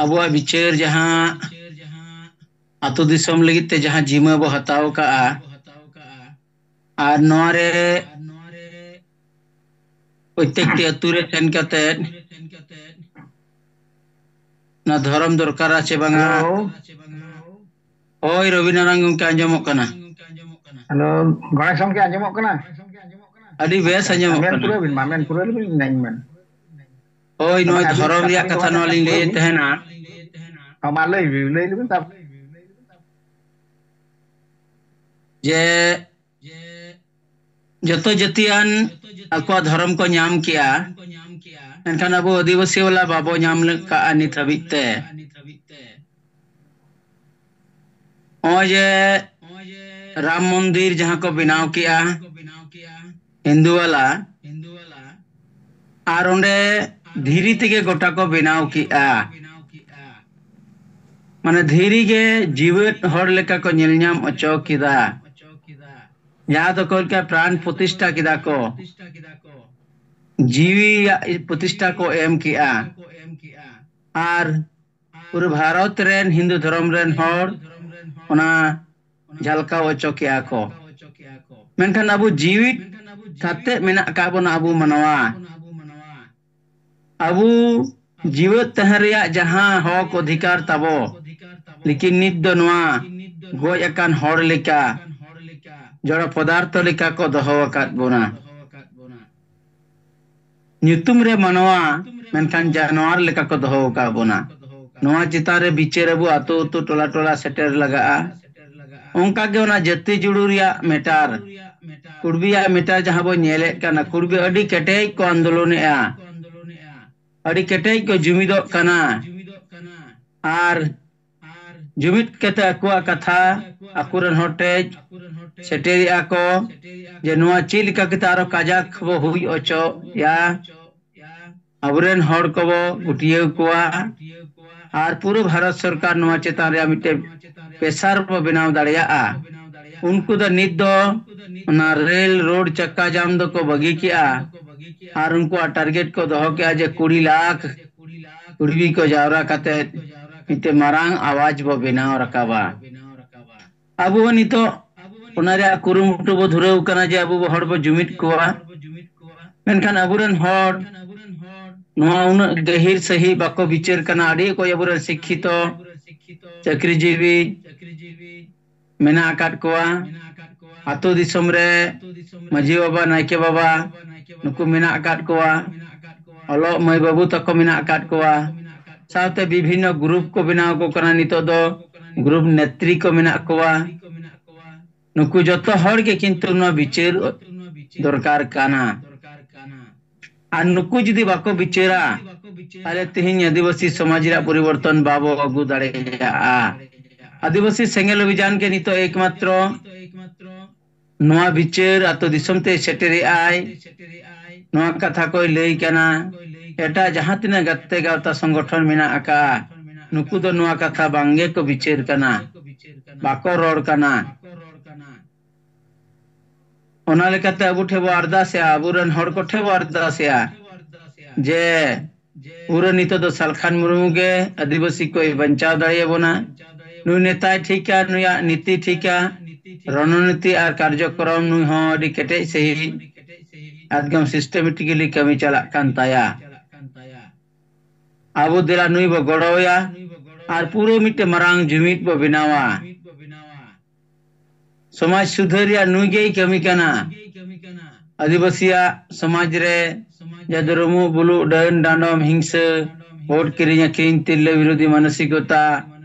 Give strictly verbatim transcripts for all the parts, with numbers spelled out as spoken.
ᱟᱵᱚᱣᱟᱜ ᱵᱤᱪᱟᱹᱨ ᱡᱟᱦᱟᱸ ᱟᱹᱛᱩ ᱫᱤᱥᱚᱢ ᱞᱟᱹᱜᱤᱫ ᱛᱮ ᱡᱟᱦᱟᱸ ᱡᱤᱢᱟᱹ ᱵᱚ ᱦᱟᱛᱟᱣ ᱠᱟᱜᱼᱟ, ᱟᱨ ᱱᱚᱣᱟ ᱨᱮ ᱯᱨᱚᱛᱮᱠᱴᱤ ᱟᱹᱛᱩ ᱨᱮ ᱥᱮᱱ ᱠᱟᱛᱮ ᱚᱱᱟ ᱫᱷᱚᱨᱚᱢ ᱫᱚᱨᱠᱟᱨᱟ ᱪᱮ ᱵᱟᱝᱟ? ᱦᱮᱞᱳ᱾ ᱦᱳᱭ, ᱨᱚᱵᱤᱱᱟᱨᱟᱭᱚᱱ ᱜᱚᱢᱠᱮ, ᱟᱸᱡᱚᱢᱚᱜ ᱠᱟᱱᱟ᱾ ᱦᱮᱞᱳ, ᱜᱚᱬᱮᱥ ᱜᱚᱢᱠᱮ, ᱟᱸᱡᱚᱢᱚᱜ ᱠᱟᱱᱟ? ᱟᱹᱰᱤ ᱵᱮᱥ ᱟᱪᱪᱷᱟ, ᱟᱸᱡᱚᱢᱚᱜ ᱢᱮᱱ ᱠᱟᱱᱟ᱾ ᱯᱩᱨᱟᱹᱣ ᱵᱤᱱ ᱢᱟ, ᱢᱮᱱ ᱯᱩᱨᱟᱹᱣ ᱞᱮᱵᱤᱱ, ᱤᱧ ᱢᱮᱱ᱾ ᱦᱳᱭ, ᱟᱫᱚ ᱱᱚᱜᱼᱚᱭ ᱟᱹᱵᱤᱱ ᱫᱷᱚᱨᱚᱢ ᱠᱟᱛᱷᱟ ᱨᱮᱭᱟᱜ ᱵᱤᱱ ᱠᱟᱛᱷᱟ ᱨᱚᱲ ᱱᱚᱣᱟ ᱞᱮᱠᱷᱟᱱ ᱞᱤᱧ ᱯᱩᱨᱟᱹᱣ ᱞᱟᱹᱭᱮᱫ ᱵᱤᱱ᱾ ᱛᱟᱦᱮᱱᱟ᱾ ᱦᱚᱸ, ᱢᱟ ᱞᱟᱹᱭ ᱵᱤᱱ, ᱞᱟᱹᱭ ᱞᱮᱵᱤᱱ, ᱛᱟᱨᱯᱚᱨ᱾ ᱡᱮ ᱡᱚᱛᱚ ᱡᱟᱹᱛᱤᱭᱟᱱ ᱟᱠᱚᱣᱟᱜ ᱫᱷᱚᱨᱚᱢ ᱠᱚ ᱧᱟᱢ ᱠᱮᱜᱼᱟ, ᱢᱮᱱᱠᱷᱟᱱ ᱟᱵᱚ ᱟᱹᱫᱤᱵᱟᱹᱥᱤ ᱵᱟᱞᱟ ᱵᱟᱵᱚ ᱧᱟᱢ ᱞᱮᱫ ᱠᱟᱜᱼᱟ ᱱᱤᱛ ᱦᱟᱹᱵᱤᱡ ᱛᱮ᱾ ᱱᱚᱜᱼᱚᱭ ᱡᱮ ᱨᱟᱢ ᱢᱚᱱᱫᱤᱨ ᱡᱟᱦᱟᱸ ᱠᱚ ᱵᱮᱱᱟᱣ ᱠᱮᱜᱼᱟ ᱦᱤᱱᱫᱩ ᱵᱟᱞᱟ, ᱟᱨ ᱚᱸᱰᱮ ᱫᱷᱤᱨᱤ ᱛᱮᱜᱮ ᱜᱚᱴᱟ ᱠᱚ ᱵᱮᱱᱟᱣ ᱠᱮᱜᱼᱟ᱾ ᱢᱟᱱᱮ ᱫᱷᱤᱨᱤ ᱜᱮ ᱡᱤᱣᱮᱫ ᱦᱚᱲ ᱞᱮᱠᱟ ᱠᱚ ᱧᱮᱞ ᱧᱟᱢ ᱦᱚᱪᱚ ᱠᱮᱫᱟ᱾ ᱡᱟᱦᱟᱸ ᱫᱚᱠᱚ ᱞᱮᱠᱟ ᱯᱨᱟᱱ ᱯᱨᱚᱛᱤᱥᱴᱷᱟ ᱠᱮᱫᱟ ᱠᱚ, ᱡᱤᱣᱤᱭᱟᱜ ᱯᱨᱚᱛᱤᱥᱴᱷᱟ ᱠᱚ ᱮᱢ ᱠᱮᱜᱼᱟ᱾ ᱟᱨ ᱯᱩᱨᱟᱹ ᱵᱷᱟᱨᱚᱛ ᱨᱮᱱ ᱦᱤᱱᱫᱩ ᱫᱷᱚᱨᱚᱢ ᱨᱮᱱ ᱦᱚᱲ ᱚᱱᱟ ᱡᱷᱟᱞᱠᱟᱣ ᱦᱚᱪᱚ ᱠᱮᱜᱼᱟ ᱠᱚ᱾ ᱢᱮᱱᱠᱷᱟᱱ ᱟᱵᱚ ᱡᱤᱣᱤᱫ ᱠᱟᱛᱮ ᱢᱮᱱᱟᱜ ᱟᱠᱟᱫ ᱵᱚᱱᱟ ᱟᱵᱚ ᱢᱟᱱᱣᱟ᱾ ᱟᱵᱚ ᱡᱤᱣᱮᱫ ᱛᱟᱦᱮᱸ ᱨᱮᱭᱟᱜ ᱡᱟᱦᱟᱸ ᱦᱚᱠ ᱚᱫᱷᱤᱠᱟᱨ ᱛᱟᱵᱚ, ᱞᱮᱠᱤᱱ ᱱᱤᱛ ᱫᱚ ᱱᱚᱣᱟ ᱜᱚᱡ ᱟᱠᱟᱱ ᱦᱚᱲ ᱞᱮᱠᱟ, ᱡᱚᱲ ᱯᱚᱫᱟᱨᱛᱷᱚ ᱞᱮᱠᱟ ᱠᱚ ᱫᱚᱦᱚ ᱟᱠᱟᱫ ᱵᱚᱱᱟ᱾ ᱧᱩᱛᱩᱢ ᱨᱮ ᱢᱟᱱᱣᱟ, ᱢᱮᱱᱠᱷᱟᱱ ᱡᱟᱱᱣᱟᱨ ᱞᱮᱠᱟ ᱠᱚ ᱫᱚᱦᱚ ᱟᱠᱟᱫ ᱵᱚᱱᱟ᱾ ᱱᱚᱣᱟ ᱪᱮᱛᱟᱱ ᱨᱮ ᱵᱤᱪᱟᱹᱨ ᱟᱵᱚ ᱟᱛᱳ ᱟᱛᱳ, ᱴᱚᱞᱟ ᱴᱚᱞᱟ ᱥᱮᱴᱮᱨ ᱞᱟᱜᱟᱜᱼᱟ᱾ ᱚᱱᱠᱟ ᱜᱮ ᱚᱱᱟ ᱡᱟᱹᱛᱤ ᱡᱩᱲᱩ ᱨᱮᱭᱟᱜ ᱢᱮᱴᱟᱨ, ᱠᱩᱲᱵᱤᱭᱟᱜ ᱢᱮᱴᱟᱨ ᱡᱟᱦᱟᱸ ᱵᱚᱱ ᱧᱮᱞᱮᱫ ᱠᱟᱱᱟ, ᱠᱩᱲᱵᱤ ᱟᱹᱰᱤ ᱠᱮᱴᱮᱡ ᱠᱚ ᱟᱱᱫᱳᱞᱚᱱᱮᱜᱼᱟ, ᱟᱹᱰᱤ ᱠᱮᱴᱮᱡ ᱠᱚ ᱡᱩᱢᱤᱫᱚᱜ ᱠᱟᱱᱟ᱾ ᱟᱨ ᱡᱩᱢᱤᱫ ᱠᱟᱛᱮ ᱟᱠᱚᱣᱟᱜ ᱠᱟᱛᱷᱟ ᱟᱠᱚᱨᱮᱱ ᱦᱚᱲ ᱴᱷᱮᱡ ᱥᱮᱴᱮᱨᱮᱜᱼᱟ ᱠᱚ, ᱡᱮ ᱱᱚᱣᱟ ᱪᱮᱫ ᱞᱮᱠᱟ ᱠᱟᱛᱮ ᱟᱨᱚ ᱠᱟᱡᱟᱠ ᱵᱚ ᱦᱩᱭ ᱦᱚᱪᱚᱭᱟ, ᱟᱵᱚᱨᱮᱱ ᱦᱚᱲ ᱠᱚᱵᱚ ᱜᱩᱴᱭᱟᱹᱣ ᱠᱚᱣᱟ, ᱟᱨ ᱯᱩᱨᱟᱹ ᱵᱷᱟᱨᱚᱛ ᱥᱚᱨᱠᱟᱨ ᱱᱚᱣᱟ ᱪᱮᱛᱟᱱ ᱨᱮᱭᱟᱜ ᱢᱤᱫᱴᱮᱱ ᱯᱮᱥᱟᱨ ᱵᱚ ᱵᱮᱱᱟᱣ ᱫᱟᱲᱮᱭᱟᱜᱼᱟ᱾ ᱩᱱᱠᱩ ᱫᱚ ᱱᱤᱛ ᱫᱚ ᱚᱱᱟ ᱨᱮᱞ ᱨᱳᱰ ᱪᱟᱠᱟ ᱡᱟᱢ ᱫᱚᱠᱚ ᱵᱟᱹᱜᱤ ᱠᱮᱜᱼᱟ, ᱟᱨ ᱩᱱᱠᱩᱣᱟᱜ ᱴᱟᱨᱜᱮᱴ ᱠᱚ ᱫᱚᱦᱚ ᱠᱮᱜᱼᱟ ᱡᱮ ᱠᱩᱲᱤ ᱞᱟᱠᱷ ᱠᱩᱲᱵᱤ ᱠᱚ ᱡᱟᱣᱨᱟ ᱠᱟᱛᱮ ᱢᱤᱫᱴᱮᱱ ᱢᱟᱨᱟᱝ ᱟᱣᱟᱡ ᱵᱚ ᱵᱮᱱᱟᱣ ᱨᱟᱠᱟᱵᱟ᱾ ᱟᱵᱚ ᱦᱚᱸ ᱱᱤᱛᱚᱜ ᱚᱱᱟ ᱨᱮᱭᱟᱜ ᱠᱩᱨᱩᱢᱩᱴᱩ ᱵᱚ ᱫᱷᱩᱨᱟᱹᱣ ᱠᱟᱱᱟ ᱡᱮ ᱟᱵᱚ ᱦᱚᱲ ᱵᱚ ᱡᱩᱢᱤᱫ ᱠᱚᱣᱟ᱾ ᱢᱮᱱᱠᱷᱟᱱ ᱟᱵᱚᱨᱮᱱ ᱦᱚᱲ ᱱᱚᱣᱟ ᱩᱱᱟᱹᱜ ᱜᱟᱹᱦᱤᱨ ᱥᱟᱹᱦᱤᱡ ᱵᱟᱠᱚ ᱵᱤᱪᱟᱹᱨ ᱠᱟᱱᱟ᱾ ᱟᱹᱰᱤ ᱚᱠᱚᱭ ᱟᱵᱚᱨᱮᱱ ᱥᱤᱠᱠᱷᱤᱛᱚ, ᱪᱟᱹᱠᱨᱤᱡᱤᱵᱤ, ᱢᱮᱱᱟᱜ ᱟᱠᱟᱫ ᱠᱚᱣᱟ᱾ ᱟᱛᱳ ᱫᱤᱥᱚᱢ ᱨᱮ ᱢᱟᱹᱡᱷᱤ ᱵᱟᱵᱟ, ᱱᱟᱭᱠᱮ ᱵᱟᱵᱟ, ᱱᱩᱠᱩ ᱢᱮᱱᱟᱜ ᱟᱠᱟᱫ ᱠᱚᱣᱟ᱾ ᱚᱞᱚᱜ ᱢᱟᱹᱭ ᱵᱟᱹᱵᱩ ᱛᱟᱠᱚ ᱢᱮᱱᱟᱜ ᱟᱠᱟᱫ ᱠᱚᱣᱟ᱾ ᱥᱟᱶᱛᱮ ᱵᱤᱵᱷᱤᱱᱱᱚ ᱜᱨᱩᱯ ᱠᱚ ᱵᱮᱱᱟᱣ ᱟᱠᱚ ᱠᱟᱱᱟ᱾ ᱱᱤᱛᱚᱜ ᱫᱚ ᱜᱨᱩᱯ ᱱᱮᱛᱨᱤ ᱠᱚ ᱢᱮᱱᱟᱜ ᱠᱚᱣᱟ᱾ ᱱᱩᱠᱩ ᱡᱚᱛᱚ ᱦᱚᱲ ᱜᱮ ᱠᱤᱱᱛᱩ ᱱᱚᱣᱟ ᱵᱤᱪᱟᱹᱨ ᱫᱚᱨᱠᱟᱨ ᱠᱟᱱᱟ᱾ ᱟᱨ ᱱᱩᱠᱩ ᱡᱩᱫᱤ ᱵᱟᱠᱚ ᱵᱤᱪᱟᱹᱨᱟ, ᱛᱟᱦᱞᱮ ᱛᱮᱦᱮᱧ ᱟᱹᱫᱤᱵᱟᱹᱥᱤ ᱥᱚᱢᱟᱡᱽ ᱨᱮᱭᱟᱜ ᱯᱚᱨᱤᱵᱚᱨᱛᱚᱱ ᱵᱟᱵᱚ ᱟᱹᱜᱩ ᱫᱟᱲᱮᱭᱟᱜᱼᱟ᱾ ᱟᱹᱫᱤᱵᱟᱹᱥᱤ ᱥᱮᱸᱜᱮᱞ ᱚᱵᱷᱤᱡᱟᱱ ᱜᱮ ᱱᱤᱛᱚᱜ ᱮᱠᱢᱟᱛᱨᱚ ᱱᱚᱣᱟ ᱵᱤᱪᱟᱹᱨ ᱟᱛᱳ ᱫᱤᱥᱚᱢ ᱛᱮ ᱥᱮᱴᱮᱨᱮᱜᱼᱟᱭ᱾ ᱱᱚᱣᱟ ᱠᱟᱛᱷᱟ ᱠᱚᱭ ᱞᱟᱹᱭ ᱠᱟᱱᱟ᱾ ᱮᱴᱟᱜ ᱡᱟᱦᱟᱸ ᱛᱤᱱᱟᱹᱜ ᱜᱟᱛᱮ ᱜᱟᱶᱛᱟ ᱥᱚᱝᱜᱚᱴᱷᱚᱱ ᱢᱮᱱᱟᱜ ᱟᱠᱟᱫ, ᱱᱩᱠᱩ ᱫᱚ ᱱᱚᱣᱟ ᱠᱟᱛᱷᱟ ᱵᱟᱝ ᱜᱮᱠᱚ ᱵᱤᱪᱟᱹᱨ ᱠᱟᱱᱟ, ᱵᱟᱠᱚ ᱨᱚᱲ ᱠᱟᱱᱟ᱾ ᱚᱱᱟ ᱞᱮᱠᱟᱛᱮ ᱟᱵᱚ ᱴᱷᱮᱱ ᱵᱚ ᱟᱨᱫᱟᱥᱮᱜᱼᱟ, ᱟᱵᱚᱨᱮᱱ ᱦᱚᱲ ᱠᱚ ᱴᱷᱮᱱ ᱵᱚ ᱟᱨᱫᱟᱥᱮᱜᱼᱟ ᱡᱮ ᱯᱩᱨᱟᱹ ᱱᱤᱛᱚᱜ ᱫᱚ ᱥᱟᱞᱠᱷᱟᱱ ᱢᱩᱨᱢᱩ ᱜᱮ ᱟᱹᱫᱤᱵᱟᱹᱥᱤ ᱠᱚᱭ ᱵᱟᱧᱪᱟᱣ ᱫᱟᱲᱮᱭᱟᱵᱚᱱᱟ᱾ ᱱᱩᱭ ᱱᱮᱛᱟᱭ ᱴᱷᱤᱠᱟ, ᱱᱩᱭᱟᱜ ᱱᱤᱛᱤ ᱴᱷᱤᱠᱟ, ᱨᱚᱱᱚᱱᱤᱛᱤ ᱟᱨ ᱠᱟᱨᱡᱚᱠᱨᱚᱢ ᱱᱩᱭ ᱦᱚᱸ ᱟᱹᱰᱤ ᱠᱮᱴᱮᱡ ᱥᱟᱺᱦᱤᱡ ᱮᱠᱫᱚᱢ systematically ᱠᱟᱹᱢᱤ ᱪᱟᱞᱟᱜ ᱠᱟᱱ ᱛᱟᱭᱟ᱾ ᱟᱵᱚ ᱫᱮᱞᱟ ᱱᱩᱭ ᱵᱚ ᱜᱚᱲᱚᱣᱟᱭᱟ ᱟᱨ ᱯᱩᱨᱟᱹ ᱢᱤᱫᱴᱮᱱ ᱢᱟᱨᱟᱝ ᱡᱩᱢᱤᱫ ᱵᱚ ᱵᱮᱱᱟᱣᱟ᱾ ᱥᱚᱢᱟᱡᱽ ᱥᱩᱫᱷᱟᱹᱨ ᱨᱮᱭᱟᱜ ᱱᱩᱭ ᱜᱮᱭ ᱠᱟᱹᱢᱤ ᱠᱟᱱᱟ᱾ ᱟᱹᱫᱤᱵᱟᱹᱥᱤᱭᱟᱜ ᱥᱚᱢᱟᱡᱽ ᱨᱮ ᱡᱟᱫᱩᱨᱩᱢᱩ, ᱵᱩᱞᱩᱜ, ᱰᱟᱹᱱ, ᱰᱟᱸᱰᱚᱢ, ᱦᱤᱝᱥᱟᱹ, ᱵᱷᱳᱴ ᱠᱤᱨᱤᱧ ᱟᱹᱠᱷᱨᱤᱧ, ᱛᱤᱨᱞᱟᱹ ᱵᱤᱨᱳᱫᱷᱤ ᱢᱟᱱᱚᱥᱤᱠᱚᱛᱟ,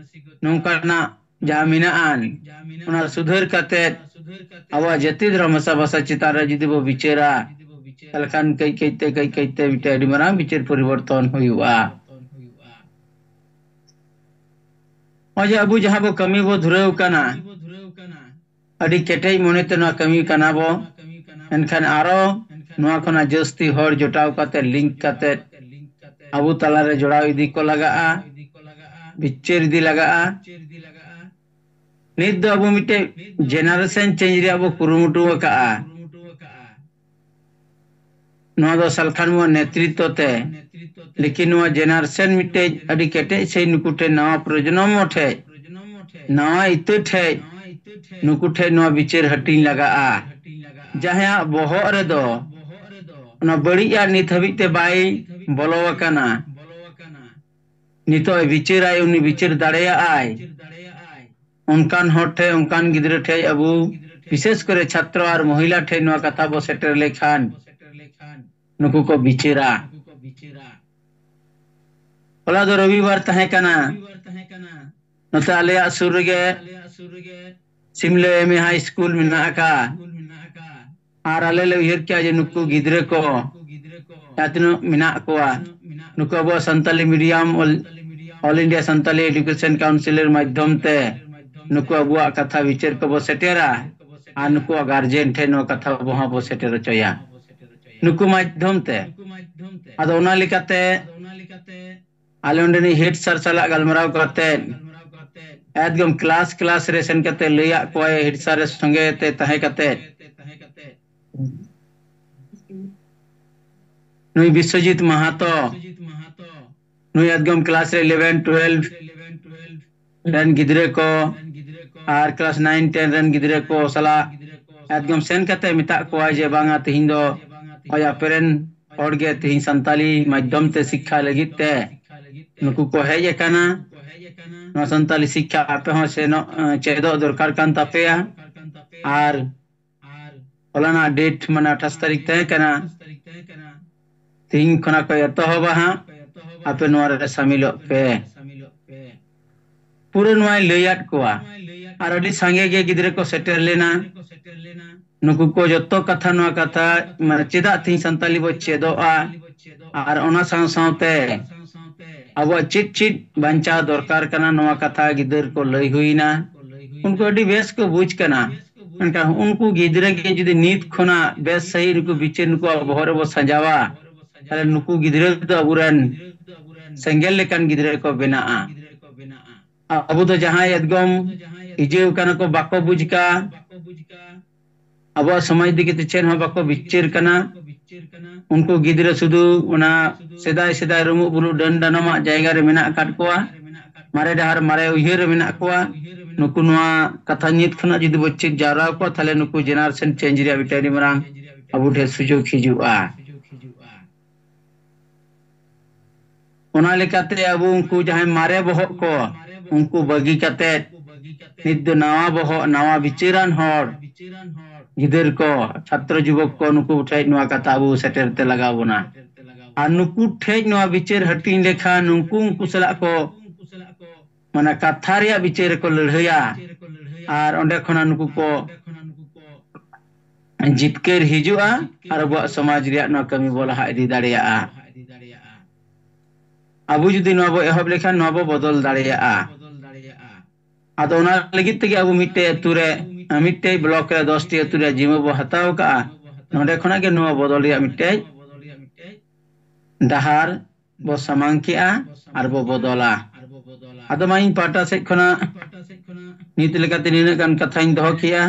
ᱱᱚᱝᱠᱟᱱᱟᱜ ᱡᱟᱦᱟᱸ ᱢᱮᱱᱟᱜᱼᱟ, ᱚᱱᱟ ᱥᱩᱫᱷᱟᱹᱨ ᱠᱟᱛᱮ ᱟᱵᱚᱣᱟᱜ ᱡᱟᱹᱛᱤ ᱫᱷᱚᱨᱚᱢ ᱵᱷᱟᱥᱟ ᱵᱷᱟᱥᱟ ᱪᱮᱛᱟᱱ ᱨᱮ ᱡᱩᱫᱤ ᱵᱚ ᱵᱤᱪᱟᱹᱨᱟ, ᱛᱟᱦᱞᱮ ᱠᱷᱟᱱ ᱠᱟᱹᱡ ᱠᱟᱹᱡ ᱛᱮ, ᱠᱟᱹᱡ ᱠᱟᱹᱡ ᱛᱮ ᱢᱤᱫᱴᱮᱱ ᱟᱹᱰᱤ ᱢᱟᱨᱟᱝ ᱵᱤᱪᱟᱹᱨ ᱯᱚᱨᱤᱵᱚᱨᱛᱚᱱ ᱦᱩᱭᱩᱜᱼᱟ᱾ ᱱᱚᱜᱼᱚᱭ ᱡᱮ ᱟᱵᱚ ᱡᱟᱦᱟᱸ ᱵᱚ ᱠᱟᱹᱢᱤ ᱵᱚ ᱫᱷᱩᱨᱟᱹᱣ ᱠᱟᱱᱟ, ᱟᱹᱰᱤ ᱠᱮᱴᱮᱡ ᱢᱚᱱᱮᱛᱮ ᱱᱚᱣᱟ ᱠᱟᱹᱢᱤ ᱠᱟᱱᱟ ᱵᱚ, ᱢᱮᱱᱠᱷᱟᱱ ᱟᱨᱚ ᱱᱚᱣᱟ ᱠᱷᱚᱱᱟᱜ ᱡᱟᱹᱥᱛᱤ ᱦᱚᱲ ᱡᱚᱴᱟᱣ ᱠᱟᱛᱮ, ᱞᱤᱝᱠ ᱠᱟᱛᱮ ᱟᱵᱚ ᱛᱟᱞᱟᱨᱮ ᱡᱚᱲᱟᱣ ᱤᱫᱤ ᱠᱚ ᱞᱟᱜᱟᱜᱼᱟ, ᱵᱤᱪᱟᱹᱨ ᱤᱫᱤ ᱞᱟᱜᱟᱜᱼᱟ᱾ ᱱᱤᱛ ᱫᱚ ᱟᱵᱚ ᱢᱤᱫᱴᱮᱡ generation change ᱨᱮᱭᱟᱜ ᱵᱚ ᱠᱩᱨᱩᱢᱩᱴᱩ ᱟᱠᱟᱜᱼᱟ᱾ ᱱᱚᱣᱟ ᱫᱚ ᱥᱟᱞᱠᱷᱟᱱ ᱢᱩᱨᱢᱩᱣᱟᱜ ᱱᱮᱛᱨᱤᱛᱛᱚ ᱛᱮ, ᱞᱮᱠᱤᱱ ᱱᱚᱣᱟ ᱡᱮᱱᱟᱨᱮᱥᱚᱱ ᱢᱤᱫᱴᱮᱡ ᱟᱹᱰᱤ ᱠᱮᱴᱮᱡ ᱥᱟᱺᱦᱤᱡ ᱱᱩᱠᱩ ᱴᱷᱮᱡ, ᱱᱟᱣᱟ ᱯᱨᱚᱡᱚᱱᱢᱚ ᱴᱷᱮᱡ, ᱱᱟᱣᱟ ᱤᱛᱟᱹ ᱴᱷᱮᱡ ᱱᱩᱠᱩ ᱴᱷᱮᱡ ᱱᱚᱣᱟ ᱵᱤᱪᱟᱹᱨ ᱦᱟᱹᱴᱤᱧ ᱞᱟᱜᱟᱜᱼᱟ᱾ ᱡᱟᱦᱟᱸᱭᱟᱜ ᱵᱚᱦᱚᱜ ᱨᱮᱫᱚ ᱚᱱᱟ ᱵᱟᱹᱲᱤᱡ ᱟᱜ ᱱᱤᱛ ᱦᱟᱹᱵᱤᱡ ᱛᱮ ᱵᱟᱭ ᱵᱚᱞᱚ ᱟᱠᱟᱱᱟ, ᱱᱤᱛᱚᱜ ᱮ ᱵᱤᱪᱟᱹᱨᱟᱭ, ᱩᱱᱤ ᱵᱤᱪᱟᱹᱨ ᱫᱟᱲᱮᱭᱟᱜᱼᱟᱭ᱾ ᱚᱱᱠᱟᱱ ᱦᱚᱲ ᱴᱷᱮᱡ, ᱚᱱᱠᱟᱱ ᱜᱤᱫᱽᱨᱟᱹ ᱴᱷᱮᱡ ᱟᱵᱚ ᱵᱤᱥᱮᱥ ᱠᱚᱨᱮ ᱪᱷᱟᱛᱨᱚ ᱟᱨ ᱢᱚᱦᱤᱞᱟ ᱴᱷᱮᱡ ᱱᱚᱣᱟ ᱠᱟᱛᱷᱟ ᱵᱚ ᱥᱮᱴᱮᱨ ᱞᱮᱠᱷᱟᱱ ᱱᱩᱠᱩ ᱠᱚ ᱵᱤᱪᱟᱹᱨᱟ᱾ ᱦᱚᱞᱟ ᱫᱚ ᱨᱚᱵᱤᱵᱟᱨ ᱛᱟᱦᱮᱸ ᱠᱟᱱᱟ᱾ ᱱᱚᱛᱮ ᱟᱞᱮᱭᱟᱜ ᱥᱩᱨ ᱨᱮᱜᱮ ᱥᱤᱢᱞᱟᱹ ᱮᱢ ᱮ ᱦᱟᱭ ᱥᱠᱩᱞ ᱢᱮᱱᱟᱜ ᱟᱠᱟᱫ᱾ ᱟᱨ ᱟᱞᱮ ᱞᱮ ᱩᱭᱦᱟᱹᱨ ᱠᱮᱜᱼᱟ ᱡᱮ ᱱᱩᱠᱩ ᱜᱤᱫᱽᱨᱟᱹ ᱠᱚ ᱡᱟᱦᱟᱸ ᱛᱤᱱᱟᱹᱜ ᱢᱮᱱᱟᱜ ᱠᱚᱣᱟ, ᱱᱩᱠᱩ ᱟᱵᱚᱣᱟᱜ Santali medium, all, all India Santali education council ᱢᱟᱫᱽᱫᱷᱚᱢ ᱛᱮ ᱱᱩᱠᱩ ᱟᱵᱚᱣᱟᱜ ᱠᱟᱛᱷᱟ ᱵᱤᱪᱟᱹᱨ ᱠᱚᱵᱚ ᱥᱮᱴᱮᱨᱟ ᱟᱨ ᱱᱩᱠᱩᱣᱟᱜ ᱜᱟᱨᱡᱮᱱ ᱴᱷᱮᱱ ᱱᱚᱣᱟ ᱠᱟᱛᱷᱟ ᱟᱵᱚ ᱦᱚᱸ ᱵᱚ ᱥᱮᱴᱮᱨ ᱦᱚᱪᱚᱭᱟ᱾ ᱱᱩᱠᱩ ᱢᱟᱫᱽᱫᱷᱚᱢ ᱛᱮ᱾ ᱟᱫᱚ ᱚᱱᱟ ᱞᱮᱠᱟᱛᱮ ᱟᱞᱮ ᱚᱸᱰᱮᱱᱤᱡ ᱦᱮᱰ ᱥᱟᱨ ᱥᱟᱞᱟᱜ ᱜᱟᱞᱢᱟᱨᱟᱣ ᱠᱟᱛᱮ ᱮᱠᱫᱚᱢ ᱠᱞᱟᱥ ᱠᱞᱟᱥ ᱨᱮ ᱥᱮᱱ ᱠᱟᱛᱮ ᱞᱟᱹᱭᱟᱫ ᱠᱚᱣᱟᱭ, ᱦᱮᱰ ᱥᱟᱨ ᱨᱮ ᱥᱚᱸᱜᱮ ᱛᱮ ᱛᱟᱦᱮᱸ ᱠᱟᱛᱮ᱾ ᱱᱩᱭ ᱵᱤᱥᱥᱚᱡᱤᱛ ᱢᱟᱦᱟᱛᱚ, ᱱᱩᱭ ᱮᱠᱫᱚᱢ ᱠᱞᱟᱥ ᱨᱮ ᱤᱞᱮᱵᱷᱮᱱ ᱴᱩᱭᱮᱞᱵᱷ ᱨᱮᱱ ᱜᱤᱫᱽᱨᱟᱹ ᱠᱚ ᱟᱨ ᱠᱞᱟᱥ ᱱᱟᱭᱤᱱ ᱴᱮᱱ ᱨᱮᱱ ᱜᱤᱫᱽᱨᱟᱹ ᱠᱚ ᱥᱟᱞᱟᱜ ᱮᱠᱫᱚᱢ ᱥᱮᱱ ᱠᱟᱛᱮ ᱢᱮᱛᱟᱫ ᱠᱚᱣᱟᱭ ᱡᱮ ᱵᱟᱝᱟ, ᱛᱤᱦᱤᱧ ᱫᱚ ᱳᱭ ᱟᱯᱮ ᱨᱮᱱ ᱦᱚᱲ ᱜᱮ ᱛᱤᱦᱤᱧ ᱥᱟᱱᱛᱟᱞᱤ ᱢᱟᱫᱽᱫᱷᱚᱢ ᱛᱮ ᱥᱤᱠᱠᱷᱟ ᱞᱟᱹᱜᱤᱫ ᱛᱮ ᱱᱩᱠᱩ ᱠᱚ ᱦᱮᱡ ᱟᱠᱟᱱᱟ᱾ ᱱᱚᱣᱟ ᱥᱟᱱᱛᱟᱞᱤ ᱥᱤᱠᱠᱷᱟ ᱟᱯᱮ ᱦᱚᱸ ᱥᱮᱱᱚᱜ, ᱪᱮᱫᱚᱜ ᱫᱚᱨᱠᱟᱨ ᱠᱟᱱ ᱛᱟᱯᱮᱭᱟ᱾ ᱟᱨ ᱦᱚᱞᱟᱱᱟᱜ ᱰᱮᱴ ᱢᱟᱱᱮ ᱟᱴᱷᱟᱥ ᱛᱟᱹᱨᱤᱠᱷ ᱛᱟᱦᱮᱸ ᱠᱟᱱᱟ᱾ ᱛᱤᱦᱤᱧ ᱠᱷᱚᱱᱟᱜ ᱠᱚ ᱮᱛᱚᱦᱚᱵᱟ ᱦᱟᱸᱜ, ᱟᱯᱮ ᱱᱚᱣᱟ ᱨᱮ ᱥᱟᱢᱤᱞᱚᱜ ᱯᱮ᱾ ᱯᱩᱨᱟᱹ ᱱᱚᱣᱟᱭ ᱞᱟᱹᱭᱟᱫ ᱠᱚᱣᱟ᱾ ᱟᱨ ᱟᱹᱰᱤ ᱥᱟᱸᱜᱮ ᱜᱮ ᱜᱤᱫᱽᱨᱟᱹ ᱠᱚ ᱥᱮᱴᱮᱨ ᱞᱮᱱᱟ᱾ ᱱᱩᱠᱩ ᱠᱚ ᱡᱚᱛᱚ ᱠᱟᱛᱷᱟ, ᱱᱚᱣᱟ ᱠᱟᱛᱷᱟ, ᱢᱟᱱᱮ ᱪᱮᱫᱟᱜ ᱛᱤᱦᱤᱧ ᱥᱟᱱᱛᱟᱞᱤ ᱵᱚ ᱪᱮᱫᱚᱜᱼᱟ ᱟᱨ ᱚᱱᱟ ᱥᱟᱶ ᱥᱟᱶᱛᱮ ᱟᱵᱚᱣᱟᱜ ᱪᱮᱫ ᱪᱮᱫ ᱵᱟᱧᱪᱟᱣ ᱫᱚᱨᱠᱟᱨ ᱠᱟᱱᱟ, ᱱᱚᱣᱟ ᱠᱟᱛᱷᱟ ᱜᱤᱫᱟᱹᱨ ᱠᱚ ᱞᱟᱹᱭ ᱦᱩᱭᱱᱟ᱾ ᱩᱱᱠᱩ ᱟᱹᱰᱤ ᱵᱮᱥ ᱠᱚ ᱵᱩᱡᱽ ᱠᱟᱱᱟ᱾ ᱢᱮᱱᱠᱷᱟᱱ ᱩᱱᱠᱩ ᱜᱤᱫᱽᱨᱟᱹ ᱜᱮ ᱡᱩᱫᱤ ᱱᱤᱛ ᱠᱷᱚᱱᱟᱜ ᱵᱮᱥ ᱥᱟᱺᱦᱤᱡ ᱱᱩᱠᱩ ᱵᱤᱪᱟᱹᱨ ᱱᱩᱠᱩᱣᱟᱜ ᱵᱚᱦᱚᱜ ᱨᱮᱵᱚ ᱥᱟᱡᱟᱣᱟ, ᱛᱟᱦᱞᱮ ᱱᱩᱠᱩ ᱜᱤᱫᱽᱨᱟᱹ ᱫᱚ ᱟᱵᱚᱨᱮᱱ ᱥᱮᱸᱜᱮᱞ ᱞᱮᱠᱟᱱ ᱜᱤᱫᱽᱨᱟᱹ ᱠᱚ ᱵᱮᱱᱟᱜᱼᱟ᱾ ᱟᱵᱚ ᱫᱚ ᱡᱟᱦᱟᱸᱭ ᱮᱠᱫᱚᱢ ᱤᱡᱟᱹᱣ ᱠᱟᱱᱟ ᱠᱚ, ᱵᱟᱠᱚ ᱵᱩᱡᱽ ᱠᱟ, ᱟᱵᱚᱣᱟᱜ ᱥᱚᱢᱟᱡᱽ ᱤᱫᱤ ᱠᱟᱛᱮ ᱪᱮᱫ ᱦᱚᱸ ᱵᱟᱠᱚ ᱵᱤᱪᱟᱹᱨ ᱠᱟᱱᱟ, ᱩᱱᱠᱩ ᱜᱤᱫᱽᱨᱟᱹ ᱥᱩᱫᱷᱩ ᱚᱱᱟ ᱥᱮᱫᱟᱭ ᱥᱮᱫᱟᱭ ᱨᱩᱢᱩᱜ ᱵᱩᱞᱩᱜ ᱰᱟᱹᱱ ᱰᱟᱱᱟᱢᱟᱜ ᱡᱟᱭᱜᱟ ᱨᱮ ᱢᱮᱱᱟᱜ ᱟᱠᱟᱫ ᱠᱚᱣᱟ᱾ ᱢᱟᱨᱮ ᱰᱟᱦᱟᱨ ᱢᱟᱨᱮ ᱩᱭᱦᱟᱹᱨ ᱨᱮ ᱢᱮᱱᱟᱜ ᱠᱚᱣᱟ᱾ ᱱᱩᱠᱩ ᱱᱚᱣᱟ ᱠᱟᱛᱷᱟ ᱱᱤᱛ ᱠᱷᱚᱱᱟᱜ ᱡᱩᱫᱤ ᱵᱚ ᱪᱮᱫ ᱡᱟᱣᱨᱟ ᱠᱚᱣᱟ, ᱛᱟᱦᱞᱮ ᱱᱩᱠᱩ ᱡᱮᱱᱟᱨᱮᱥᱚᱱ ᱪᱮᱧᱡᱽ ᱨᱮᱭᱟᱜ ᱢᱤᱫᱴᱟᱝ ᱟᱹᱰᱤ ᱢᱟᱨᱟᱝ ᱟᱵᱚ ᱴᱷᱮᱱ ᱥᱩᱡᱳᱜᱽ ᱦᱤᱡᱩᱜᱼᱟ᱾ ᱚᱱᱟ ᱞᱮᱠᱟᱛᱮ ᱟᱵᱚ ᱩᱱᱠᱩ ᱡᱟᱦᱟᱸᱭ ᱢᱟᱨᱮ ᱵᱚᱦᱚᱜ ᱠᱚ, ᱩᱱᱠᱩ ᱵᱟᱹᱜᱤ ᱠᱟᱛᱮ ᱱᱤᱛ ᱫᱚ ᱱᱟᱣᱟ ᱵᱚᱦᱚᱜ, ᱱᱟᱣᱟ ᱵᱤᱪᱟᱹᱨᱟᱱ ᱦᱚᱲ, ᱜᱤᱫᱟᱹᱨ ᱠᱚ, ᱪᱷᱟᱛᱨᱚ ᱡᱩᱵᱚᱠ ᱠᱚ, ᱱᱩᱠᱩ ᱴᱷᱮᱱ ᱱᱚᱣᱟ ᱠᱟᱛᱷᱟ ᱟᱵᱚ ᱥᱮᱴᱮᱨ ᱛᱮ ᱞᱟᱜᱟᱣ ᱵᱚᱱᱟ᱾ ᱟᱨ ᱱᱩᱠᱩ ᱴᱷᱮᱱ ᱱᱚᱣᱟ ᱵᱤᱪᱟᱹᱨ ᱦᱟᱹᱴᱤᱧ ᱞᱮᱠᱷᱟᱱ ᱩᱱᱠᱩ ᱩᱱᱠᱩ ᱥᱟᱞᱟᱜ ᱠᱚ, ᱢᱟᱱᱮ, ᱠᱟᱛᱷᱟ ᱨᱮᱭᱟᱜ ᱵᱤᱪᱟᱹᱨ ᱨᱮᱠᱚ ᱞᱟᱹᱲᱦᱟᱹᱭᱟ᱾ ᱟᱨ ᱚᱸᱰᱮ ᱠᱷᱚᱱᱟᱜ ᱱᱩᱠᱩ ᱠᱚ ᱡᱤᱛᱠᱟᱹᱨ ᱦᱤᱡᱩᱜᱼᱟ᱾ ᱟᱨ ᱟᱵᱚᱣᱟᱜ ᱥᱚᱢᱟᱡᱽ ᱨᱮᱭᱟᱜ ᱱᱚᱣᱟ ᱠᱟᱹᱢᱤ ᱵᱚ ᱞᱟᱦᱟ ᱤᱫᱤ ᱫᱟᱲᱮᱭᱟᱜᱼᱟ᱾ ᱟᱵᱚ ᱡᱩᱫᱤ ᱱᱚᱣᱟ ᱵᱚ ᱮᱦᱚᱵ ᱞᱮᱠᱷᱟᱱ, ᱱᱚᱣᱟ ᱵᱚ ᱵᱚᱫᱚᱞ ᱫᱟᱲᱮᱭᱟᱜᱼᱟ᱾ ᱟᱫᱚ ᱚᱱᱟ ᱞᱟᱹᱜᱤᱫ ᱛᱮᱜᱮ ᱟᱵᱚ ᱢᱤᱫᱴᱮᱡ ᱟᱹᱛᱩ ᱨᱮ, ᱢᱤᱫᱴᱮᱡ ᱵᱞᱚᱠ ᱨᱮ ᱫᱚᱥᱴᱤ ᱟᱹᱛᱩ ᱨᱮᱭᱟᱜ ᱡᱤᱢᱟᱹ ᱵᱚ ᱦᱟᱛᱟᱣ ᱠᱟᱜᱼᱟ᱾ ᱱᱚᱰᱮ ᱠᱷᱚᱱᱟᱜ ᱜᱮ ᱱᱚᱣᱟ ᱵᱚᱫᱚᱞ ᱨᱮᱭᱟᱜ ᱢᱤᱫᱴᱮᱡ ᱰᱟᱦᱟᱨ ᱵᱚ ᱥᱟᱢᱟᱝ ᱠᱮᱜᱼᱟ ᱟᱨ ᱵᱚ ᱵᱚᱫᱚᱞᱟ᱾ ᱟᱫᱚ ᱢᱟ ᱤᱧ ᱯᱟᱦᱴᱟ ᱥᱮᱫ ᱠᱷᱚᱱᱟᱜ ᱱᱤᱛ ᱞᱮᱠᱟᱛᱮ ᱱᱤᱱᱟᱹᱜ ᱜᱟᱱ ᱠᱟᱛᱷᱟᱧ ᱫᱚᱦᱚ ᱠᱮᱜᱼᱟ᱾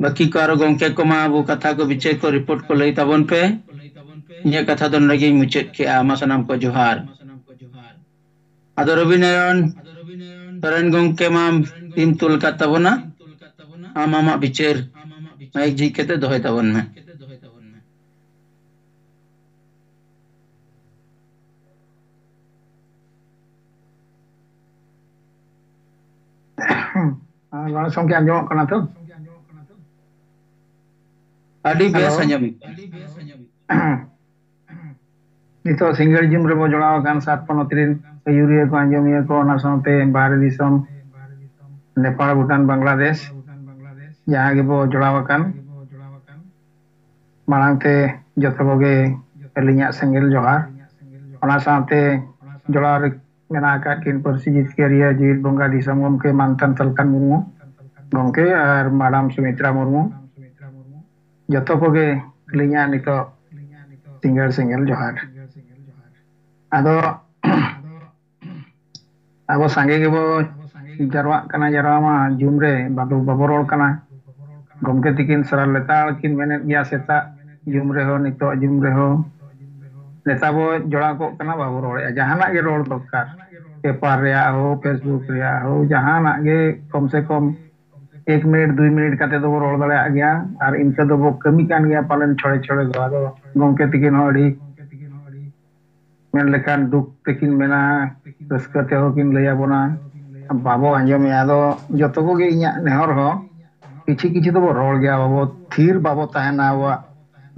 ᱵᱟᱹᱠᱤ ᱠᱚ ᱟᱨᱚ ᱜᱚᱝᱠᱮ ᱠᱚᱢᱟ ᱟᱵᱚ ᱠᱟᱛᱷᱟ ᱠᱚ ᱵᱤᱪᱟᱹᱨ ᱠᱚ ᱨᱤᱯᱳᱨᱴ ᱠᱚ ᱞᱟᱹᱭ ᱛᱟᱵᱚᱱ ᱯᱮ᱾ ᱤᱧᱟᱹᱜ ᱠᱟᱛᱷᱟ ᱫᱚ ᱱᱚᱰᱮ ᱜᱤᱧ ᱢᱩᱪᱟᱹᱫ ᱠᱮᱜᱼᱟ᱾ ᱢᱟ ᱥᱟᱱᱟᱢ ᱠᱚ ᱡᱚᱦᱟᱨ᱾ ᱟᱫᱚ ᱨᱚᱵᱤ ᱱᱟᱨᱟᱭᱚᱱ ᱥᱚᱨᱮᱱ ᱜᱚᱝᱠᱮ ᱢᱟ ᱴᱤᱢ ᱛᱩᱞ ᱠᱟᱫ ᱛᱟᱵᱚᱱᱟ᱾ ᱟᱢ ᱟᱢᱟᱜ ᱵᱤᱪᱟᱹᱨ ᱢᱟᱭᱤᱠ ᱡᱷᱤᱡ ᱠᱟᱛᱮ ᱫᱚᱦᱚᱭ ᱛᱟᱵᱚᱱ ᱢᱮ᱾ ᱟᱨ ᱜᱚᱬᱮᱥ ᱜᱚᱢᱠᱮ ᱟᱸᱡᱚᱢᱚᱜ ᱠᱟᱱᱟ ᱛᱚ? ᱟᱹᱰᱤ ᱵᱮᱥ Hello. ᱟᱸᱡᱚᱢ᱾ ᱱᱤᱛᱚᱜ ᱥᱤᱸᱜᱟᱹᱲ ᱡᱩᱢ ᱨᱮᱵᱚ ᱡᱚᱲᱟᱣ ᱟᱠᱟᱱ ᱥᱟᱛ ᱯᱚᱱᱚᱛ ᱨᱤᱱ ᱟᱹᱭᱩᱨᱤᱭᱟᱹ ᱠᱚ, ᱟᱸᱡᱚᱢᱤᱭᱟᱹ ᱠᱚ, ᱚᱱᱟ ᱥᱟᱶᱛᱮ ᱵᱟᱦᱨᱮ ᱫᱤᱥᱚᱢ, ᱱᱮᱯᱟᱲ, ᱵᱷᱩᱴᱟᱱ, ᱵᱟᱝᱞᱟᱫᱮᱥ, ᱡᱟᱦᱟᱸ ᱜᱮᱵᱚ ᱡᱚᱲᱟᱣ ᱟᱠᱟᱱ, ᱢᱟᱲᱟᱝ ᱛᱮ ᱡᱚᱛᱚ ᱠᱚᱜᱮ ᱟᱹᱞᱤᱧᱟᱜ ᱥᱮᱸᱜᱮᱞ ᱡᱚᱦᱟᱨ᱾ ᱚᱱᱟ ᱥᱟᱶᱛᱮ ᱡᱚᱲᱟᱣ ᱨᱮ ᱢᱮᱱᱟᱜ ᱟᱠᱟᱫ ᱠᱤᱱ ᱯᱟᱹᱨᱥᱤ ᱡᱤᱛᱠᱟᱹᱨᱤᱭᱟᱹ ᱡᱤᱣᱤᱫ ᱵᱚᱸᱜᱟ ᱫᱤᱥᱚᱢ ᱜᱚᱢᱠᱮ ᱢᱟᱱᱛᱷᱟᱱ ᱥᱟᱞᱠᱷᱟᱱ ᱢᱩᱨᱢᱩ ᱜᱚᱢᱠᱮ ᱟᱨ ᱢᱟᱰᱟᱢ ᱥᱩᱢᱤᱛᱨᱟ ᱢᱩᱨᱢᱩ, ᱡᱚᱛᱚ ᱠᱚᱜᱮ ᱟᱹᱞᱤᱧᱟᱜ ᱱᱤᱛᱚᱜ ᱥᱤᱸᱜᱟᱹᱲ ᱥᱮᱸᱜᱮᱞ ᱡᱚᱦᱟᱨ᱾ ᱟᱫᱚ ᱟᱵᱚ ᱥᱟᱸᱜᱮ ᱜᱮᱵᱚ ᱡᱟᱨᱣᱟᱜ ᱠᱟᱱᱟ, ᱡᱟᱨᱣᱟ ᱢᱟ ᱡᱩᱢ ᱨᱮ ᱵᱟᱵᱚ, ᱵᱟᱵᱚ ᱨᱚᱲ ᱠᱟᱱᱟ᱾ ᱜᱚᱢᱠᱮ ᱛᱤᱠᱤᱱ ᱥᱟᱨᱟ ᱞᱮᱛᱟᱲ ᱠᱤᱱ ᱢᱮᱱᱮᱫ ᱜᱮᱭᱟ, ᱥᱮᱛᱟᱜ ᱡᱩᱢ ᱨᱮᱦᱚᱸ, ᱱᱤᱛᱚᱜ ᱡᱩᱢ ᱨᱮᱦᱚᱸ, ᱱᱮᱛᱟ ᱵᱚ ᱡᱚᱲᱟᱣ ᱠᱚᱜ ᱠᱟᱱᱟ, ᱵᱟᱵᱚ ᱨᱚᱲᱮᱫᱼᱟ᱾ ᱡᱟᱦᱟᱱᱟᱜ ᱜᱮ ᱨᱚᱲ ᱫᱚᱨᱠᱟᱨ, ᱯᱮᱯᱟᱨ ᱨᱮᱭᱟᱜ ᱦᱳ, ᱯᱷᱮᱥᱵᱩᱠ ᱨᱮᱭᱟᱜ ᱦᱳ, ᱡᱟᱦᱟᱱᱟᱜ ᱜᱮ, ᱠᱚᱢ ᱥᱮ ᱠᱚᱢ ᱮᱠ ᱢᱤᱱᱤᱴ, ᱫᱩᱭ ᱢᱤᱱᱤᱴ ᱠᱟᱛᱮ ᱫᱚᱵᱚ ᱨᱚᱲ ᱫᱟᱲᱮᱭᱟᱜ ᱜᱮᱭᱟ᱾ ᱟᱨ ᱤᱱᱠᱟᱹ ᱫᱚᱵᱚ ᱠᱟᱹᱢᱤ ᱠᱟᱱ ᱜᱮᱭᱟ ᱯᱟᱞᱮᱱ ᱪᱷᱚᱲᱮ ᱪᱷᱚᱲᱮ ᱫᱚ᱾ ᱟᱫᱚ ᱜᱚᱢᱠᱮ ᱛᱤᱠᱤᱱ ᱦᱚᱸ ᱟᱹᱰᱤ ᱢᱮᱱ ᱞᱮᱠᱷᱟᱱ ᱫᱩᱠ ᱛᱮᱠᱤᱱ ᱢᱮᱱᱟ, ᱨᱟᱹᱥᱠᱟᱹ ᱛᱮᱦᱚᱸ ᱠᱤᱱ ᱞᱟᱹᱭ ᱟᱵᱚᱱᱟ, ᱵᱟᱵᱚ ᱟᱸᱡᱚᱢᱮᱜᱼᱟ᱾ ᱟᱫᱚ ᱡᱚᱛᱚ ᱠᱚᱜᱮ ᱤᱧᱟᱹᱜ ᱱᱮᱦᱚᱨ ᱦᱚᱸ, ᱠᱤᱪᱷᱩ ᱠᱤᱪᱷᱩ ᱫᱚᱵᱚ ᱨᱚᱲ ᱜᱮᱭᱟ, ᱵᱟᱵᱚ ᱛᱷᱤᱨ ᱵᱟᱵᱚ ᱛᱟᱦᱮᱱᱟ᱾ ᱟᱵᱚᱣᱟᱜ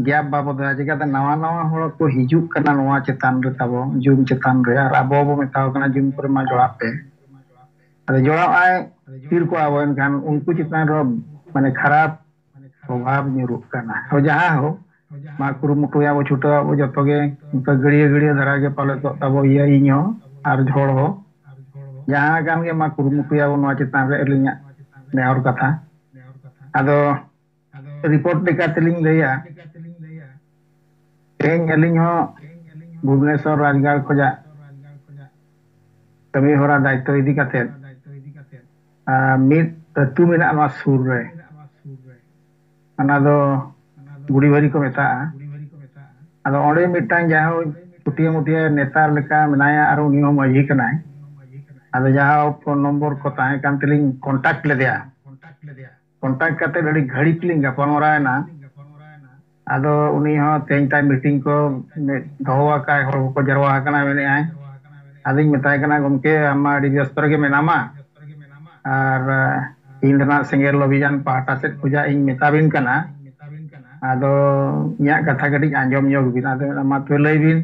ᱜᱮᱯ ᱵᱟᱵᱚ ᱫᱚᱦᱚᱭᱟ᱾ ᱪᱤᱠᱟᱹᱛᱮ ᱱᱟᱣᱟ ᱱᱟᱣᱟ ᱦᱚᱲ ᱠᱚ ᱦᱤᱡᱩᱜ ᱠᱟᱱᱟ ᱱᱚᱣᱟ ᱪᱮᱛᱟᱱ ᱨᱮ, ᱛᱟᱵᱚ ᱡᱩᱢ ᱪᱮᱛᱟᱱ ᱨᱮ, ᱟᱨ ᱟᱵᱚ ᱵᱚ ᱢᱮᱛᱟ ᱠᱚ ᱠᱟᱱᱟ ᱡᱩᱢ ᱠᱚᱨᱮ ᱢᱟ ᱡᱚᱲᱟᱜ ᱯᱮ᱾ ᱟᱫᱚ ᱡᱚᱲᱟᱣ ᱟᱭ, ᱛᱷᱤᱨ ᱠᱚᱜᱼᱟ ᱵᱚ, ᱮᱱᱠᱷᱟᱱ ᱩᱱᱠᱩ ᱪᱮᱛᱟᱱ ᱨᱮ ᱢᱟᱱᱮ ᱠᱷᱟᱨᱟᱯ ᱯᱨᱚᱵᱷᱟᱵᱽ ᱧᱩᱨᱩᱜ ᱠᱟᱱᱟ᱾ ᱦᱳᱭ, ᱡᱟᱦᱟᱸ ᱦᱳᱠ, ᱢᱟ ᱠᱩᱨᱩᱢᱩᱴᱩᱭᱟ ᱵᱚ, ᱪᱷᱩᱴᱟᱹᱣ ᱟᱵᱚ ᱡᱚᱛᱚ ᱜᱮ, ᱚᱱᱠᱟ ᱜᱟᱹᱲᱭᱟᱹ ᱜᱟᱹᱲᱭᱟᱹ ᱫᱷᱟᱨᱟ ᱜᱮ ᱯᱟᱞᱮ ᱛᱚᱜ ᱛᱟᱵᱚ ᱤᱭᱟᱹ, ᱤᱧ ᱦᱚᱸ ᱟᱨ ᱦᱚᱲ ᱦᱚᱸ, ᱡᱟᱦᱟᱸ ᱠᱟᱱ ᱜᱮ, ᱢᱟ ᱠᱩᱨᱩᱢᱩᱴᱩᱭᱟ ᱵᱚ ᱱᱚᱣᱟ ᱪᱮᱛᱟᱱ ᱨᱮ, ᱟᱹᱞᱤᱧᱟᱜ ᱱᱮᱦᱚᱨ ᱠᱟᱛᱷᱟ᱾ ᱟᱫᱚ ᱨᱤᱯᱳᱨᱴ ᱞᱮᱠᱟ ᱛᱮᱞᱤᱧ ᱞᱟᱹᱭᱟ, ᱛᱮᱦᱮᱧ ᱟᱹᱞᱤᱧ ᱦᱚᱸ ᱵᱷᱩᱵᱽᱱᱮᱥᱚᱨ ᱨᱟᱡᱽᱜᱟᱲ ᱠᱷᱚᱱᱟᱜ ᱠᱟᱹᱢᱤ ᱦᱚᱨᱟ ᱫᱟᱭᱤᱛᱛᱚ ᱤᱫᱤ ᱠᱟᱛᱮᱫ, ᱟᱨ ᱢᱤᱫ ᱟᱹᱛᱩ ᱢᱮᱱᱟᱜᱼᱟ ᱱᱚᱣᱟ ᱥᱩᱨ ᱨᱮ, ᱚᱱᱟ ᱫᱚ ᱜᱩᱲᱤᱵᱟᱹᱨᱤ ᱠᱚ ᱢᱮᱛᱟᱜᱼᱟ᱾ ᱟᱫᱚ ᱚᱸᱰᱮ ᱢᱤᱫᱴᱟᱝ ᱡᱟᱦᱟᱸ ᱪᱷᱩᱴᱤᱭᱟᱹ ᱢᱩᱴᱤᱭᱟᱹ ᱱᱮᱛᱟ ᱞᱮᱠᱟ ᱢᱮᱱᱟᱭᱟ, ᱟᱨ ᱩᱱᱤ ᱦᱚᱸ ᱢᱟᱹᱡᱷᱤ ᱠᱟᱱᱟᱭ᱾ ᱟᱫᱚ ᱡᱟᱦᱟᱸ ᱯᱷᱳᱱ ᱱᱚᱢᱵᱚᱨ ᱠᱚ ᱛᱟᱦᱮᱸ ᱠᱟᱱ ᱛᱮᱞᱤᱧ ᱠᱚᱱᱴᱟᱠᱴ ᱞᱮᱫᱮᱭᱟ᱾ ᱠᱚᱱᱴᱟᱠᱴ ᱠᱟᱛᱮ ᱟᱹᱰᱤ ᱜᱷᱟᱹᱲᱤᱡ ᱞᱤᱧ ᱜᱟᱯᱟᱞᱢᱟᱨᱟᱣ ᱮᱱᱟ᱾ ᱟᱫᱚ ᱩᱱᱤ ᱦᱚᱸ ᱛᱮᱦᱮᱧ ᱛᱟᱭ ᱢᱤᱴᱤᱝ ᱠᱚ ᱫᱚᱦᱚ ᱟᱠᱟᱫ, ᱦᱚᱲ ᱠᱚᱠᱚ ᱡᱟᱨᱣᱟ ᱟᱠᱟᱱᱟ ᱢᱮᱱᱮᱫᱼᱟᱭ᱾ ᱟᱫᱚᱧ ᱢᱮᱛᱟᱭ ᱠᱟᱱᱟ, "ᱜᱚᱢᱠᱮ, ᱟᱢ ᱢᱟ ᱟᱹᱰᱤ ᱵᱮᱥᱛᱚ ᱨᱮᱜᱮ ᱢᱮᱱᱟᱢᱟ, ᱟᱨ ᱤᱧ ᱫᱚ ᱱᱟᱜ ᱥᱮᱸᱜᱮᱞ ᱚᱵᱷᱤᱡᱟᱱ ᱯᱟᱦᱴᱟ ᱥᱮᱫ ᱠᱷᱚᱱᱟᱜ ᱤᱧ ᱢᱮᱛᱟ ᱵᱤᱱ ᱠᱟᱱᱟ, ᱟᱫᱚ ᱤᱧᱟᱹᱜ ᱠᱟᱛᱷᱟ ᱠᱟᱹᱴᱤᱡ ᱟᱸᱡᱚᱢ ᱧᱚᱜ ᱵᱤᱱ᱾" ᱟᱫᱚ ᱢᱮᱱᱟ, "ᱢᱟ ᱛᱚᱵᱮ ᱞᱟᱹᱭ ᱵᱤᱱ᱾"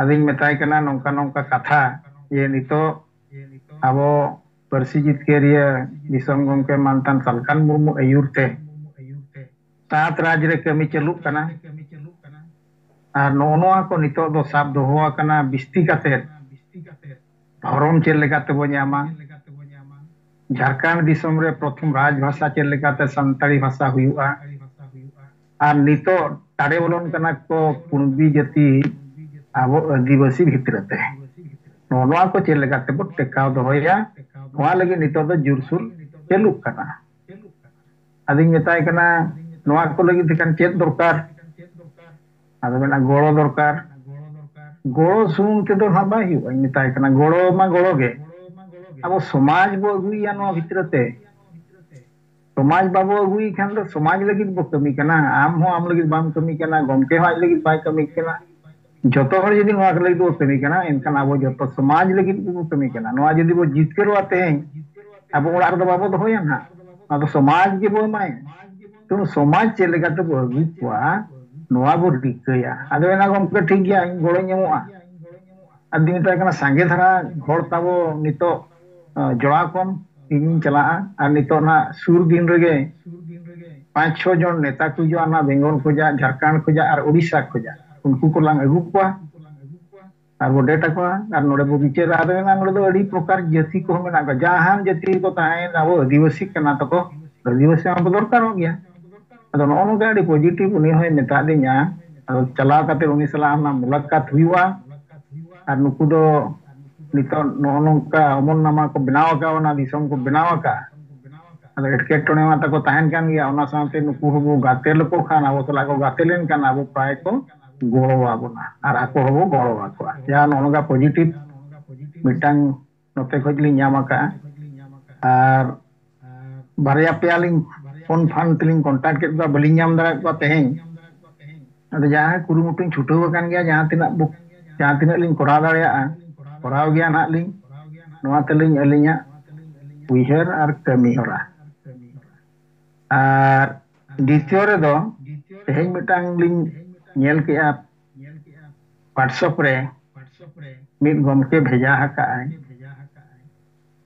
ᱟᱫᱚᱧ ᱢᱮᱛᱟᱭ ᱠᱟᱱᱟ, "ᱱᱚᱝᱠᱟ ᱱᱚᱝᱠᱟ ᱠᱟᱛᱷᱟ ᱡᱮ ᱱᱤᱛᱚᱜ ᱟᱵᱚ ᱯᱟᱹᱨᱥᱤ ᱡᱤᱛᱠᱟᱹᱨᱤᱭᱟᱹ ᱫᱤᱥᱚᱢ ᱜᱚᱢᱠᱮ ᱢᱟᱱᱛᱷᱟᱱ ᱥᱟᱞᱠᱷᱟᱱ ᱢᱩᱨᱢᱩ ᱟᱹᱭᱩᱨ ᱛᱮ ᱥᱟᱛ ᱨᱟᱡᱽ ᱨᱮ ᱠᱟᱹᱢᱤ ᱪᱟᱹᱞᱩᱜ ᱠᱟᱱᱟ, ᱟᱨ ᱱᱚᱜᱼᱚ ᱱᱚᱣᱟ ᱠᱚ ᱱᱤᱛᱚᱜ ᱫᱚ ᱥᱟᱵ ᱫᱚᱦᱚ ᱟᱠᱟᱱᱟ ᱵᱤᱥᱛᱤ ᱠᱟᱛᱮ, ᱫᱷᱚᱨᱚᱢ ᱪᱮᱫ ᱞᱮᱠᱟ ᱛᱮᱵᱚ ᱧᱟᱢᱟ, ᱡᱷᱟᱲᱠᱷᱚᱸᱰ ᱫᱤᱥᱚᱢ ᱨᱮ ᱯᱨᱚᱛᱷᱚᱢ ᱨᱟᱡᱽ ᱵᱷᱟᱥᱟ ᱪᱮᱫ ᱞᱮᱠᱟᱛᱮ ᱥᱟᱱᱛᱟᱲᱤ ᱵᱷᱟᱥᱟ ᱦᱩᱭᱩᱜᱼᱟ, ᱟᱨ ᱱᱤᱛᱚᱜ ᱴᱟᱲᱮ ᱵᱚᱞᱚᱱ ᱠᱟᱱᱟ ᱠᱚ ᱠᱩᱬᱵᱤ ᱡᱟᱹᱛᱤ ᱟᱵᱚ ᱟᱹᱫᱤᱵᱟᱹᱥᱤ ᱵᱷᱤᱛᱨᱤ ᱛᱮ, ᱱᱚᱜᱼᱚ ᱱᱚᱣᱟ ᱠᱚ ᱪᱮᱫ ᱞᱮᱠᱟ ᱛᱮᱵᱚ ᱴᱮᱠᱟᱣ ᱫᱚᱦᱚᱭᱟ, ᱱᱚᱣᱟ ᱞᱟᱹᱜᱤᱫ ᱱᱤᱛᱚᱜ ᱫᱚ ᱡᱳᱨᱥᱳᱨ ᱪᱟᱹᱞᱩᱜ ᱠᱟᱱᱟ᱾ ᱟᱫᱚᱧ ᱢᱮᱛᱟᱭ ᱠᱟᱱᱟ, ᱱᱚᱣᱟ ᱠᱚ ᱞᱟᱹᱜᱤᱫ ᱛᱮᱠᱷᱟᱱ ᱪᱮᱫ ᱫᱚᱨᱠᱟᱨ? ᱟᱫᱚ ᱢᱮᱱᱟ ᱜᱚᱲᱚ ᱫᱚᱨᱠᱟᱨ᱾ ᱜᱚᱲᱚ ᱥᱩᱢᱩᱝ ᱛᱮᱫᱚ ᱱᱟᱦᱟᱜ ᱵᱟᱭ ᱦᱩᱭᱩᱜᱼᱟ, ᱤᱧ ᱢᱮᱛᱟᱭ ᱠᱟᱱᱟ, ᱜᱚᱲᱚ ᱢᱟ ᱜᱚᱲᱚ ᱜᱮ᱾ ᱟᱵᱚ ᱥᱚᱢᱟᱡᱽ ᱵᱚ ᱟᱹᱜᱩᱭᱮᱭᱟ ᱱᱚᱣᱟ ᱵᱷᱤᱛᱨᱤ ᱛᱮ᱾ ᱥᱚᱢᱟᱡᱽ ᱵᱟᱵᱚ ᱟᱹᱜᱩᱭᱮ ᱠᱷᱟᱱ ᱫᱚ ᱥᱚᱢᱟᱡᱽ ᱞᱟᱹᱜᱤᱫ ᱵᱚ ᱠᱟᱹᱢᱤ ᱠᱟᱱᱟ᱾ ᱟᱢ ᱦᱚᱸ ᱟᱢ ᱞᱟᱹᱜᱤᱫ ᱵᱟᱢ ᱠᱟᱹᱢᱤ ᱠᱟᱱᱟ, ᱜᱚᱢᱠᱮ ᱦᱚᱸ ᱟᱡ ᱞᱟᱹᱜᱤᱫ ᱵᱟᱭ ᱠᱟᱹᱢᱤ ᱠᱟᱱᱟ᱾ ᱡᱚᱛᱚ ᱦᱚᱲ ᱡᱩᱫᱤ ᱱᱚᱣᱟ ᱞᱟᱹᱜᱤᱫ ᱵᱚ ᱠᱟᱹᱢᱤ ᱠᱟᱱᱟ, ᱮᱱᱠᱷᱟᱱ ᱟᱵᱚ ᱡᱚᱛᱚ ᱥᱚᱢᱟᱡᱽ ᱞᱟᱹᱜᱤᱫ ᱜᱮᱵᱚ ᱠᱟᱹᱢᱤ ᱠᱟᱱᱟ᱾ ᱱᱚᱣᱟ ᱡᱩᱫᱤ ᱵᱚ ᱡᱤᱛᱠᱟᱹᱨᱚᱜᱼᱟ ᱛᱮᱦᱮᱧ, ᱟᱵᱚ ᱚᱲᱟᱜ ᱨᱮᱫᱚ ᱵᱟᱵᱚ ᱫᱚᱦᱚᱭᱟ ᱱᱟᱦᱟᱜ, ᱱᱚᱣᱟ ᱫᱚ ᱥᱚᱢᱟᱡᱽ ᱜᱮᱵᱚ ᱮᱢᱟᱭᱟ᱾ ᱛᱚ ᱥᱚᱢᱟᱡᱽ ᱪᱮᱫ ᱞᱮᱠᱟ ᱛᱮᱵᱚ ᱟᱹᱜᱩ ᱠᱚᱣᱟ, ᱱᱚᱣᱟ ᱵᱚ ᱨᱤᱠᱟᱹᱭᱟ᱾ ᱟᱫᱚ ᱮᱱᱟ ᱜᱚᱢᱠᱮ ᱴᱷᱤᱠ ᱜᱮᱭᱟ, ᱤᱧ ᱜᱚᱲᱚᱧ ᱮᱢᱚᱜᱼᱟ᱾ ᱟᱨ ᱫᱩᱧ ᱢᱮᱛᱟᱭ ᱠᱟᱱᱟ, ᱥᱟᱸᱜᱮ ᱫᱷᱟᱨᱟ ᱦᱚᱲ ᱛᱟᱵᱚ ᱱᱤᱛᱚᱜ ᱟᱸ, ᱡᱚᱲᱟᱣ ᱠᱚᱢ, ᱤᱧᱤᱧ ᱪᱟᱞᱟᱜᱼᱟ᱾ ᱟᱨ ᱱᱤᱛᱚᱜ ᱱᱟᱜ ᱥᱩᱨ ᱫᱤᱱ ᱨᱮᱜᱮ ᱯᱟᱸᱪ ᱪᱷᱚ ᱡᱚᱱ ᱱᱮᱛᱟ ᱠᱚ ᱦᱤᱡᱩᱜᱼᱟ, ᱱᱟᱜ ᱵᱮᱝᱜᱚᱞ ᱠᱷᱚᱡᱟᱜ, ᱡᱷᱟᱲᱠᱷᱚᱸᱰ ᱠᱷᱚᱡᱟᱜ ᱟᱨ ᱩᱲᱤᱥᱥᱟ ᱠᱷᱚᱡᱟᱜ, ᱩᱱᱠᱩ ᱠᱚᱞᱟᱝ ᱟᱹᱜᱩ ᱠᱚᱣᱟ᱾ ᱟᱨ ᱵᱚ ᱰᱮᱴ ᱟᱠᱚᱣᱟ, ᱟᱨ ᱱᱚᱰᱮ ᱵᱚ ᱵᱤᱪᱟᱹᱨᱟ᱾ ᱟᱫᱚ ᱮᱱᱟ ᱱᱚᱰᱮ ᱫᱚ ᱟᱹᱰᱤ ᱯᱨᱚᱠᱟᱨ ᱡᱟᱹᱛᱤ ᱠᱚᱦᱚᱸ ᱢᱮᱱᱟᱜ ᱠᱚᱣᱟ, ᱡᱟᱦᱟᱱ ᱡᱟᱹᱛᱤ ᱠᱚ ᱛᱟᱦᱮᱸᱭᱮᱱ, ᱟᱵᱚ ᱟᱹᱫᱤᱵᱟᱹᱥᱤ ᱠᱟᱱᱟ ᱛᱟᱠᱚ, ᱟᱹᱫᱤᱵᱟᱹᱥᱤ ᱢᱟ ᱵᱚ ᱫᱚᱨᱠᱟᱨᱚᱜ ᱜᱮᱭᱟ᱾ ᱟᱫᱚ ᱱᱚᱜᱼᱚ ᱱᱚᱝᱠᱟ ᱟᱹᱰᱤ ᱯᱚᱡᱤᱴᱤᱵᱷ ᱩᱱᱤ ᱦᱚᱸᱭ ᱢᱮᱛᱟᱫᱤᱧᱟ᱾ ᱟᱫᱚ ᱪᱟᱞᱟᱣ ᱠᱟᱛᱮ ᱩᱱᱤ ᱥᱟᱞᱟᱜ ᱚᱱᱟ ᱢᱩᱞᱟᱠᱟᱛ ᱦᱩᱭᱩᱜᱼᱟ᱾ ᱟᱨ ᱱᱩᱠᱩ ᱫᱚ ᱱᱤᱛᱚᱜ ᱱᱚᱜᱼᱚ ᱱᱚᱝᱠᱟ ᱚᱢᱚᱞᱱᱟᱢᱟ ᱠᱚ ᱵᱮᱱᱟᱣ ᱟᱠᱟᱫ, ᱚᱱᱟ ᱫᱤᱥᱚᱢ ᱠᱚ ᱵᱮᱱᱟᱣ ᱟᱠᱟᱫ᱾ ᱟᱫᱚ ᱮᱴᱠᱮᱴᱚᱬᱮ ᱢᱟ ᱛᱟᱠᱚ ᱛᱟᱦᱮᱱ ᱠᱟᱱ ᱜᱮᱭᱟ, ᱚᱱᱟ ᱥᱟᱶᱛᱮ ᱱᱩᱠᱩ ᱦᱚᱸᱵᱚ ᱜᱟᱛᱮ ᱞᱮᱠᱚ ᱠᱷᱟᱱ, ᱟᱵᱚ ᱥᱟᱞᱟᱜ ᱠᱚ ᱜᱟᱛᱮ ᱞᱮᱱᱠᱷᱟᱱ ᱟᱵᱚ ᱯᱨᱟᱭ ᱠᱚ ᱜᱚᱲᱚ ᱟᱵᱚᱱᱟ ᱟᱨ ᱟᱠᱚ ᱦᱚᱸᱵᱚ ᱜᱚᱲᱚ ᱟᱠᱚᱣᱟ᱾ ᱡᱟᱦᱟᱸ ᱱᱚᱜᱼᱚ ᱱᱚᱝᱠᱟ ᱯᱚᱡᱤᱴᱤᱵᱷ ᱢᱤᱫᱴᱟᱝ ᱱᱚᱛᱮ ᱠᱷᱚᱡ ᱞᱤᱧ ᱧᱟᱢ ᱟᱠᱟᱫᱼᱟ᱾ ᱟᱨ ᱵᱟᱨᱭᱟ ᱯᱮᱭᱟ ᱞᱤᱧ ᱯᱷᱳᱱ ᱯᱷᱟᱱ ᱛᱮᱞᱤᱧ ᱠᱚᱱᱴᱟᱠᱴ ᱠᱮᱫ ᱠᱚᱣᱟ, ᱵᱟᱹᱞᱤᱧ ᱧᱟᱢ ᱫᱟᱲᱮᱭᱟᱫ ᱠᱚᱣᱟ ᱛᱮᱦᱮᱧ᱾ ᱟᱫᱚ ᱡᱟᱦᱟᱸᱭ ᱠᱩᱨᱩᱢᱩᱴᱩᱧ ᱪᱷᱩᱴᱟᱹᱣ ᱟᱠᱟᱱ ᱜᱮᱭᱟ, ᱡᱟᱦᱟᱸ ᱛᱤᱱᱟᱹᱜ ᱵᱩᱠ, ᱡᱟᱦᱟᱸ ᱛᱤᱱᱟᱹᱜ ᱞᱤᱧ ᱠᱚᱨᱟᱣ ᱫᱟᱲᱮᱭᱟᱜᱼᱟ, ᱠᱚᱨᱟᱣ ᱜᱮᱭᱟ ᱱᱟᱦᱟᱜ ᱞᱤᱧ᱾ ᱱᱚᱣᱟ ᱛᱮᱞᱤᱧ ᱟᱹᱞᱤᱧᱟᱜ ᱩᱭᱦᱟᱹᱨ ᱟᱨ ᱠᱟᱹᱢᱤ ᱦᱚᱨᱟ᱾ ᱟᱨ ᱫᱤᱛᱤᱭᱚ ᱨᱮᱫᱚ ᱛᱮᱦᱮᱧ ᱢᱤᱫᱴᱟᱝ ᱞᱤᱧ ᱧᱮᱞ ᱠᱮᱜᱼᱟ, WhatsApp ᱨᱮ ᱢᱤᱫ ᱜᱚᱢᱠᱮ ᱵᱷᱮᱡᱟ ᱟᱠᱟᱫᱼᱟᱭ᱾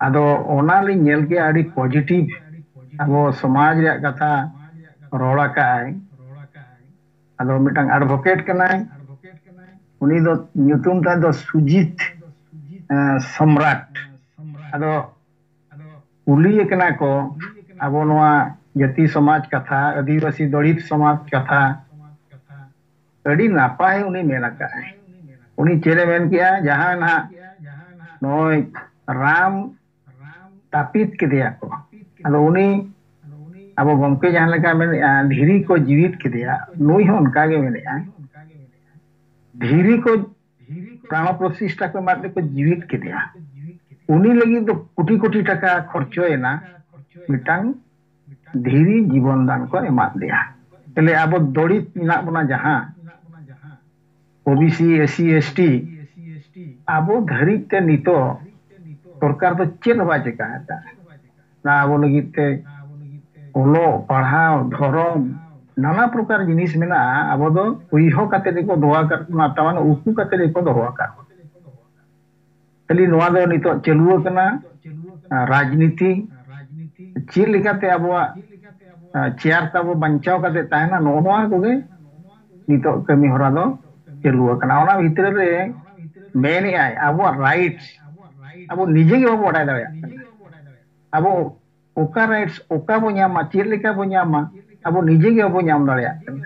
ᱟᱫᱚ ᱚᱱᱟ ᱞᱤᱧ ᱧᱮᱞ ᱠᱮᱜᱼᱟ, ᱟᱹᱰᱤ ᱯᱚᱡᱤᱴᱤᱵᱷ ᱟᱵᱚ ᱥᱚᱢᱟᱡᱽ ᱨᱮᱭᱟᱜ ᱠᱟᱛᱷᱟ ᱨᱚᱲ ᱟᱠᱟᱫᱼᱟᱭ᱾ ᱟᱫᱚ ᱢᱤᱫᱴᱟᱝ ᱮᱰᱵᱷᱚᱠᱮᱴ ᱠᱟᱱᱟᱭ, ᱩᱱᱤ ᱫᱚ ᱧᱩᱛᱩᱢ ᱛᱟᱭ ᱫᱚ ᱥᱩᱡᱤᱛ ᱮᱸ, ᱥᱚᱢᱨᱟᱴ᱾ ᱟᱫᱚ ᱠᱩᱞᱤᱭᱮ ᱠᱟᱱᱟ ᱠᱚ, ᱟᱵᱚ ᱱᱚᱣᱟ ᱡᱟᱹᱛᱤ ᱥᱚᱢᱟᱡᱽ ᱠᱟᱛᱷᱟ, ᱟᱹᱫᱤᱵᱟᱹᱥᱤ ᱫᱚᱞᱤᱛ ᱥᱚᱢᱟᱡᱽ ᱠᱟᱛᱷᱟ, ᱟᱹᱰᱤ ᱱᱟᱯᱟᱭ ᱩᱱᱤ ᱢᱮᱱ ᱟᱠᱟᱫᱼᱟᱭ᱾ ᱩᱱᱤ ᱪᱮᱫ ᱮ ᱢᱮᱱ ᱠᱮᱜᱼᱟ? ᱡᱟᱦᱟᱸ ᱱᱟᱦᱟᱜ ᱱᱚᱜᱼᱚᱭ ᱨᱟᱢ ᱛᱟᱹᱯᱤᱛ ᱠᱮᱫᱮᱭᱟ ᱠᱚ, ᱟᱫᱚ ᱩᱱᱤ ᱟᱵᱚ ᱜᱚᱢᱠᱮ ᱡᱟᱦᱟᱸ ᱞᱮᱠᱟ ᱢᱮᱱᱮᱫᱼᱟ, ᱫᱷᱤᱨᱤ ᱠᱚ ᱡᱤᱣᱤᱫ ᱠᱮᱫᱮᱭᱟ, ᱱᱩᱭ ᱦᱚᱸ ᱚᱱᱠᱟ ᱜᱮ ᱢᱮᱱᱮᱫᱼᱟ, ᱫᱷᱤᱨᱤ ᱠᱚ ᱯᱨᱟᱬᱚ ᱯᱨᱚᱛᱤᱥᱴᱷᱟ ᱠᱚ ᱮᱢᱟᱫ ᱛᱮᱠᱚ ᱡᱤᱣᱤᱫ ᱠᱮᱫᱮᱭᱟ᱾ ᱩᱱᱤ ᱞᱟᱹᱜᱤᱫ ᱫᱚ ᱠᱳᱴᱤ ᱠᱳᱴᱤ ᱴᱟᱠᱟ ᱠᱷᱚᱨᱪᱚᱭᱮᱱᱟ, ᱢᱤᱫᱴᱟᱝ ᱫᱷᱤᱨᱤ ᱡᱤᱵᱚᱱ ᱫᱟᱱ ᱠᱚ ᱮᱢᱟᱫ ᱞᱮᱭᱟ᱾ ᱛᱟᱦᱞᱮ ᱟᱵᱚ ᱫᱚᱲᱤᱛ ᱢᱮᱱᱟᱜ ᱵᱚᱱᱟ ᱡᱟᱦᱟᱸ, ᱳᱵᱤᱥᱤ, ᱮᱥᱥᱤ, ᱮᱥᱴᱤ, ᱟᱵᱚ ᱫᱷᱟᱹᱨᱤᱡ ᱛᱮ ᱱᱤᱛᱚᱜ ᱥᱚᱨᱠᱟᱨ ᱫᱚ ᱪᱮᱫ ᱦᱚᱸ ᱵᱟᱭ ᱪᱮᱠᱟ ᱟᱠᱟᱫᱟ᱾ ᱱᱟ ᱟᱵᱚ ᱞᱟᱹᱜᱤᱫ ᱛᱮ ᱚᱞᱚᱜ ᱯᱟᱲᱦᱟᱣ, ᱫᱷᱚᱨᱚᱢ, ᱱᱟᱱᱟ ᱯᱨᱚᱠᱟᱨ ᱡᱤᱱᱤᱥ ᱢᱮᱱᱟᱜᱼᱟ, ᱟᱵᱚ ᱫᱚ ᱩᱭᱦᱟᱹᱨ ᱠᱟᱛᱮ ᱜᱮᱠᱚ ᱫᱚᱦᱚ ᱟᱠᱟᱫ ᱵᱚᱱᱟ, ᱛᱟᱨ ᱢᱟᱱᱮ ᱩᱠᱩ ᱠᱟᱛᱮ ᱜᱮᱠᱚ ᱫᱚᱦᱚ ᱟᱠᱟᱫ ᱵᱚᱱᱟ᱾ ᱠᱷᱟᱹᱞᱤ ᱱᱚᱣᱟ ᱫᱚ ᱱᱤᱛᱚᱜ ᱪᱟᱹᱞᱩ ᱟᱠᱟᱱᱟ, ᱨᱟᱡᱽᱱᱤᱛᱤ, ᱪᱮᱫ ᱞᱮᱠᱟᱛᱮ ᱟᱵᱚᱣᱟᱜ ᱪᱮᱭᱟᱨ ᱛᱟᱵᱚ ᱵᱟᱧᱪᱟᱣ ᱠᱟᱛᱮ ᱛᱟᱦᱮᱱᱟ, ᱱᱚᱜᱼᱚ ᱱᱚᱣᱟ ᱠᱚᱜᱮ ᱱᱤᱛᱚᱜ ᱠᱟᱹᱢᱤ ᱦᱚᱨᱟ ᱫᱚ ᱪᱟᱹᱞᱩ ᱟᱠᱟᱱᱟ᱾ ᱚᱱᱟ ᱵᱷᱤᱛᱨᱤ ᱨᱮ ᱢᱮᱱᱮᱫᱼᱟᱭ, ᱟᱵᱚᱣᱟᱜ ᱨᱟᱭᱤᱴᱥ ᱟᱵᱚ ᱱᱤᱡᱮ ᱜᱮ ᱵᱟᱵᱚ ᱵᱟᱰᱟᱭ ᱫᱟᱲᱮᱭᱟᱜ ᱠᱟᱱᱟ᱾ ᱟᱵᱚ ᱚᱠᱟ ᱨᱟᱭᱤᱴᱥ ᱚᱠᱟ ᱵᱚ ᱧᱟᱢᱟ, ᱪᱮᱫ ᱞᱮᱠᱟ ᱵᱚ ᱧᱟᱢᱟ, ᱟᱵᱚ ᱱᱤᱡᱮ ᱜᱮ ᱵᱟᱵᱚ ᱧᱟᱢ ᱫᱟᱲᱮᱭᱟᱜ ᱠᱟᱱᱟ,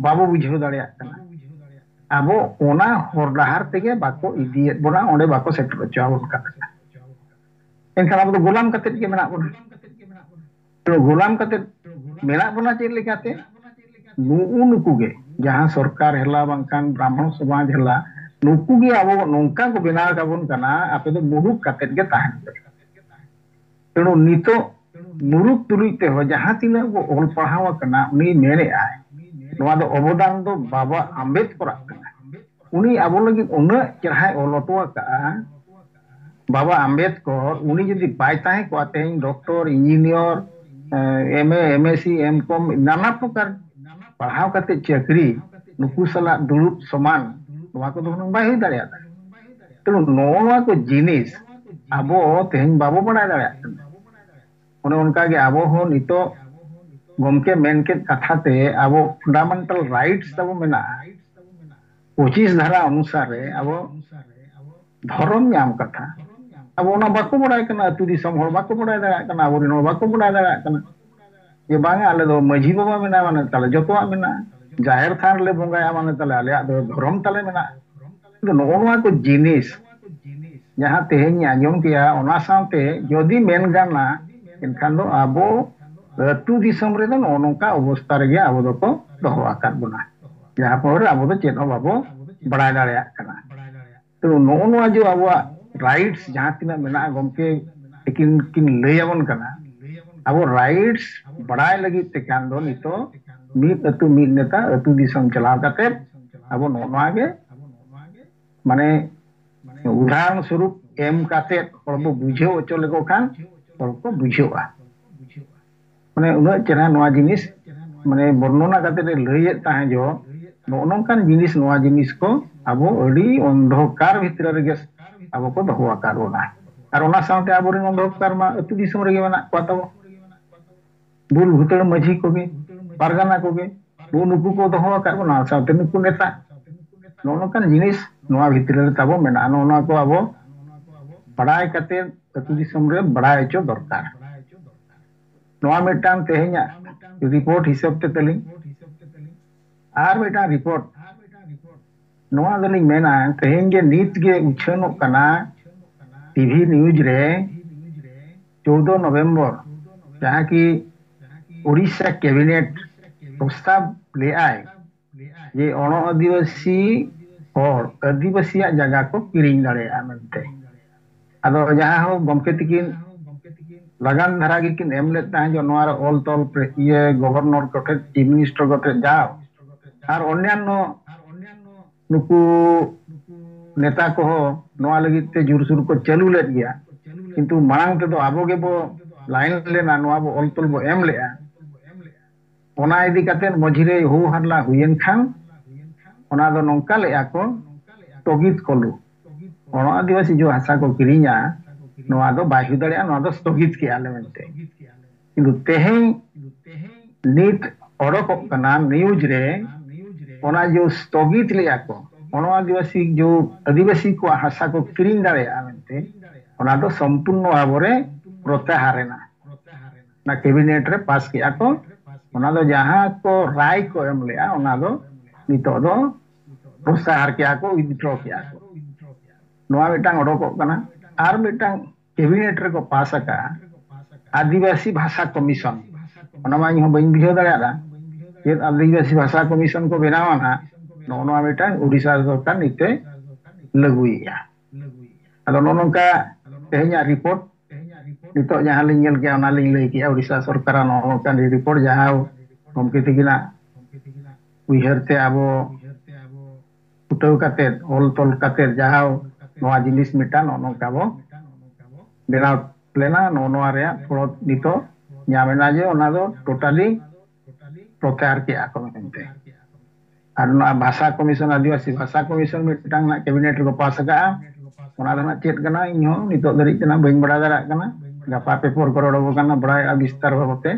ᱵᱟᱵᱚ ᱵᱩᱡᱷᱟᱹᱣ ᱫᱟᱲᱮᱭᱟᱜ ᱠᱟᱱᱟ᱾ ᱟᱵᱚ ᱚᱱᱟ ᱦᱚᱨ ᱰᱟᱦᱟᱨ ᱛᱮᱜᱮ ᱵᱟᱠᱚ ᱤᱫᱤᱭᱮᱫ ᱵᱚᱱᱟ, ᱚᱸᱰᱮ ᱵᱟᱠᱚ ᱥᱮᱴᱮᱨ ᱦᱚᱪᱚ ᱟᱵᱚᱱ ᱠᱟᱱᱟ᱾ ᱮᱱᱠᱷᱟᱱ ᱟᱵᱚ ᱫᱚ ᱜᱳᱞᱟᱢ ᱠᱟᱛᱮᱫ ᱜᱮ ᱢᱮᱱᱟᱜ ᱵᱚᱱᱟ᱾ ᱛᱚ ᱜᱳᱞᱟᱢ ᱠᱟᱛᱮᱫ ᱢᱮᱱᱟᱜ ᱵᱚᱱᱟ ᱪᱮᱫ ᱞᱮᱠᱟᱛᱮ? ᱱᱩᱜᱼᱩ ᱱᱩᱠᱩ ᱜᱮ, ᱡᱟᱦᱟᱸ ᱥᱚᱨᱠᱟᱨ ᱦᱮᱞᱟ ᱵᱟᱝᱠᱷᱟᱱ ᱵᱨᱟᱦᱢᱚᱬ ᱥᱚᱢᱟᱡᱽ ᱦᱮᱞᱟ, ᱱᱩᱠᱩ ᱜᱮ ᱟᱵᱚ ᱱᱚᱝᱠᱟ ᱠᱚ ᱵᱮᱱᱟᱣ ᱠᱟᱵᱚᱱ ᱠᱟᱱᱟ, ᱟᱯᱮ ᱫᱚ ᱢᱩᱨᱩᱠ ᱠᱟᱛᱮᱫ ᱜᱮ ᱛᱟᱦᱮᱱ ᱯᱮ᱾ ᱛᱮᱬᱩ ᱱᱤᱛᱚᱜ ᱢᱩᱨᱩᱠ ᱛᱩᱞᱩᱡ ᱛᱮᱦᱚᱸ ᱡᱟᱦᱟᱸ ᱛᱤᱱᱟᱹᱜ ᱵᱚ ᱚᱞ ᱯᱟᱲᱦᱟᱣ ᱟᱠᱟᱱᱟ, ᱩᱱᱤ ᱢᱮᱱᱮᱫᱼᱟᱭ, ᱱᱚᱣᱟ ᱫᱚ ᱚᱵᱚᱫᱟᱱ ᱫᱚ ᱵᱟᱵᱟ ᱟᱢᱵᱮᱫᱠᱚᱨᱟᱜ ᱠᱟᱱᱟ᱾ ᱩᱱᱤ ᱟᱵᱚ ᱞᱟᱹᱜᱤᱫ ᱩᱱᱟᱹᱜ ᱪᱮᱨᱦᱟᱭ ᱚᱞ ᱦᱚᱴᱚ ᱟᱠᱟᱫᱼᱟ, ᱵᱟᱵᱟ ᱟᱢᱵᱮᱫᱠᱚᱨ, ᱩᱱᱤ ᱡᱩᱫᱤ ᱵᱟᱭ ᱛᱟᱦᱮᱸ ᱠᱚᱜᱼᱟ, ᱛᱮᱦᱮᱧ ᱰᱚᱠᱴᱚᱨ, ᱤᱧᱡᱤᱱᱤᱭᱚᱨ, ᱮᱢ ᱮ, ᱮᱢ ᱮᱥ ᱥᱤ, ᱮᱢ ᱠᱚᱢ, ᱱᱟᱱᱟ ᱯᱨᱚᱠᱟᱨ ᱯᱟᱲᱦᱟᱣ ᱠᱟᱛᱮ ᱪᱟᱹᱠᱨᱤ, ᱱᱩᱠᱩ ᱥᱟᱞᱟᱜ ᱫᱩᱲᱩᱵ ᱥᱚᱢᱟᱱ, ᱱᱚᱣᱟ ᱠᱚᱫᱚ ᱦᱩᱱᱟᱹᱝ ᱵᱟᱭ ᱦᱩᱭ ᱫᱟᱲᱮᱭᱟᱜᱼᱟ᱾ ᱛᱮᱬᱩ ᱱᱚᱜᱼᱚ ᱱᱚᱣᱟ ᱠᱚ ᱡᱤᱱᱤᱥ ᱟᱵᱚ ᱛᱮᱦᱮᱧ ᱵᱟᱵᱚ ᱵᱟᱲᱟᱭ ᱫᱟᱲᱮᱭᱟᱜ ᱠᱟᱱᱟ᱾ ᱚᱱᱮ ᱚᱱᱠᱟ ᱜᱮ ᱟᱵᱚ ᱦᱚᱸ ᱱᱤᱛᱚᱜ ᱜᱚᱢᱠᱮ ᱢᱮᱱ ᱠᱮᱫ ᱠᱟᱛᱷᱟ ᱛᱮ ᱟᱵᱚ ᱯᱷᱟᱱᱰᱟᱢᱮᱱᱴᱟᱞ ᱨᱟᱭᱤᱴᱥ ᱛᱟᱵᱚ ᱢᱮᱱᱟᱜᱼᱟ, ᱯᱚᱸᱪᱤᱥ ᱫᱷᱟᱨᱟ ᱚᱱᱩᱥᱟᱨ ᱨᱮ ᱟᱵᱚ ᱫᱷᱚᱨᱚᱢ ᱧᱟᱢ ᱠᱟᱛᱷᱟ᱾ ᱟᱵᱚ ᱚᱱᱟ ᱵᱟᱠᱚ ᱵᱟᱲᱟᱭ ᱠᱟᱱᱟ, ᱟᱹᱛᱩ ᱫᱤᱥᱚᱢ ᱦᱚᱲ ᱵᱟᱠᱚ ᱵᱟᱲᱟᱭ ᱫᱟᱲᱮᱭᱟᱜ ᱠᱟᱱᱟ, ᱟᱵᱚᱨᱮᱱ ᱦᱚᱲ ᱵᱟᱠᱚ ᱵᱟᱲᱟᱭ ᱫᱟᱲᱮᱭᱟᱜ ᱠᱟᱱᱟ ᱡᱮ ᱵᱟᱝᱟ ᱟᱞᱮ ᱫᱚ ᱢᱟᱹᱡᱷᱤ ᱵᱟᱵᱟ ᱢᱮᱱᱟᱭᱟ ᱢᱟᱱᱮ ᱛᱟᱞᱮ ᱡᱚᱛᱚᱣᱟᱜ ᱢᱮᱱᱟᱜᱼᱟ, ᱡᱟᱦᱮᱨ ᱛᱷᱟᱱ ᱨᱮᱞᱮ ᱵᱚᱸᱜᱟᱭᱟ ᱢᱟᱱᱮ ᱛᱟᱞᱮ ᱟᱞᱮᱭᱟᱜ ᱫᱚ ᱫᱷᱚᱨᱚᱢ ᱛᱟᱞᱮ ᱢᱮᱱᱟᱜᱼᱟ᱾ ᱟᱫᱚ ᱱᱚᱜᱼᱚ ᱱᱚᱣᱟ ᱠᱚ ᱡᱤᱱᱤᱥ ᱡᱟᱦᱟᱸ ᱛᱮᱦᱮᱧ ᱤᱧ ᱟᱸᱡᱚᱢ ᱠᱮᱜᱼᱟ, ᱚᱱᱟ ᱥᱟᱶᱛᱮ ᱡᱩᱫᱤ ᱢᱮᱱ ᱜᱟᱱᱟ, ᱮᱱᱠᱷᱟᱱ ᱫᱚ ᱟᱵᱚ ᱟᱹᱛᱩ ᱫᱤᱥᱚᱢ ᱨᱮᱫᱚ ᱱᱚᱜᱼᱚ ᱱᱚᱝᱠᱟ ᱚᱵᱚᱥᱛᱟ ᱨᱮᱜᱮ ᱟᱵᱚ ᱫᱚᱠᱚ ᱫᱚᱦᱚ ᱟᱠᱟᱫ ᱵᱚᱱᱟ, ᱡᱟᱦᱟᱸ ᱯᱚᱨᱮ ᱟᱵᱚ ᱫᱚ ᱪᱮᱫ ᱦᱚᱸ ᱵᱟᱵᱚ ᱵᱟᱲᱟᱭ ᱫᱟᱲᱮᱭᱟᱜ ᱠᱟᱱᱟ᱾ ᱛᱚ ᱱᱚᱜᱼᱚ ᱱᱚᱣᱟ ᱡᱮ ᱟᱵᱚᱣᱟᱜ ᱨᱟᱭᱤᱴᱥ ᱡᱟᱦᱟᱸ ᱛᱤᱱᱟᱹᱜ ᱢᱮᱱᱟᱜᱼᱟ, ᱜᱚᱢᱠᱮ ᱛᱤᱠᱤᱱ ᱠᱤᱱ ᱞᱟᱹᱭ ᱟᱵᱚᱱ ᱠᱟᱱᱟ, ᱟᱵᱚ ᱨᱟᱭᱤᱴᱥ ᱵᱟᱲᱟᱭ ᱞᱟᱹᱜᱤᱫ ᱛᱮ ᱠᱷᱟᱱ ᱫᱚ ᱱᱤᱛᱚᱜ ᱢᱤᱫ ᱟᱹᱛᱩ ᱢᱤᱫ ᱱᱮᱛᱟ ᱟᱹᱛᱩ ᱫᱤᱥᱚᱢ ᱪᱟᱞᱟᱣ ᱠᱟᱛᱮ ᱟᱵᱚ ᱱᱚᱜᱼᱚ ᱱᱚᱣᱟ ᱜᱮ, ᱢᱟᱱᱮ, ᱩᱫᱟᱦᱚᱨᱚᱱ ᱥᱚᱨᱩᱯ ᱮᱢ ᱠᱟᱛᱮ ᱦᱚᱲ ᱵᱚ ᱵᱩᱡᱷᱟᱹᱣ ᱦᱚᱪᱚ ᱞᱮᱠᱚ ᱠᱷᱟᱱ ᱦᱚᱲ ᱠᱚ ᱵᱩᱡᱷᱟᱹᱣᱟ᱾ ᱢᱟᱱᱮ ᱩᱱᱟᱹᱜ ᱪᱮᱦᱨᱟ ᱱᱚᱣᱟ ᱡᱤᱱᱤᱥ ᱢᱟᱱᱮ ᱵᱚᱨᱱᱚᱱᱟ ᱠᱟᱛᱮ ᱮ ᱞᱟᱹᱭᱮᱫ ᱛᱟᱦᱮᱸ ᱡᱚ, ᱱᱚᱜᱼᱚ ᱱᱚᱝᱠᱟᱱ ᱡᱤᱱᱤᱥ, ᱱᱚᱣᱟ ᱡᱤᱱᱤᱥ ᱠᱚ ᱟᱵᱚ ᱟᱹᱰᱤ ᱚᱱᱫᱷᱚᱠᱟᱨ ᱵᱷᱤᱛᱨᱤ ᱨᱮᱜᱮ ᱟᱵᱚ ᱠᱚ ᱫᱚᱦᱚ ᱟᱠᱟᱫ ᱵᱚᱱᱟ᱾ ᱟᱨ ᱚᱱᱟ ᱥᱟᱶᱛᱮ ᱟᱵᱚᱨᱮᱱ ᱚᱱᱫᱷᱚᱠᱟᱨ ᱢᱟ ᱟᱹᱛᱩ ᱫᱤᱥᱚᱢ ᱨᱮᱜᱮ ᱢᱮᱱᱟᱜ ᱠᱚᱣᱟ ᱛᱟᱵᱚ, ᱵᱩᱞ ᱵᱷᱩᱛᱟᱹᱲ ᱢᱟᱹᱡᱷᱤ ᱠᱚᱜᱮ, ᱯᱟᱨᱜᱟᱱᱟ ᱠᱚᱜᱮ, ᱱᱩᱜᱼᱩ ᱱᱩᱠᱩ ᱠᱚ ᱫᱚᱦᱚ ᱟᱠᱟᱫ ᱵᱚᱱᱟ, ᱥᱟᱶᱛᱮ ᱱᱩᱠᱩ ᱱᱮᱛᱟ᱾ ᱱᱚᱜᱼᱚ ᱱᱚᱝᱠᱟᱱ ᱡᱤᱱᱤᱥ ᱱᱚᱣᱟ ᱵᱷᱤᱛᱨᱤ ᱨᱮ ᱛᱟᱵᱚ ᱢᱮᱱᱟᱜᱼᱟ᱾ ᱱᱚᱜᱼᱚ ᱱᱚᱣᱟ ᱠᱚ ᱟᱵᱚ ᱵᱟᱲᱟᱭ ᱠᱟᱛᱮ ᱟᱹᱛᱩ ᱫᱤᱥᱚᱢ ᱨᱮ ᱵᱟᱲᱟᱭ ᱦᱚᱪᱚ ᱫᱚᱨᱠᱟᱨ᱾ ᱱᱚᱣᱟ ᱢᱤᱫᱴᱟᱝ ᱛᱮᱦᱮᱧᱟᱜ ᱨᱤᱯᱳᱨᱴ ᱦᱤᱥᱟᱹᱵ ᱛᱮ ᱛᱟᱹᱞᱤᱧ᱾ ᱟᱨ ᱢᱤᱫᱴᱟᱝ ᱨᱤᱯᱳᱨᱴ, ᱱᱚᱣᱟ ᱫᱚᱞᱤᱧ ᱢᱮᱱᱟ, ᱛᱮᱦᱮᱧ ᱜᱮ ᱱᱤᱛ ᱜᱮ ᱩᱪᱷᱟᱹᱱᱚᱜ ᱠᱟᱱᱟ ᱴᱤᱵᱷᱤ ᱱᱤᱭᱩᱡᱽ ᱨᱮ, ᱪᱳᱫᱚ ᱱᱚᱵᱷᱮᱢᱵᱚᱨ, ᱡᱟᱦᱟᱸ ᱠᱤ ᱳᱰᱤᱥᱟ ᱠᱮᱵᱤᱱᱮᱴ ᱯᱨᱚᱥᱛᱟᱵ ᱞᱮᱜᱼᱟᱭ ᱡᱮ ᱚᱱᱚ ᱟᱹᱫᱤᱵᱟᱹᱥᱤ ᱦᱚᱲ ᱟᱹᱫᱤᱵᱟᱹᱥᱤᱭᱟᱜ ᱡᱟᱭᱜᱟ ᱠᱚ ᱠᱤᱨᱤᱧ ᱫᱟᱲᱮᱭᱟᱜᱼᱟ ᱢᱮᱱᱛᱮ᱾ ᱟᱫᱚ ᱡᱟᱦᱟᱸ ᱦᱚᱸ ᱜᱚᱢᱠᱮ ᱛᱤᱠᱤᱱ ᱞᱟᱜᱟᱱ ᱫᱷᱟᱨᱟ ᱜᱮᱠᱤᱱ ᱮᱢ ᱞᱮᱫ ᱛᱟᱦᱮᱸᱫ ᱡᱮ ᱱᱚᱣᱟ ᱨᱮ ᱚᱞ ᱛᱚᱞ ᱯᱨᱮ-, ᱤᱭᱟᱹ ᱜᱚᱵᱷᱚᱨᱱᱚᱨ ᱠᱚᱴᱷᱮᱱ, ᱪᱤᱯ ᱢᱤᱱᱤᱥᱴᱟᱨ ᱠᱚᱴᱷᱮᱱ ᱡᱟᱣ ᱟᱨ ᱚᱱᱭᱟᱱᱱᱚ ᱱᱩᱠᱩ ᱱᱮᱛᱟ ᱠᱚᱦᱚᱸ ᱱᱚᱣᱟ ᱞᱟᱹᱜᱤᱫ ᱛᱮ ᱡᱳᱨᱥᱳᱨ ᱠᱚ ᱪᱟᱹᱞᱩ ᱞᱮᱫ ᱜᱮᱭᱟ, ᱠᱤᱱᱛᱩ ᱢᱟᱲᱟᱝ ᱛᱮᱫᱚ ᱟᱵᱚ ᱜᱮᱵᱚ ᱞᱟᱭᱤᱱ ᱞᱮᱱᱟ, ᱱᱚᱣᱟ ᱵᱚ ᱚᱞ ᱛᱚᱞ ᱵᱚ ᱮᱢ ᱞᱮᱜᱼᱟ᱾ ᱚᱱᱟ ᱤᱫᱤ ᱠᱟᱛᱮ ᱢᱚᱡᱽᱨᱮ ᱦᱳ ᱦᱟᱨᱞᱟ ᱦᱩᱭᱮᱱ ᱠᱷᱟᱱ ᱚᱱᱟ ᱫᱚ ᱱᱚᱝᱠᱟ ᱞᱮᱜᱼᱟ ᱠᱚ, ᱛᱚᱜᱤᱛ ᱠᱚᱞᱩ, ᱚᱱᱟ ᱟᱹᱫᱤᱵᱟᱹᱥᱤ ᱡᱚ ᱦᱟᱥᱟ ᱠᱚ ᱠᱤᱨᱤᱧᱟ, ᱱᱚᱣᱟ ᱫᱚ ᱵᱟᱭ ᱦᱩᱭ ᱫᱟᱲᱮᱭᱟᱜᱼᱟ, ᱱᱚᱣᱟ ᱫᱚ ᱥᱛᱷᱚᱜᱤᱛ ᱠᱮᱜᱼᱟ ᱞᱮ ᱢᱮᱱᱛᱮ᱾ ᱠᱤᱱᱛᱩ ᱛᱮᱦᱮᱧ ᱱᱤᱛ ᱚᱰᱚᱠᱚᱜ ᱠᱟᱱᱟ ᱱᱤᱭᱩᱡᱽ ᱨᱮ, ᱚᱱᱟ ᱡᱚ ᱥᱛᱷᱚᱜᱤᱛ ᱞᱮᱜᱼᱟ ᱠᱚ, ᱚᱱᱟ ᱟᱹᱫᱤᱵᱟᱹᱥᱤ ᱡᱚ ᱟᱹᱫᱤᱵᱟᱹᱥᱤ ᱠᱚᱣᱟᱜ ᱦᱟᱥᱟ ᱠᱚ ᱠᱤᱨᱤᱧ ᱫᱟᱲᱮᱭᱟᱜᱼᱟ ᱢᱮᱱᱛᱮ, ᱚᱱᱟ ᱫᱚ ᱥᱚᱢᱯᱩᱨᱱᱚ ᱵᱷᱟᱵᱚᱨᱮ ᱯᱨᱚᱛᱟᱦᱟᱨ ᱮᱱᱟ᱾ ᱚᱱᱟ ᱠᱮᱵᱤᱱᱮᱴ ᱨᱮ ᱯᱟᱥ ᱠᱮᱜᱼᱟ ᱠᱚ, ᱚᱱᱟ ᱫᱚ ᱡᱟᱦᱟᱸ ᱠᱚ ᱨᱟᱭ ᱠᱚ ᱮᱢ ᱞᱮᱜᱼᱟ, ᱚᱱᱟ ᱫᱚ ᱱᱤᱛᱚᱜ ᱫᱚ ᱯᱨᱚᱛᱟᱦᱟᱨ ᱠᱮᱜᱼᱟ ᱠᱚ, ᱩᱭᱤᱛᱷᱰᱨᱚ ᱠᱮᱜᱼᱟ ᱠᱚ᱾ ᱱᱚᱣᱟ ᱢᱤᱫᱴᱟᱝ ᱚᱰᱚᱠᱚᱜ ᱠᱟᱱᱟ᱾ ᱟᱨ ᱢᱤᱫᱴᱟᱝ ᱠᱮᱵᱤᱱᱮᱴ ᱨᱮᱠᱚ ᱯᱟᱥ ᱟᱠᱟᱜᱼᱟ, ᱟᱹᱫᱤᱵᱟᱹᱥᱤ ᱵᱷᱟᱥᱟ ᱠᱚᱢᱤᱥᱚᱱ, ᱚᱱᱟ ᱢᱟ ᱤᱧ ᱦᱚᱸ ᱵᱟᱹᱧ ᱵᱩᱡᱷᱟᱹᱣ ᱫᱟᱲᱮᱭᱟᱫᱟ᱾ ᱪᱮᱫ ᱟᱹᱫᱤᱵᱟᱹᱥᱤ ᱵᱷᱟᱥᱟ ᱠᱚᱢᱤᱥᱚᱱ ᱠᱚ ᱵᱮᱱᱟᱣᱟ ᱱᱟᱦᱟᱜ, ᱱᱚᱜᱼᱚ ᱱᱚᱣᱟ ᱢᱤᱫᱴᱟᱝ ᱩᱰᱤᱥᱟ ᱥᱚᱨᱠᱟᱨ ᱱᱤᱛᱮ ᱞᱟᱹᱜᱩᱭᱮᱫᱼᱟ᱾ ᱟᱫᱚ ᱱᱚᱜᱼᱚ ᱱᱚᱝᱠᱟ ᱛᱮᱦᱮᱧᱟᱜ ᱨᱤᱯᱳᱨᱴ, ᱱᱤᱛᱚᱜ ᱡᱟᱦᱟᱸ ᱞᱤᱧ ᱧᱮᱞ ᱠᱮᱜᱼᱟ, ᱚᱱᱟ ᱞᱤᱧ ᱞᱟᱹᱭ ᱠᱮᱜᱼᱟ, ᱩᱰᱤᱥᱟ ᱥᱚᱨᱠᱟᱨᱟᱜ ᱱᱚᱜᱼᱚ ᱱᱚᱝᱠᱟᱱ ᱨᱤᱯᱳᱨᱴ, ᱡᱟᱦᱟᱸ ᱜᱚᱢᱠᱮ ᱛᱤᱠᱤᱱᱟᱜ ᱩᱭᱦᱟᱹᱨ ᱛᱮ ᱟᱵᱚ ᱯᱷᱩᱴᱟᱹᱣ ᱠᱟᱛᱮᱫ, ᱚᱞ ᱛᱚᱞ ᱠᱟᱛᱮᱫ, ᱡᱟᱦᱟᱸ ᱱᱚᱣᱟ ᱡᱤᱱᱤᱥ ᱢᱤᱫᱴᱟᱝ ᱱᱚᱜᱼᱚ ᱱᱚᱝᱠᱟ ᱵᱚ ᱵᱮᱱᱟᱣ ᱞᱮᱱᱟ, ᱱᱚᱜᱼᱚ ᱱᱚᱣᱟ ᱨᱮᱭᱟᱜ ᱯᱷᱚᱞ ᱱᱤᱛᱚᱜ ᱧᱟᱢ ᱮᱱᱟ ᱡᱮ ᱚᱱᱟ ᱫᱚ ᱴᱳᱴᱟᱞᱤ ᱯᱨᱚᱛᱭᱟᱨ ᱠᱮᱜᱼᱟ ᱠᱚ ᱢᱮᱱᱛᱮ᱾ ᱟᱨ ᱱᱚᱣᱟ ᱵᱷᱟᱥᱟ ᱠᱚᱢᱤᱥᱚᱱ, ᱟᱹᱫᱤᱵᱟᱹᱥᱤ ᱵᱷᱟᱥᱟ ᱠᱚᱢᱤᱥᱚᱱ ᱢᱤᱫᱴᱟᱝ ᱱᱟᱜ ᱠᱮᱵᱤᱱᱮᱴ ᱨᱮᱠᱚ ᱯᱟᱥ ᱟᱠᱟᱜᱼᱟ᱾ ᱚᱱᱟ ᱫᱚ ᱱᱟᱜ ᱪᱮᱫ ᱠᱟᱱᱟ, ᱤᱧ ᱦᱚᱸ ᱱᱤᱛᱚᱜ ᱫᱷᱟᱹᱨᱤᱡ ᱛᱮ ᱱᱟᱜ ᱵᱟᱹᱧ ᱵᱟᱲᱟᱭ ᱫᱟᱲᱮᱭᱟᱜ ᱠᱟᱱᱟ᱾ ᱜᱟᱯᱟ ᱯᱮᱯᱚᱨ ᱠᱚᱨᱮ ᱚᱰᱚᱠ ᱟᱠᱟᱱᱟ, ᱵᱟᱲᱟᱭᱚᱜᱼᱟ ᱵᱤᱥᱛᱟᱨ ᱵᱟᱵᱚᱛ ᱛᱮ᱾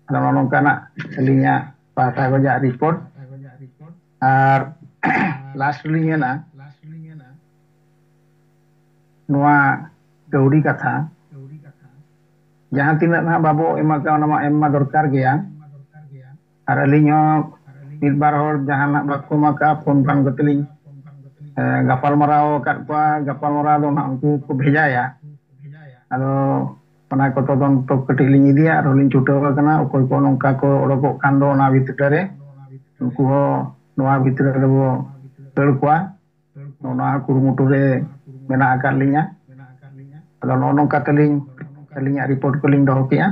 ᱟᱫᱚ ᱱᱚᱜᱼᱚ ᱱᱚᱝᱠᱟᱱᱟᱜ ᱟᱹᱞᱤᱧᱟᱜ ᱯᱟᱦᱴᱟ ᱠᱷᱚᱱᱟᱜ ᱨᱤᱯᱳᱨᱴ᱾ ᱟᱨ ᱞᱟᱥᱴ ᱨᱮᱞᱤᱧ ᱢᱮᱱᱟ, ᱱᱚᱣᱟ ᱠᱟᱹᱣᱰᱤ ᱠᱟᱛᱷᱟ, ᱡᱟᱦᱟᱸ ᱛᱤᱱᱟᱹᱜ ᱱᱟᱦᱟᱜ ᱵᱟᱵᱚ ᱮᱢᱟ ᱠᱟᱜᱼᱟ, ᱚᱱᱟ ᱢᱟ ᱮᱢ ᱢᱟ ᱫᱚᱨᱠᱟᱨ ᱜᱮᱭᱟ᱾ ᱟᱨ ᱟᱹᱞᱤᱧ ᱦᱚᱸ ᱢᱤᱫ ᱵᱟᱨ ᱦᱚᱲ ᱡᱟᱦᱟᱱᱟᱜ ᱵᱟᱠᱚ ᱮᱢᱟ ᱠᱟᱜᱼᱟ, ᱯᱷᱳᱱ ᱯᱷᱟᱱ ᱠᱟᱛᱮ ᱞᱤᱧ, ᱮ, ᱜᱟᱯᱟᱞ ᱢᱟᱨᱟᱣ ᱟᱠᱟᱫ ᱠᱚᱣᱟ᱾ ᱜᱟᱯᱟᱞ ᱢᱟᱨᱟᱣ ᱫᱚ ᱱᱟᱦᱟᱜ ᱩᱱᱠᱩ ᱠᱚ ᱵᱷᱮᱡᱟᱭᱟ᱾ ᱟᱫᱚ ᱚᱱᱟ ᱠᱚ ᱛᱚᱫᱚᱱᱛᱚ ᱠᱟᱹᱴᱤᱡ ᱞᱤᱧ ᱤᱫᱤᱭᱟ, ᱟᱨᱦᱚᱸ ᱞᱤᱧ ᱪᱷᱩᱴᱟᱹᱣ ᱟᱠᱟᱱᱟ᱾ ᱚᱠᱚᱭ ᱠᱚ ᱱᱚᱝᱠᱟ ᱠᱚ ᱚᱰᱚᱠᱚᱜ ᱠᱷᱟᱱ ᱫᱚ ᱚᱱᱟ ᱵᱷᱤᱛᱨᱤ ᱨᱮ, ᱩᱱᱠᱩ ᱦᱚᱸ ᱱᱚᱣᱟ ᱵᱷᱤᱛᱨᱤ ᱨᱮᱵᱚ ᱫᱟᱹᱲ ᱠᱚᱣᱟ᱾ ᱱᱚᱣᱟ ᱠᱩᱨᱩᱢᱩᱴᱩ ᱨᱮ ᱢᱮᱱᱟᱜ ᱟᱠᱟᱫ ᱞᱤᱧᱟ᱾ ᱟᱫᱚ ᱱᱚᱜᱼᱚ ᱱᱚᱝᱠᱟ ᱛᱮᱞᱤᱧ ᱟᱹᱞᱤᱧᱟᱜ ᱨᱤᱯᱳᱨᱴ ᱠᱚᱞᱤᱧ ᱫᱚᱦᱚ ᱠᱮᱜᱼᱟ᱾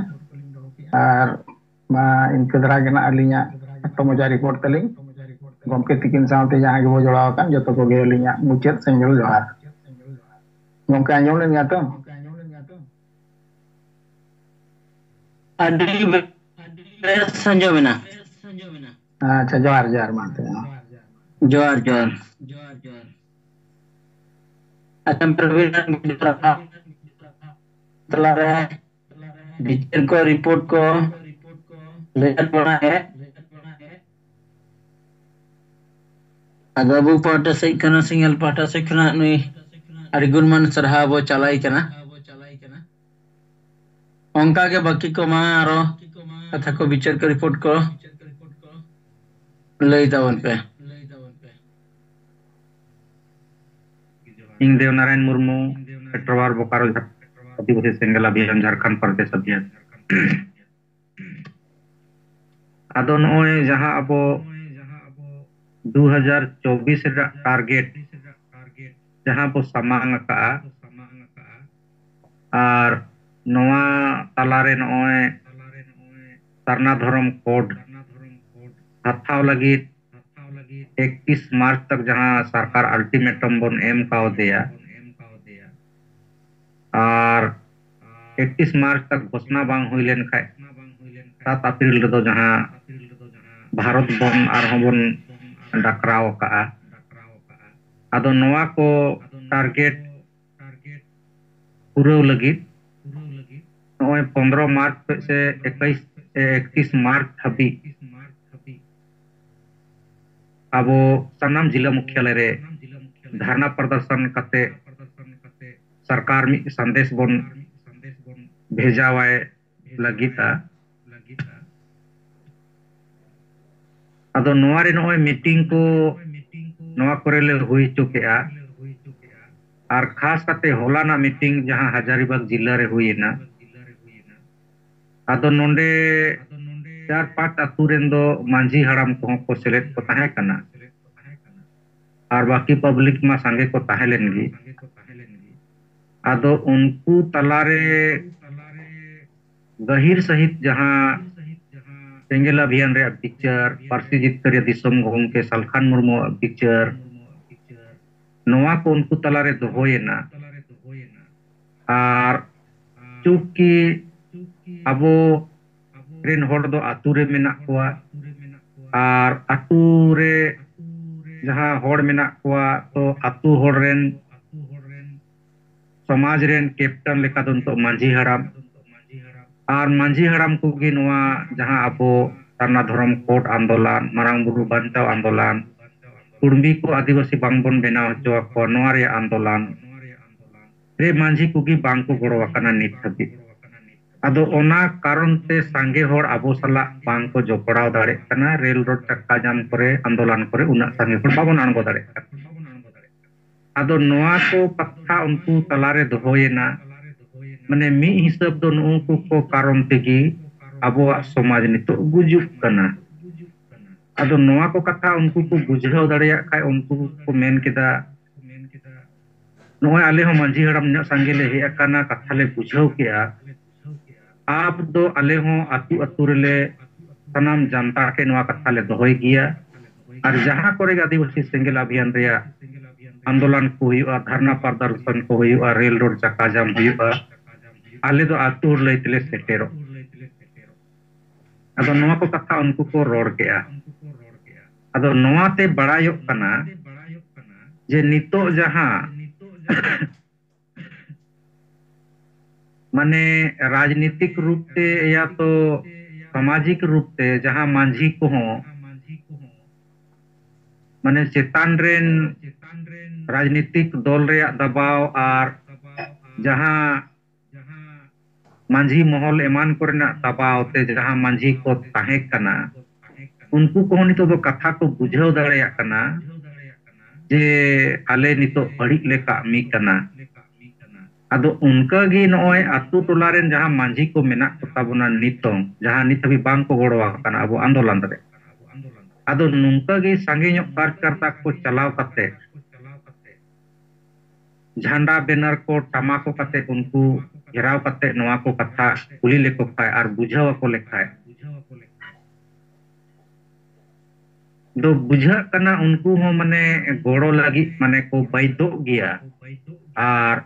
ᱟᱨ ᱢᱟ ᱤᱱᱠᱟᱹ ᱫᱷᱟᱨᱟ ᱜᱮ ᱱᱟᱜ ᱟᱹᱞᱤᱧᱟᱜ ᱠᱷᱟᱴᱚ ᱢᱚᱡᱟ ᱨᱤᱯᱳᱨᱴ ᱛᱟᱹᱞᱤᱧ᱾ ᱜᱚᱢᱠᱮ ᱛᱤᱠᱤᱱ ᱥᱟᱶᱛᱮ ᱡᱟᱦᱟᱸ ᱜᱮᱵᱚ ᱡᱚᱲᱟᱣ ᱟᱠᱟᱱ, ᱡᱚᱛᱚ ᱠᱚᱜᱮ ᱟᱹᱞᱤᱧᱟᱜ ᱢᱩᱪᱟᱹᱫ ᱥᱮᱸᱜᱮᱞ ᱡᱚᱦᱟᱨ᱾ ᱜᱚᱢᱠᱮ, ᱟᱸᱡᱚᱢ ᱞᱮᱱ ᱜᱮᱭᱟ ᱛᱚ? ᱟᱹᱰᱤ ᱵᱮᱥ ᱟᱸᱡᱚᱢ ᱮᱱᱟ᱾ ᱟᱪᱪᱷᱟ, ᱡᱚᱦᱟᱨ, ᱡᱚᱦᱟᱨ, ᱢᱟ ᱛᱚᱵᱮ᱾ ᱡᱚᱦᱟᱨ, ᱡᱚᱦᱟᱨ᱾ ᱟᱪᱪᱷᱟ, ᱯᱨᱚᱵᱤᱱ, ᱛᱟᱞᱟᱨᱮ ᱵᱤᱪᱟᱹᱨ ᱠᱚ, ᱨᱤᱯᱳᱨᱴ ᱠᱚ ᱞᱟᱹᱭ ᱟᱵᱚᱱᱟ ᱦᱮᱸ᱾ ᱟᱫᱚ ᱟᱵᱚ ᱯᱟᱦᱴᱟ ᱥᱮᱫ ᱠᱷᱚᱱᱟᱜ, ᱥᱤᱝᱦᱟᱞ ᱯᱟᱦᱴᱟ ᱥᱮᱫ ᱠᱷᱚᱱᱟᱜ ᱱᱩᱭ ᱟᱹᱰᱤ ᱜᱩᱱᱢᱟᱱ ᱥᱟᱨᱦᱟᱣ ᱵᱚ ᱪᱟᱞᱟᱭ ᱠᱟᱱᱟ᱾ ᱚᱱᱠᱟ ᱜᱮ ᱵᱟᱹᱠᱤ ᱠᱚ ᱢᱟ ᱟᱨᱚ ᱠᱟᱛᱷᱟ ᱠᱚ, ᱵᱤᱪᱟᱹᱨ ᱠᱚ, ᱨᱤᱯᱳᱨᱴ ᱠᱚ ᱞᱟᱹᱭ ᱛᱟᱵᱚᱱ ᱯᱮ᱾ ᱤᱧ ᱫᱮᱵᱽᱱᱟᱨᱟᱭᱚᱱ ᱢᱩᱨᱢᱩ, ᱯᱮᱴᱨᱳᱣᱟᱨ, ᱵᱳᱠᱟᱨᱳ, ᱡᱷᱟᱨᱠᱷᱚᱸᱰ, ᱟᱹᱫᱤᱵᱟᱹᱥᱤ ᱥᱮᱸᱜᱮᱞ ᱚᱵᱷᱤᱭᱟᱱ, ᱡᱷᱟᱨᱠᱷᱚᱸᱰ ᱯᱨᱚᱫᱮᱥ ᱚᱫᱷᱭᱚᱠᱥ᱾ ᱟᱫᱚ ᱱᱚᱜᱼᱚᱭ ᱡᱟᱦᱟᱸ ᱟᱵᱚ ᱫᱩ ᱦᱟᱡᱟᱨ ᱪᱚᱵᱵᱤᱥ ᱨᱮᱱᱟᱜ ᱴᱟᱨᱜᱮᱴ ᱡᱟᱦᱟᱸ ᱵᱚ ᱥᱟᱢᱟᱝ ᱟᱠᱟᱜᱼᱟ, ᱟᱨ ᱱᱚᱣᱟ ᱛᱟᱞᱟᱨᱮ ᱱᱚᱜᱼᱚᱭ ᱥᱟᱨᱱᱟ ᱫᱷᱚᱨᱚᱢ ᱠᱳᱰ ᱦᱟᱛᱟᱣ ᱞᱟᱹᱜᱤᱫ ᱮᱠᱛᱤᱥ ᱢᱟᱨᱪ ᱛᱟᱠ ᱡᱟᱦᱟᱸ ᱥᱚᱨᱠᱟᱨ ᱟᱞᱴᱤᱢᱮᱴᱟᱢ ᱵᱚᱱ ᱮᱢ ᱠᱟᱣᱫᱮᱭᱟ, ᱟᱨ ᱮᱠᱛᱤᱥ ᱢᱟᱨᱪ ᱛᱟᱠ ᱜᱷᱳᱥᱱᱟ ᱵᱟᱝ ᱦᱩᱭ ᱞᱮᱱ ᱠᱷᱟᱡ, ᱥᱟᱛ ᱮᱯᱨᱤᱞ ᱨᱮᱫᱚ ᱡᱟᱦᱟᱸ ᱵᱷᱟᱨᱚᱛ ᱵᱚᱱ ᱟᱨᱦᱚᱸ ᱵᱚᱱ ᱰᱟᱠᱨᱟᱣ ᱟᱠᱟᱜᱼᱟ᱾ ᱟᱫᱚ ᱱᱚᱣᱟ ᱠᱚ ᱴᱟᱨᱜᱮᱴ ᱯᱩᱨᱟᱹᱣ ᱞᱟᱹᱜᱤᱫ ᱱᱚᱜᱼᱚᱭ ᱯᱚᱱᱨᱚ ᱢᱟᱨᱪ ᱠᱷᱚᱱ ᱥᱮ ᱮᱠᱩᱥ, ᱮᱠᱛᱤᱥ ᱢᱟᱨᱪ ᱦᱟᱹᱵᱤᱡ ᱟᱵᱚ ᱥᱟᱱᱟᱢ ᱡᱤᱞᱟ ᱢᱩᱠᱷᱭᱟᱞᱚᱭ ᱨᱮ ᱫᱷᱟᱨᱱᱟ ᱯᱨᱚᱫᱚᱨᱥᱚᱱ ᱠᱟᱛᱮ ᱥᱚᱨᱠᱟᱨ ᱢᱤᱫ ᱥᱟᱸᱫᱮᱥ ᱵᱚᱱ ᱵᱷᱮᱡᱟᱣᱟᱭ ᱞᱟᱹᱜᱤᱫᱼᱟ᱾ ᱟᱫᱚ ᱱᱚᱣᱟ ᱨᱮ ᱱᱚᱜᱼᱚᱭ ᱢᱤᱴᱤᱝ ᱠᱚ ᱱᱚᱣᱟ ᱠᱚᱨᱮ ᱞᱮ ᱦᱩᱭ ᱦᱚᱪᱚ ᱠᱮᱜᱼᱟ, ᱟᱨ ᱠᱷᱟᱥ ᱠᱟᱛᱮ ᱦᱚᱞᱟᱱᱟᱜ ᱢᱤᱴᱤᱝ ᱡᱟᱦᱟᱸ ᱦᱟᱡᱟᱨᱤᱵᱟᱜᱽ ᱡᱤᱞᱟ ᱨᱮ ᱦᱩᱭᱮᱱᱟ᱾ ᱟᱫᱚ ᱱᱚᱰᱮ ᱪᱟᱨ ᱯᱟᱸᱪ ᱟᱹᱛᱩ ᱨᱮᱱ ᱫᱚ ᱢᱟᱹᱡᱷᱤ ᱦᱟᱲᱟᱢ ᱠᱚᱦᱚᱸ ᱠᱚ ᱥᱮᱞᱮᱫ ᱠᱚ ᱛᱟᱦᱮᱸ ᱠᱟᱱᱟ, ᱟᱨ ᱵᱟᱹᱠᱤ ᱯᱟᱵᱽᱞᱤᱠ ᱢᱟ ᱥᱟᱸᱜᱮ ᱠᱚ ᱛᱟᱦᱮᱸ ᱞᱮᱱ ᱜᱮ᱾ ᱟᱫᱚ ᱩᱱᱠᱩ ᱛᱟᱞᱟᱨᱮ ᱜᱟᱹᱦᱤᱨ ᱥᱟᱹᱦᱤᱡ ᱡᱟᱦᱟᱸ ᱥᱮᱸᱜᱮᱞ ᱟᱵᱷᱤᱭᱟᱱ ᱨᱮᱭᱟᱜ ᱵᱤᱪᱟᱹᱨ, ᱯᱟᱹᱨᱥᱤ ᱡᱤᱛᱠᱟᱹᱨᱤᱭᱟᱹ ᱫᱤᱥᱚᱢ ᱜᱚᱢᱠᱮ ᱥᱟᱞᱠᱷᱟᱱ ᱢᱩᱨᱢᱩᱣᱟᱜ ᱵᱤᱪᱟᱹᱨ, ᱱᱚᱣᱟ ᱠᱚ ᱩᱱᱠᱩ ᱛᱟᱞᱟᱨᱮ ᱫᱚᱦᱚᱭᱮᱱᱟ᱾ ᱟᱨ ᱪᱩᱸᱠᱤ ᱟᱵᱚ ᱨᱮᱱ ᱦᱚᱲ ᱫᱚ ᱟᱹᱛᱩ ᱨᱮ ᱢᱮᱱᱟᱜ ᱠᱚᱣᱟ, ᱟᱨ ᱟᱹᱛᱩ ᱨᱮ ᱡᱟᱦᱟᱸ ᱦᱚᱲ ᱢᱮᱱᱟᱜ ᱠᱚᱣᱟ, ᱛᱚ ᱟᱹᱛᱩ ᱦᱚᱲ ᱨᱮᱱ, ᱥᱚᱢᱟᱡᱽ ᱨᱮᱱ ᱠᱮᱯᱴᱮᱱ ᱞᱮᱠᱟ ᱫᱚ ᱱᱤᱛᱚᱜ ᱢᱟᱹᱡᱷᱤ ᱦᱟᱲᱟᱢ, ᱟᱨ ᱢᱟᱹᱡᱷᱤ ᱦᱟᱲᱟᱢ ᱠᱚᱜᱮ ᱱᱚᱣᱟ ᱡᱟᱦᱟᱸ ᱟᱵᱚ ᱥᱟᱨᱱᱟ ᱫᱷᱚᱨᱚᱢ ᱠᱳᱰ ᱟᱱᱫᱳᱞᱚᱱ, ᱢᱟᱨᱟᱝ ᱵᱩᱨᱩ ᱵᱟᱧᱪᱟᱣ ᱟᱱᱫᱳᱞᱚᱱ, ᱠᱩᱲᱢᱤ ᱠᱚ ᱟᱹᱫᱤᱵᱟᱹᱥᱤ ᱵᱟᱝᱵᱚᱱ ᱵᱮᱱᱟᱣ ᱦᱚᱪᱚ ᱟᱠᱚᱣᱟ, ᱱᱚᱣᱟ ᱨᱮᱭᱟᱜ ᱟᱱᱫᱳᱞᱚᱱ ᱨᱮ ᱢᱟᱹᱡᱷᱤ ᱠᱚᱜᱮ ᱵᱟᱝ ᱠᱚ ᱜᱚᱲᱚ ᱟᱠᱟᱱᱟ ᱱᱤᱛ ᱦᱟᱹᱵᱤᱡ᱾ ᱟᱫᱚ ᱚᱱᱟ ᱠᱟᱨᱚᱱ ᱛᱮ ᱥᱟᱸᱜᱮ ᱦᱚᱲ ᱟᱵᱚ ᱥᱟᱞᱟᱜ ᱵᱟᱝ ᱠᱚ ᱡᱚᱯᱲᱟᱣ ᱫᱟᱲᱮᱭᱟᱜ ᱠᱟᱱᱟ᱾ ᱨᱮᱞ ᱨᱳᱰ ᱪᱟᱠᱟ ᱡᱟᱢ ᱠᱚᱨᱮ, ᱟᱱᱫᱳᱞᱚᱱ ᱠᱚᱨᱮ ᱩᱱᱟᱹᱜ ᱥᱟᱸᱜᱮ ᱦᱚᱲ ᱵᱟᱵᱚᱱ ᱟᱬᱜᱚ ᱫᱟᱲᱮᱭᱟᱜ ᱠᱟᱱᱟ᱾ ᱟᱫᱚ ᱱᱚᱣᱟ ᱠᱚ ᱠᱟᱛᱷᱟ ᱩᱱᱠᱩ ᱛᱟᱞᱟᱨᱮ ᱫᱚᱦᱚᱭᱮᱱᱟ᱾ ᱢᱟᱱᱮ ᱢᱤᱫ ᱦᱤᱥᱟᱹᱵ ᱫᱚ ᱱᱩᱜᱼᱩ ᱠᱚ ᱠᱟᱨᱚᱱ ᱛᱮᱜᱮ ᱟᱵᱚᱣᱟᱜ ᱥᱚᱢᱟᱡᱽ ᱱᱤᱛᱚᱜ ᱜᱩᱡᱩᱜ ᱠᱟᱱᱟ᱾ ᱟᱫᱚ ᱱᱚᱣᱟ ᱠᱚ ᱠᱟᱛᱷᱟ ᱩᱱᱠᱩ ᱠᱚ ᱵᱩᱡᱷᱟᱹᱣ ᱫᱟᱲᱮᱭᱟᱜ ᱠᱷᱟᱡ, ᱩᱱᱠᱩ ᱠᱚ ᱢᱮᱱ ᱠᱮᱫᱟ, ᱱᱚᱜᱼᱚᱭ ᱟᱞᱮ ᱦᱚᱸ ᱢᱟᱹᱡᱷᱤ ᱦᱟᱲᱟᱢ ᱧᱚᱜ ᱥᱟᱸᱜᱮ ᱞᱮ ᱦᱮᱡ ᱟᱠᱟᱱᱟ, ᱠᱟᱛᱷᱟ ᱞᱮ ᱵᱩᱡᱷᱟᱹᱣ ᱠᱮᱜᱼᱟ᱾ ᱟᱵ ᱫᱚ ᱟᱞᱮ ᱦᱚᱸ ᱟᱹᱛᱩ ᱟᱹᱛᱩ ᱨᱮᱞᱮ ᱥᱟᱱᱟᱢ ᱡᱟᱱᱛᱟ ᱴᱷᱮᱱ ᱱᱚᱣᱟ ᱠᱟᱛᱷᱟ ᱞᱮ ᱫᱚᱦᱚᱭ ᱜᱮᱭᱟ᱾ ᱟᱨ ᱡᱟᱦᱟᱸ ᱠᱚᱨᱮ ᱜᱮ ᱟᱹᱫᱤᱵᱟᱹᱥᱤ ᱥᱮᱸᱜᱮᱞ ᱟᱵᱷᱤᱭᱟᱱ ᱨᱮᱭᱟᱜ ᱟᱱᱫᱳᱞᱚᱱ ᱠᱚ ᱦᱩᱭᱩᱜᱼᱟ, ᱫᱷᱟᱨᱱᱟ ᱯᱨᱚᱫᱚᱨᱥᱚᱱ ᱠᱚ ᱦᱩᱭᱩᱜᱼᱟ, ᱨᱮᱞ ᱨᱳᱰ ᱪᱟᱠᱟ ᱡᱟᱢ ᱦᱩᱭᱩᱜᱼᱟ, ᱟᱞᱮ ᱫᱚ ᱟᱹᱛᱩ ᱦᱚᱲ ᱞᱟᱹᱭ ᱛᱮᱞᱮ ᱥᱮᱴᱮᱨᱚᱜ᱾ ᱟᱫᱚ ᱱᱚᱣᱟ ᱠᱚ ᱠᱟᱛᱷᱟ ᱩᱱᱠᱩ ᱠᱚ ᱨᱚᱲ ᱠᱮᱜᱼᱟ᱾ ᱟᱫᱚ ᱱᱚᱣᱟ ᱛᱮ ᱵᱟᱲᱟᱭᱚᱜ ᱠᱟᱱᱟ ᱡᱮ ᱱᱤᱛᱚᱜ ᱡᱟᱦᱟᱸ ᱢᱟᱱᱮ ᱨᱟᱡᱽᱱᱤᱛᱤᱠ ᱨᱩᱯ ᱛᱮ ᱭᱟ ᱛᱚ ᱥᱟᱢᱟᱡᱤᱠ ᱨᱩᱯ ᱛᱮ ᱡᱟᱦᱟᱸ ᱢᱟᱹᱡᱷᱤ ᱠᱚᱦᱚᱸ ᱢᱟᱱᱮ ᱪᱮᱛᱟᱱ ᱨᱮᱱ ᱨᱟᱡᱽᱱᱤᱛᱤᱠ ᱫᱚᱞ ᱨᱮᱭᱟᱜ ᱫᱟᱵᱟᱣ ᱟᱨ ᱡᱟᱦᱟᱸ ᱢᱟᱹᱡᱷᱤ ᱢᱚᱦᱚᱞ ᱮᱢᱟᱱ ᱠᱚᱨᱮᱱᱟᱜ ᱫᱟᱵᱟᱣ ᱛᱮ ᱡᱟᱦᱟᱸ ᱢᱟᱹᱡᱷᱤ ᱠᱚ ᱛᱟᱦᱮᱸ ᱠᱟᱱᱟ, ᱩᱱᱠᱩ ᱠᱚᱦᱚᱸ ᱱᱤᱛᱚᱜ ᱫᱚ ᱠᱟᱛᱷᱟ ᱠᱚ ᱵᱩᱡᱷᱟᱹᱣ ᱫᱟᱲᱮᱭᱟᱜ ᱠᱟᱱᱟ ᱡᱮ ᱟᱞᱮ ᱱᱤᱛᱚᱜ ᱵᱟᱹᱲᱤᱡ ᱞᱮ ᱠᱟᱹᱢᱤ ᱠᱟᱱᱟ᱾ ᱟᱫᱚ ᱚᱱᱠᱟ ᱜᱮ ᱱᱚᱜᱼᱚᱭ ᱟᱛᱳ ᱴᱚᱞᱟ ᱨᱮᱱ ᱡᱟᱦᱟᱸ ᱢᱟᱹᱡᱷᱤ ᱠᱚ ᱢᱮᱱᱟᱜ ᱠᱚ ᱛᱟᱵᱚᱱᱟ ᱱᱤᱛᱚᱝ, ᱡᱟᱦᱟᱸ ᱱᱤᱛ ᱦᱟᱹᱵᱤᱡ ᱵᱟᱝ ᱠᱚ ᱜᱚᱲᱚ ᱟᱠᱟᱱᱟ ᱟᱵᱚ ᱟᱱᱫᱳᱞᱚᱱ ᱨᱮ, ᱟᱫᱚ ᱱᱚᱝᱠᱟ ᱜᱮ ᱥᱟᱸᱜᱮ ᱧᱚᱜ ᱠᱟᱨᱡᱚᱠᱟᱨᱛᱟ ᱠᱚ ᱪᱟᱞᱟᱣ ᱠᱟᱛᱮ, ᱡᱷᱟᱱᱰᱟ ᱵᱮᱱᱟᱨ ᱠᱚ ᱴᱟᱢᱟᱠ ᱠᱚ ᱠᱟᱛᱮ, ᱩᱱᱠᱩ ᱜᱷᱮᱨᱟᱣ ᱠᱟᱛᱮ ᱱᱚᱣᱟ ᱠᱚ ᱠᱟᱛᱷᱟ ᱠᱩᱞᱤ ᱞᱮᱠᱚ ᱠᱷᱟᱡ ᱟᱨ ᱵᱩᱡᱷᱟᱹᱣ ᱟᱠᱚ ᱞᱮᱠᱷᱟᱡ ᱫᱚ ᱵᱩᱡᱷᱟᱹᱜ ᱠᱟᱱᱟ ᱩᱱᱠᱩ ᱦᱚᱸ ᱢᱟᱱᱮ ᱜᱚᱲᱚ ᱞᱟᱹᱜᱤᱫ ᱢᱟᱱᱮ ᱠᱚ ᱵᱟᱭᱫᱷᱚᱜ ᱜᱮᱭᱟ᱾ ᱟᱨ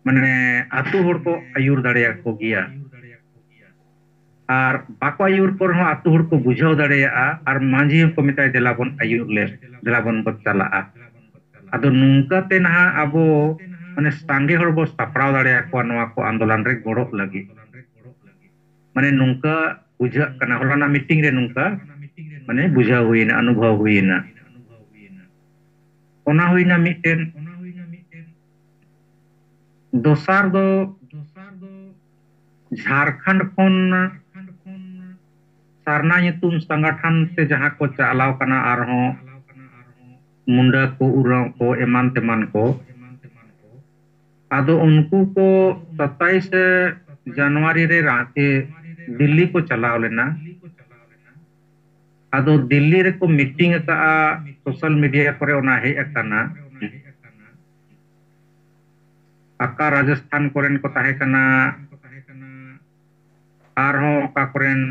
ᱢᱟᱱᱮ ᱟᱛᱳ ᱦᱚᱲ ᱠᱚ ᱟᱹᱭᱩᱨ ᱫᱟᱲᱮᱭᱟᱠᱚ ᱜᱮᱭᱟ᱾ ᱟᱨ ᱵᱟᱠᱚ ᱟᱹᱭᱩᱨ ᱠᱚ ᱨᱮᱦᱚᱸ ᱟᱛᱳ ᱦᱚᱲ ᱠᱚ ᱵᱩᱡᱷᱟᱹᱣ ᱫᱟᱲᱮᱭᱟᱜᱼᱟ ᱟᱨ ᱢᱟᱹᱡᱷᱤ ᱦᱚᱸᱠᱚ ᱢᱮᱛᱟᱭᱟ, "ᱫᱮᱞᱟ ᱵᱚᱱ ᱟᱹᱭᱩᱨ ᱞᱮ, ᱫᱮᱞᱟ ᱵᱚᱱ ᱵᱚᱱ ᱪᱟᱞᱟᱜᱼᱟ᱾" ᱟᱫᱚ ᱱᱚᱝᱠᱟ ᱛᱮ ᱱᱟᱦᱟᱜ ᱟᱵᱚ ᱢᱟᱱᱮ ᱥᱟᱸᱜᱮ ᱦᱚᱲ ᱵᱚ ᱥᱟᱯᱲᱟᱣ ᱫᱟᱲᱮᱭᱟᱠᱚᱣᱟ ᱱᱚᱣᱟ ᱠᱚ ᱟᱱᱫᱳᱞᱚᱱ ᱨᱮ ᱜᱚᱲᱚᱜ ᱞᱟᱹᱜᱤᱫ᱾ ᱢᱟᱱᱮ ᱱᱚᱝᱠᱟ ᱵᱩᱡᱷᱟᱹᱜ ᱠᱟᱱᱟ, ᱦᱚᱞᱟᱱᱟᱜ ᱢᱤᱴᱤᱝ ᱨᱮ ᱱᱚᱝᱠᱟ ᱢᱟᱱᱮ ᱵᱩᱡᱷᱟᱹᱣ ᱦᱩᱭᱱᱟ, ᱚᱱᱩᱵᱷᱚᱵ ᱦᱩᱭᱱᱟ᱾ ᱚᱱᱟ ᱦᱩᱭᱱᱟ ᱢᱤᱫᱴᱮᱱ᱾ ᱫᱚᱥᱟᱨ ᱫᱚ ᱡᱷᱟᱲᱠᱷᱚᱸᱰ ᱠᱷᱚᱱ ᱥᱟᱨᱱᱟ ᱧᱩᱛᱩᱢ ᱥᱚᱝᱜᱚᱴᱷᱚᱱ ᱛᱮ ᱡᱟᱦᱟᱸ ᱠᱚ ᱪᱟᱞᱟᱣ ᱠᱟᱱᱟ, ᱟᱨᱦᱚᱸ ᱢᱩᱱᱰᱟ ᱠᱚ, ᱩᱨᱟᱸᱣ ᱠᱚ, ᱮᱢᱟᱱ ᱛᱮᱢᱟᱱ ᱠᱚ, ᱟᱫᱚ ᱩᱱᱠᱩ ᱠᱚ ᱥᱟᱛᱟᱭᱤᱥᱮ ᱡᱟᱱᱩᱣᱟᱨᱤ ᱨᱮ ᱨᱟᱸᱪᱤ ᱫᱤᱞᱞᱤ ᱠᱚ ᱪᱟᱞᱟᱣ ᱞᱮᱱᱟ᱾ ᱟᱫᱚ ᱫᱤᱞᱞᱤ ᱨᱮᱠᱚ ᱢᱤᱴᱤᱝ ᱟᱠᱟᱫᱼᱟ, ᱥᱳᱥᱟᱞ ᱢᱤᱰᱤᱭᱟ ᱠᱚᱨᱮ ᱚᱱᱟ ᱦᱮᱡ ᱟᱠᱟᱱᱟ᱾ ᱟᱠᱟ ᱨᱟᱡᱚᱥᱛᱷᱟᱱ ᱠᱚᱨᱮᱱ ᱠᱚ ᱛᱟᱦᱮᱸ ᱠᱟᱱᱟ, ᱟᱨᱦᱚᱸ ᱚᱠᱟ ᱠᱚᱨᱮᱱ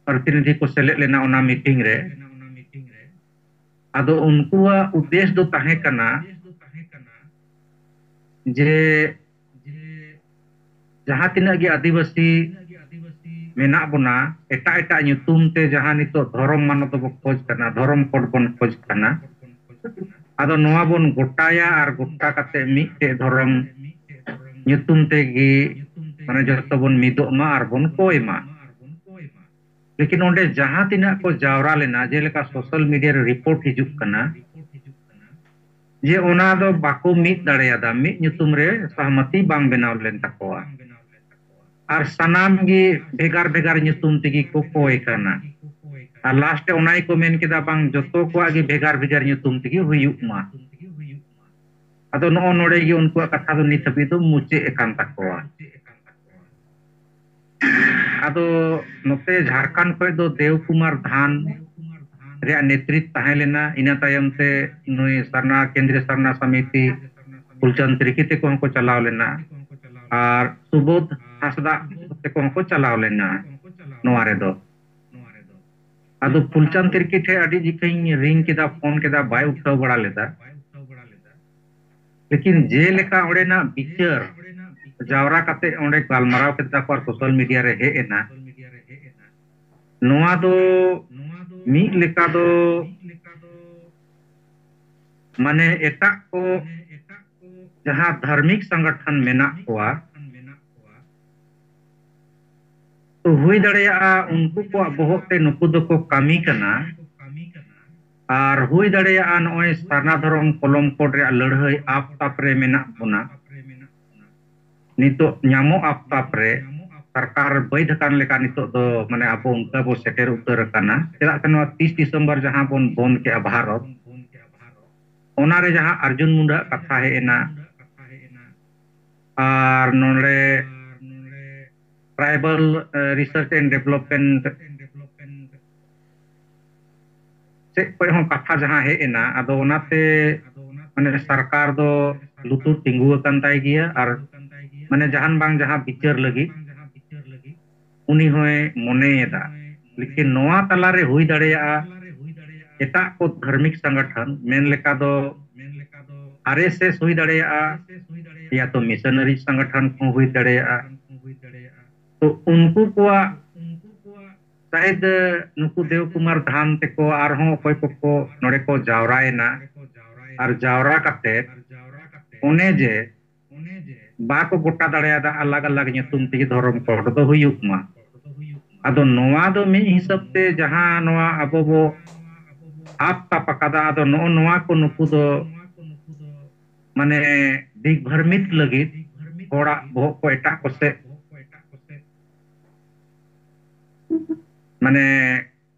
ᱯᱨᱚᱛᱤᱱᱤᱫᱷᱤ ᱠᱚ ᱥᱮᱞᱮᱫ ᱞᱮᱱᱟ ᱚᱱᱟ ᱢᱤᱴᱤᱝ ᱨᱮ᱾ ᱟᱫᱚ ᱩᱱᱠᱩᱣᱟᱜ ᱩᱫᱽᱫᱮᱥ ᱫᱚ ᱛᱟᱦᱮᱸ ᱠᱟᱱᱟ ᱡᱮ ᱡᱟᱦᱟᱸ ᱛᱤᱱᱟᱹᱜ ᱜᱮ ᱟᱹᱫᱤᱵᱟᱹᱥᱤ ᱢᱮᱱᱟᱜ ᱵᱚᱱᱟ, ᱮᱴᱟᱜ ᱮᱴᱟᱜ ᱧᱩᱛᱩᱢ ᱛᱮ ᱡᱟᱦᱟᱸ ᱱᱤᱛᱚᱜ ᱫᱷᱚᱨᱚᱢ ᱢᱟᱱᱚᱛ ᱵᱚ ᱠᱷᱚᱡᱽ ᱠᱟᱱᱟ, ᱫᱷᱚᱨᱚᱢ ᱠᱳᱰ ᱵᱚᱱ ᱠᱷᱚᱡᱽ ᱠᱟᱱᱟ, ᱟᱫᱚ ᱱᱚᱣᱟ ᱵᱚᱱ ᱜᱚᱴᱟᱭᱟ ᱟᱨ ᱜᱚᱴᱟ ᱠᱟᱛᱮ ᱢᱤᱫᱴᱮᱡ ᱫᱷᱚᱨᱚᱢ ᱧᱩᱛᱩᱢ ᱛᱮᱜᱮ ᱢᱟᱱᱮ ᱡᱚᱛᱚ ᱵᱚᱱ ᱢᱤᱫᱚᱜ ᱢᱟ ᱟᱨ ᱵᱚᱱ ᱠᱚᱭ ᱢᱟ᱾ ᱞᱮᱠᱤᱱ ᱚᱸᱰᱮ ᱡᱟᱦᱟᱸ ᱛᱤᱱᱟᱹᱜ ᱠᱚ ᱡᱟᱣᱨᱟ ᱞᱮᱱᱟ, ᱡᱮᱞᱮᱠᱟ ᱥᱳᱥᱟᱞ ᱢᱤᱰᱤᱭᱟ ᱨᱮ ᱨᱤᱯᱳᱨᱴ ᱦᱤᱡᱩᱜ ᱠᱟᱱᱟ, ᱡᱮ ᱚᱱᱟ ᱫᱚ ᱵᱟᱠᱚ ᱢᱤᱫ ᱫᱟᱲᱮᱭᱟᱫᱟ, ᱢᱤᱫ ᱧᱩᱛᱩᱢ ᱨᱮ ᱥᱚᱦᱢᱚᱛᱤ ᱵᱟᱝ ᱵᱮᱱᱟᱣ ᱞᱮᱱ ᱛᱟᱠᱚᱣᱟ᱾ ᱟᱨ ᱥᱟᱱᱟᱢ ᱜᱮ ᱵᱷᱮᱜᱟᱨ ᱵᱷᱮᱜᱟᱨ ᱧᱩᱛᱩᱢ ᱛᱮᱜᱮ ᱠᱚ ᱠᱚᱭ ᱠᱟᱱᱟ᱾ ᱟᱨ ᱞᱟᱥᱴ ᱨᱮ ᱚᱱᱟ ᱜᱮᱠᱚ ᱢᱮᱱ ᱠᱮᱫᱟ, ᱵᱟᱝ, ᱡᱚᱛᱚ ᱠᱚᱣᱟᱜ ᱜᱮ ᱵᱷᱮᱜᱟᱨ ᱵᱷᱮᱜᱟᱨ ᱧᱩᱛᱩᱢ ᱛᱮᱜᱮ ᱦᱩᱭᱩᱜ ᱢᱟ᱾ ᱟᱫᱚ ᱱᱚᱜᱼᱚ ᱱᱚᱰᱮ ᱜᱮ ᱩᱱᱠᱩᱣᱟᱜ ᱠᱟᱛᱷᱟ ᱫᱚ ᱱᱤᱛ ᱦᱟᱹᱵᱤᱡ ᱫᱚ ᱢᱩᱪᱟᱹᱫ ᱟᱠᱟᱱ ᱛᱟᱠᱚᱣᱟ᱾ ᱟᱫᱚ ᱱᱚᱛᱮ ᱡᱷᱟᱲᱠᱷᱚᱸᱰ ᱠᱷᱚᱱ ᱫᱚ ᱫᱮᱣ ᱠᱩᱢᱟᱨ ᱫᱷᱟᱱ ᱨᱮᱭᱟᱜ ᱱᱮᱛᱨᱤᱛ ᱛᱟᱦᱮᱸ ᱞᱮᱱᱟ᱾ ᱤᱱᱟᱹ ᱛᱟᱭᱚᱢ ᱛᱮ ᱱᱩᱭ ᱥᱟᱨᱱᱟ, ᱠᱮᱱᱫᱨᱤᱭᱚ ᱥᱟᱨᱱᱟ ᱥᱚᱢᱤᱛᱤ ᱯᱷᱩᱞᱪᱟᱸᱫᱽ ᱛᱤᱨᱠᱤ ᱛᱮᱠᱚ ᱦᱚᱸᱠᱚ ᱪᱟᱞᱟᱣ ᱞᱮᱱᱟ, ᱟᱨ ᱥᱩᱵᱳᱫᱷ ᱦᱟᱸᱥᱫᱟ ᱛᱮᱠᱚ ᱦᱚᱸᱠᱚ ᱪᱟᱞᱟᱣ ᱞᱮᱱᱟ ᱱᱚᱣᱟ ᱨᱮᱫᱚ᱾ ᱟᱫᱚ ᱯᱷᱩᱞᱪᱟᱸᱫᱽ ᱛᱤᱨᱠᱤ ᱴᱷᱮᱱ ᱟᱹᱰᱤ ᱡᱚᱠᱷᱮᱡ ᱤᱧ ᱨᱤᱝ ᱠᱮᱫᱟ, ᱯᱷᱳᱱ ᱠᱮᱫᱟ, ᱵᱟᱭ ᱩᱴᱷᱟᱹᱣ ᱵᱟᱲᱟ ᱞᱮᱫᱟ᱾ ᱞᱮᱠᱤᱱ ᱡᱮᱞᱮᱠᱟ ᱚᱸᱰᱮᱱᱟᱜ ᱵᱤᱪᱟᱹᱨ ᱡᱟᱣᱨᱟ ᱠᱟᱛᱮ ᱚᱸᱰᱮ ᱜᱟᱞᱢᱟᱨᱟᱣ ᱠᱮᱫᱟ ᱠᱚ ᱟᱨ ᱥᱳᱥᱟᱞ ᱢᱤᱰᱤᱭᱟ ᱨᱮ ᱦᱮᱡ ᱮᱱᱟ, ᱱᱚᱣᱟ ᱫᱚ ᱢᱤᱫ ᱞᱮᱠᱟ ᱫᱚ ᱢᱟᱱᱮ ᱮᱴᱟᱜ ᱠᱚ ᱡᱟᱦᱟᱸ ᱫᱷᱟᱨᱢᱤᱠ ᱥᱚᱝᱜᱚᱴᱷᱚᱱ ᱢᱮᱱᱟᱜ ᱠᱚᱣᱟ, ᱛᱚ ᱦᱩᱭ ᱫᱟᱲᱮᱭᱟᱜᱼᱟ ᱩᱱᱠᱩ ᱠᱚᱣᱟᱜ ᱵᱚᱦᱚᱜ ᱛᱮ ᱱᱩᱠᱩ ᱫᱚᱠᱚ ᱠᱟᱹᱢᱤ ᱠᱟᱱᱟ, ᱟᱨ ᱦᱩᱭ ᱫᱟᱲᱮᱭᱟᱜᱼᱟ ᱱᱚᱜᱼᱚᱭ ᱥᱟᱨᱱᱟ ᱫᱷᱚᱨᱚᱢ ᱠᱚᱞᱚᱢ ᱠᱳᱰ ᱨᱮᱭᱟᱜ ᱞᱟᱹᱲᱦᱟᱹᱭ ᱟᱯᱛᱟᱯ ᱨᱮ ᱢᱮᱱᱟᱜ ᱵᱚᱱᱟ᱾ ᱱᱤᱛᱚᱜ ᱧᱟᱢᱚᱜ ᱟᱯᱛᱟᱯ ᱨᱮ ᱥᱚᱨᱠᱟᱨ ᱵᱟᱹᱭᱫᱷ ᱟᱠᱟᱱ ᱞᱮᱠᱟ ᱱᱤᱛᱚᱜ ᱫᱚ ᱢᱟᱱᱮ ᱟᱵᱚ ᱚᱱᱠᱟ ᱵᱚ ᱥᱮᱴᱮᱨ ᱩᱛᱟᱹᱨ ᱟᱠᱟᱱᱟ᱾ ᱪᱮᱫᱟᱜ ᱥᱮ ᱱᱚᱣᱟ ᱛᱤᱥ ᱰᱤᱥᱮᱢᱵᱚᱨ ᱡᱟᱦᱟᱸ ᱵᱚᱱ ᱵᱚᱱᱫ ᱠᱮᱜᱼᱟ ᱵᱷᱟᱨᱚᱛ, ᱚᱱᱟᱨᱮ ᱡᱟᱦᱟᱸ ᱟᱨᱡᱩᱱ ᱢᱩᱱᱰᱟᱹ ᱟᱜ ᱠᱟᱛᱷᱟ ᱦᱮᱡ ᱮᱱᱟ, ᱟᱨ ᱱᱚᱰᱮ Tribal, A, Research and Development ᱥᱮᱫ ᱠᱷᱚᱱ ᱦᱚᱸ ᱠᱟᱛᱷᱟ ᱡᱟᱦᱟᱸ ᱦᱮᱡ ᱮᱱᱟ, ᱟᱫᱚ ᱚᱱᱟᱛᱮ ᱢᱟᱱᱮ ᱥᱚᱨᱠᱟᱨ ᱫᱚ ᱞᱩᱛᱩᱨ ᱛᱤᱸᱜᱩ ᱟᱠᱟᱱ ᱛᱟᱭ ᱜᱮᱭᱟ ᱟᱨ ᱢᱟᱱᱮ ᱡᱟᱦᱟᱱ ᱵᱟᱝ ᱡᱟᱦᱟᱸ ᱵᱤᱪᱟᱹᱨ ᱞᱟᱹᱜᱤᱫ ᱩᱱᱤ ᱦᱚᱸᱭ ᱢᱚᱱᱮᱭᱮᱫᱟ᱾ ᱞᱮᱠᱤᱱ ᱱᱚᱣᱟ ᱛᱟᱞᱟᱨᱮ ᱦᱩᱭ ᱫᱟᱲᱮᱭᱟᱜᱼᱟ ᱮᱴᱟᱜ ᱠᱚ ᱫᱷᱟᱨᱢᱤᱠ ᱥᱚᱝᱜᱚᱴᱷᱚᱱ, ᱢᱮᱱ ᱞᱮᱠᱟ ᱫᱚ ᱟᱨ ᱮᱥ ᱮᱥ ᱦᱩᱭ ᱫᱟᱲᱮᱭᱟᱜᱼᱟ, ᱭᱟ ᱛᱚ ᱢᱤᱥᱚᱱᱟᱨᱤ ᱥᱚᱝᱜᱚᱴᱷᱚᱱ ᱠᱚᱦᱚᱸ ᱦᱩᱭ ᱫᱟᱲᱮᱭᱟᱜᱼᱟ᱾ ᱛᱚ ᱩᱱᱠᱩ ᱠᱚᱣᱟᱜ ᱥᱟᱭᱮᱫ ᱱᱩᱠᱩ ᱫᱮᱣ ᱠᱩᱢᱟᱨ ᱫᱷᱟᱱ ᱛᱮᱠᱚ ᱟᱨᱦᱚᱸ ᱚᱠᱚᱭ ᱠᱚᱠᱚ ᱱᱚᱰᱮ ᱠᱚ ᱡᱟᱣᱨᱟᱭᱮᱱᱟ, ᱟᱨ ᱡᱟᱣᱨᱟ ᱠᱟᱛᱮ ᱚᱱᱮ ᱡᱮ ᱵᱟᱠᱚ ᱜᱚᱴᱟ ᱫᱟᱲᱮᱭᱟᱫᱟ ᱟᱞᱟᱜᱽ ᱟᱞᱟᱜᱽ ᱧᱩᱛᱩᱢ ᱛᱮᱜᱮ ᱫᱷᱚᱨᱚᱢ code ᱫᱚ ᱦᱩᱭᱩᱜ ᱢᱟ᱾ ᱟᱫᱚ ᱱᱚᱣᱟ ᱫᱚ ᱢᱤᱫ ᱦᱤᱥᱟᱹᱵ ᱛᱮ ᱡᱟᱦᱟᱸ ᱱᱚᱣᱟ ᱟᱵᱚ ᱵᱚ ᱟᱯ ᱛᱟᱯ ᱟᱠᱟᱫᱟ, ᱟᱫᱚ ᱱᱚᱜᱼᱚ ᱱᱚᱣᱟ ᱠᱚ ᱱᱩᱠᱩ ᱫᱚ ᱢᱟᱱᱮ ᱫᱤᱜᱽᱵᱷᱨᱢᱤᱛ ᱞᱟᱹᱜᱤᱫ ᱦᱚᱲᱟᱜ ᱵᱚᱦᱚᱜ ᱠᱚ ᱮᱴᱟᱜ ᱠᱚᱥᱮᱫ ᱢᱟᱱᱮ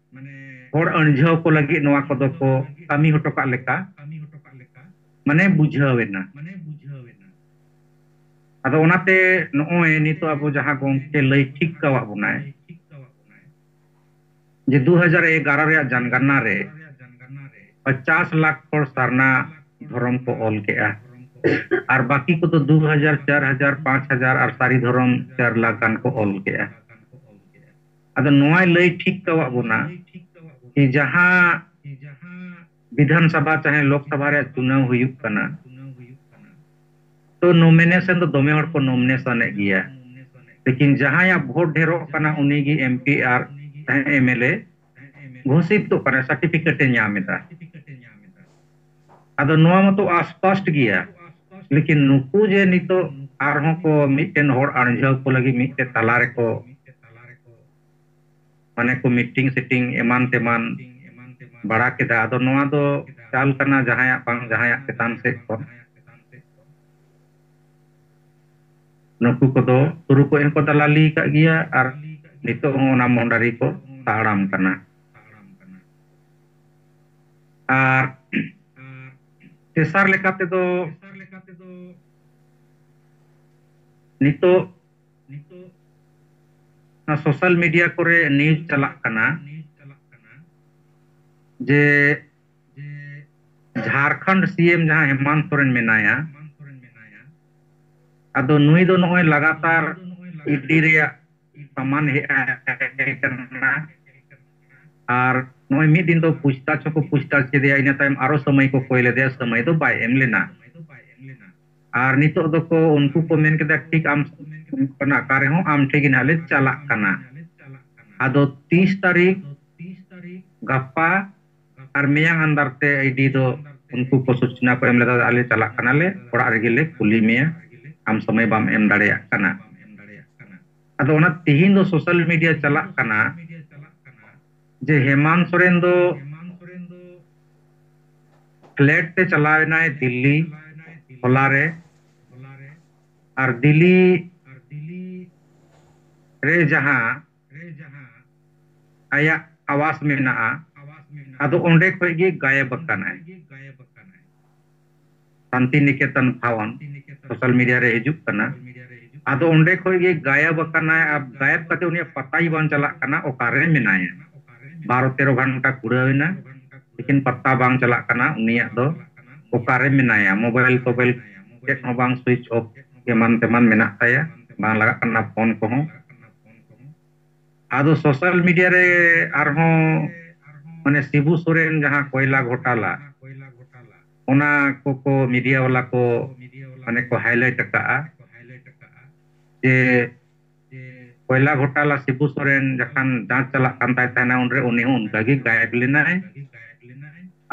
ᱦᱚᱲ ᱟᱹᱬᱡᱷᱟᱹᱣ ᱠᱚ ᱞᱟᱹᱜᱤᱫ ᱱᱚᱣᱟ ᱠᱚᱫᱚ ᱠᱚ ᱠᱟᱹᱢᱤ ᱦᱚᱴᱚ ᱠᱟᱜ ᱞᱮᱠᱟ ᱢᱟᱱᱮ ᱵᱩᱡᱷᱟᱹᱣ ᱮᱱᱟ᱾ ᱟᱫᱚ ᱚᱱᱟᱛᱮ ᱱᱚᱜᱼᱚᱭ ᱱᱤᱛᱚᱜ ᱟᱵᱚ ᱡᱟᱦᱟᱸ ᱜᱚᱢᱠᱮ ᱞᱟᱹᱭ ᱴᱷᱤᱠ ᱠᱟᱣᱟᱜ ᱵᱚᱱᱟᱭ ᱡᱮ ᱫᱩ ᱦᱟᱡᱟᱨ ᱮᱜᱟᱨᱚ ᱨᱮᱭᱟᱜ ᱡᱟᱱᱜᱟᱱᱟ ᱨᱮ ᱯᱚᱪᱟᱥ ᱞᱟᱠᱷ ᱦᱚᱲ ᱥᱟᱨᱱᱟ ᱫᱷᱚᱨᱚᱢ ᱠᱚ ᱚᱞ ᱠᱮᱜᱼᱟ, ᱟᱨ ᱵᱟᱹᱠᱤ ᱠᱚᱫᱚ ᱫᱩ ᱦᱟᱡᱟᱨ, ᱪᱟᱨ ᱦᱟᱡᱟᱨ, ᱯᱟᱸᱪ ᱦᱟᱡᱟᱨ ᱟᱨ ᱥᱟᱹᱨᱤ ᱫᱷᱚᱨᱚᱢ ᱪᱟᱨ ᱞᱟᱠᱷ ᱜᱟᱱ ᱠᱚ ᱚᱞ ᱠᱮᱜᱼᱟ᱾ ᱟᱫᱚ ᱱᱚᱣᱟᱭ ᱞᱟᱹᱭ ᱴᱷᱤᱠ ᱠᱟᱣᱟᱜ ᱵᱚᱱᱟ ᱡᱮ ᱡᱟᱦᱟᱸ ᱵᱤᱫᱷᱟᱱ ᱥᱚᱵᱷᱟ ᱪᱟᱦᱮ ᱞᱳᱠ ᱥᱚᱵᱷᱟ ᱨᱮᱭᱟᱜ ᱪᱩᱱᱟᱣ ᱦᱩᱭᱩᱜ ᱠᱟᱱᱟ, ᱛᱚ nomination ᱫᱚ ᱫᱚᱢᱮ ᱦᱚᱲ ᱠᱚ nomination ᱮᱫ ᱜᱮᱭᱟ, ᱞᱮᱠᱤᱱ ᱡᱟᱦᱟᱸᱭᱟᱜ ᱵᱷᱳᱴ ᱰᱷᱮᱨᱚᱜ ᱠᱟᱱᱟ ᱩᱱᱤ ᱜᱮ M P R M L A ᱜᱷᱳᱥᱤᱛᱚᱜ ᱠᱟᱱᱟ, certificate ᱮ ᱧᱟᱢ ᱮᱫᱟ᱾ ᱟᱫᱚ ᱱᱚᱣᱟ ᱢᱟᱛᱚ ᱟᱥᱯᱟᱥᱴ ᱜᱮᱭᱟ, ᱞᱮᱠᱤᱱ ᱱᱩᱠᱩ ᱡᱮ ᱱᱤᱛᱚᱜ ᱟᱨᱦᱚᱸ ᱠᱚ ᱢᱤᱫᱴᱮᱱ ᱦᱚᱲ ᱟᱬᱡᱷᱟᱹᱣ ᱠᱚ ᱞᱟᱹᱜᱤᱫ ᱢᱤᱫᱴᱮᱱ ᱛᱟᱞᱟ ᱨᱮᱠᱚ ᱢᱟᱱᱮ ᱠᱚ meeting setting ᱮᱢᱟᱱ ᱛᱮᱢᱟᱱ ᱵᱟᱲᱟ ᱠᱮᱫᱟ᱾ ᱟᱫᱚ ᱱᱚᱣᱟ ᱫᱚ ᱪᱟᱞ ᱠᱟᱱᱟ ᱡᱟᱦᱟᱸᱭᱟᱜ ᱵᱟᱝ ᱡᱟᱦᱟᱸᱭᱟᱜ ᱪᱮᱛᱟᱱ ᱥᱮᱫ ᱠᱷᱚᱱ᱾ ᱱᱩᱠᱩ ᱠᱚᱫᱚ ᱥᱩᱨᱩ ᱠᱷᱚᱱ ᱦᱚᱸᱠᱚ ᱫᱟᱞᱟᱞᱤ ᱟᱠᱟᱫ ᱜᱮᱭᱟ ᱟᱨ ᱱᱤᱛᱚᱜ ᱦᱚᱸ ᱚᱱᱟ ᱢᱚᱦᱰᱟᱨᱤ ᱠᱚ ᱛᱟᱲᱟᱢ ᱠᱟᱱᱟ᱾ ᱟᱨ ᱛᱮᱥᱟᱨ ᱞᱮᱠᱟ ᱛᱮᱫᱚ ᱱᱤᱛᱚᱜ ᱚᱱᱟ ᱥᱳᱥᱟᱞ ᱢᱤᱰᱤᱭᱟ ᱠᱚᱨᱮ ᱱᱤᱭᱩᱡᱽ ᱪᱟᱞᱟᱜ ᱠᱟᱱᱟ ᱡᱮ ᱡᱷᱟᱲᱠᱷᱚᱸᱰ ᱥᱤ ᱮᱢ ᱡᱟᱦᱟᱸ ᱦᱮᱢᱟᱱᱛ ᱥᱚᱨᱮᱱ ᱢᱮᱱᱟᱭᱟ, ᱟᱫᱚ ᱱᱩᱭ ᱫᱚ ᱱᱚᱜᱼᱚᱭ ᱞᱟᱜᱟᱛᱟᱨ ᱤ ᱰᱤ ᱨᱮᱭᱟᱜ ᱥᱟᱢᱟᱱ ᱦᱮᱡ ᱟᱭ ᱠᱟᱱᱟ᱾ ᱟᱨ ᱱᱚᱜᱼᱚᱭ ᱢᱤᱫ ᱫᱤᱱ ᱫᱚ ᱯᱩᱪᱷᱛᱟᱪᱷ ᱦᱚᱸᱠᱚ ᱯᱩᱪᱷᱛᱟᱪᱷ ᱠᱮᱫᱮᱭᱟ, ᱤᱱᱟᱹ ᱛᱟᱭᱚᱢ ᱟᱨᱚ ᱥᱟᱹᱢᱟᱹᱭ ᱠᱚ ᱠᱚᱭ ᱞᱮᱫᱮᱭᱟ, ᱥᱟᱹᱢᱟᱹᱭ ᱫᱚ ᱵᱟᱭ ᱮᱢ ᱞᱮᱱᱟ᱾ ᱟᱨ ᱱᱤᱛᱚᱜ ᱫᱚᱠᱚ, ᱩᱱᱠᱩ ᱠᱚ ᱢᱮᱱ ᱠᱮᱫᱟ, "ᱴᱷᱤᱠ ᱟᱢ ᱚᱱᱟ ᱚᱠᱟ ᱨᱮᱦᱚᱸ ᱟᱢ ᱴᱷᱮᱱ ᱜᱮ ᱱᱟᱦᱟᱜ ᱞᱮ ᱪᱟᱞᱟᱜ ᱠᱟᱱᱟ᱾" ᱟᱫᱚ ᱛᱤᱥ ᱛᱟᱹᱨᱤᱠᱷ, ᱜᱟᱯᱟ ᱟᱨ ᱢᱮᱭᱟᱝ ᱟᱱᱫᱟᱨ ᱛᱮ ᱤ ᱰᱤ ᱫᱚ ᱩᱱᱠᱩ ᱠᱚ ᱥᱩᱪᱱᱟ ᱠᱚ ᱮᱢ ᱞᱮᱫᱟ, "ᱟᱞᱮ ᱪᱟᱞᱟᱜ ᱠᱟᱱᱟᱞᱮ, ᱚᱲᱟᱜ ᱨᱮᱜᱮ ᱞᱮ ᱠᱩᱞᱤ ᱢᱮᱭᱟ, ᱟᱢ ᱥᱚᱢᱚᱭ ᱵᱟᱢ ᱮᱢ ᱫᱟᱲᱮᱭᱟᱜ ᱠᱟᱱᱟ᱾" ᱟᱫᱚ ᱚᱱᱟ ᱛᱤᱦᱤᱧ ᱫᱚ ᱥᱳᱥᱟᱞ ᱢᱤᱰᱤᱭᱟ ᱪᱟᱞᱟᱜ ᱠᱟᱱᱟ ᱡᱮ ᱦᱮᱢᱟᱱᱛ ᱥᱚᱨᱮᱱ ᱫᱚ ᱯᱷᱞᱮᱴ ᱛᱮ ᱪᱟᱞᱟᱣ ᱮᱱᱟᱭ ᱫᱤᱞᱞᱤ ᱦᱚᱞᱟ ᱨᱮ, ᱟᱨ ᱫᱤᱞᱞᱤ ᱨᱮ ᱡᱟᱦᱟᱸ ᱟᱭᱟᱜ ᱟᱣᱟᱥ ᱢᱮᱱᱟᱜᱼᱟ, ᱟᱫᱚ ᱚᱸᱰᱮ ᱠᱷᱚᱡ ᱜᱮ ᱜᱟᱭᱮᱵ ᱟᱠᱟᱱᱟᱭ᱾ ᱥᱟᱱᱛᱤ ᱱᱤᱠᱮᱛᱚᱱ ᱵᱷᱚᱵᱚᱱ ᱥᱳᱥᱟᱞ ᱢᱤᱰᱤᱭᱟ ᱨᱮ ᱦᱤᱡᱩᱜ ᱠᱟᱱᱟ᱾ ᱟᱫᱚ ᱚᱸᱰᱮ ᱠᱷᱚᱡ ᱜᱮ ᱜᱟᱭᱮᱵ ᱟᱠᱟᱱᱟᱭ, ᱟᱨ ᱜᱟᱭᱮᱵ ᱠᱟᱛᱮ ᱩᱱᱤᱭᱟᱜ ᱯᱟᱛᱟ ᱜᱮ ᱵᱟᱝ ᱪᱟᱞᱟᱜ ᱠᱟᱱᱟ, ᱚᱠᱟᱨᱮ ᱢᱮᱱᱟᱭᱟ᱾ ᱵᱟᱨᱚ ᱛᱮᱨᱚ ᱜᱷᱚᱱᱴᱟ ᱠᱩᱲᱟᱹᱣ ᱮᱱᱟ, ᱞᱮᱠᱤᱱ ᱯᱟᱛᱟ ᱵᱟᱝ ᱪᱟᱞᱟᱜ ᱠᱟᱱᱟ ᱩᱱᱤᱭᱟᱜ ᱫᱚ, ᱚᱠᱟᱨᱮ ᱢᱮᱱᱟᱭᱟ᱾ ᱢᱳᱵᱟᱭᱤᱞ ᱴᱳᱵᱟᱭᱤᱞ ᱪᱮᱫ ᱦᱚᱸ ᱵᱟᱝ, ᱥᱩᱭᱤᱪ ᱚᱯᱷ ᱮᱢᱟᱱ ᱛᱮᱢᱟᱱ ᱢᱮᱱᱟᱜ ᱛᱟᱭᱟ, ᱵᱟᱝ ᱞᱟᱜᱟᱜ ᱠᱟᱱᱟ ᱯᱷᱳᱱ ᱠᱚᱦᱚᱸ᱾ ᱟᱫᱚ ᱥᱳᱥᱟᱞ ᱢᱤᱰᱤᱭᱟ ᱨᱮ ᱟᱨᱦᱚᱸ ᱢᱟᱱᱮ ᱥᱤᱵᱩ ᱥᱚᱨᱮᱱ ᱡᱟᱦᱟᱸ ᱠᱚᱭᱞᱟ ᱜᱷᱚᱴᱟᱞᱟ, ᱚᱱᱟ ᱠᱚᱠᱚ ᱢᱤᱰᱤᱭᱟ ᱵᱟᱞᱟ ᱠᱚ ᱢᱟᱱᱮ ᱠᱚ ᱦᱟᱭᱞᱟᱭᱤᱴ ᱟᱠᱟᱫᱼᱟ ᱡᱮ ᱠᱚᱭᱞᱟ ᱜᱷᱚᱴᱟᱞᱟ ᱥᱤᱵᱩ ᱥᱚᱨᱮᱱ ᱡᱚᱠᱷᱚᱱ ᱡᱟᱸᱪ ᱪᱟᱞᱟᱜ ᱠᱟᱱ ᱛᱟᱭ ᱛᱟᱦᱮᱱᱟ, ᱩᱱᱨᱮ ᱩᱱᱤ ᱦᱚᱸ ᱚᱱᱠᱟ ᱜᱮ ᱜᱟᱭᱮᱵ ᱞᱮᱱᱟᱭ᱾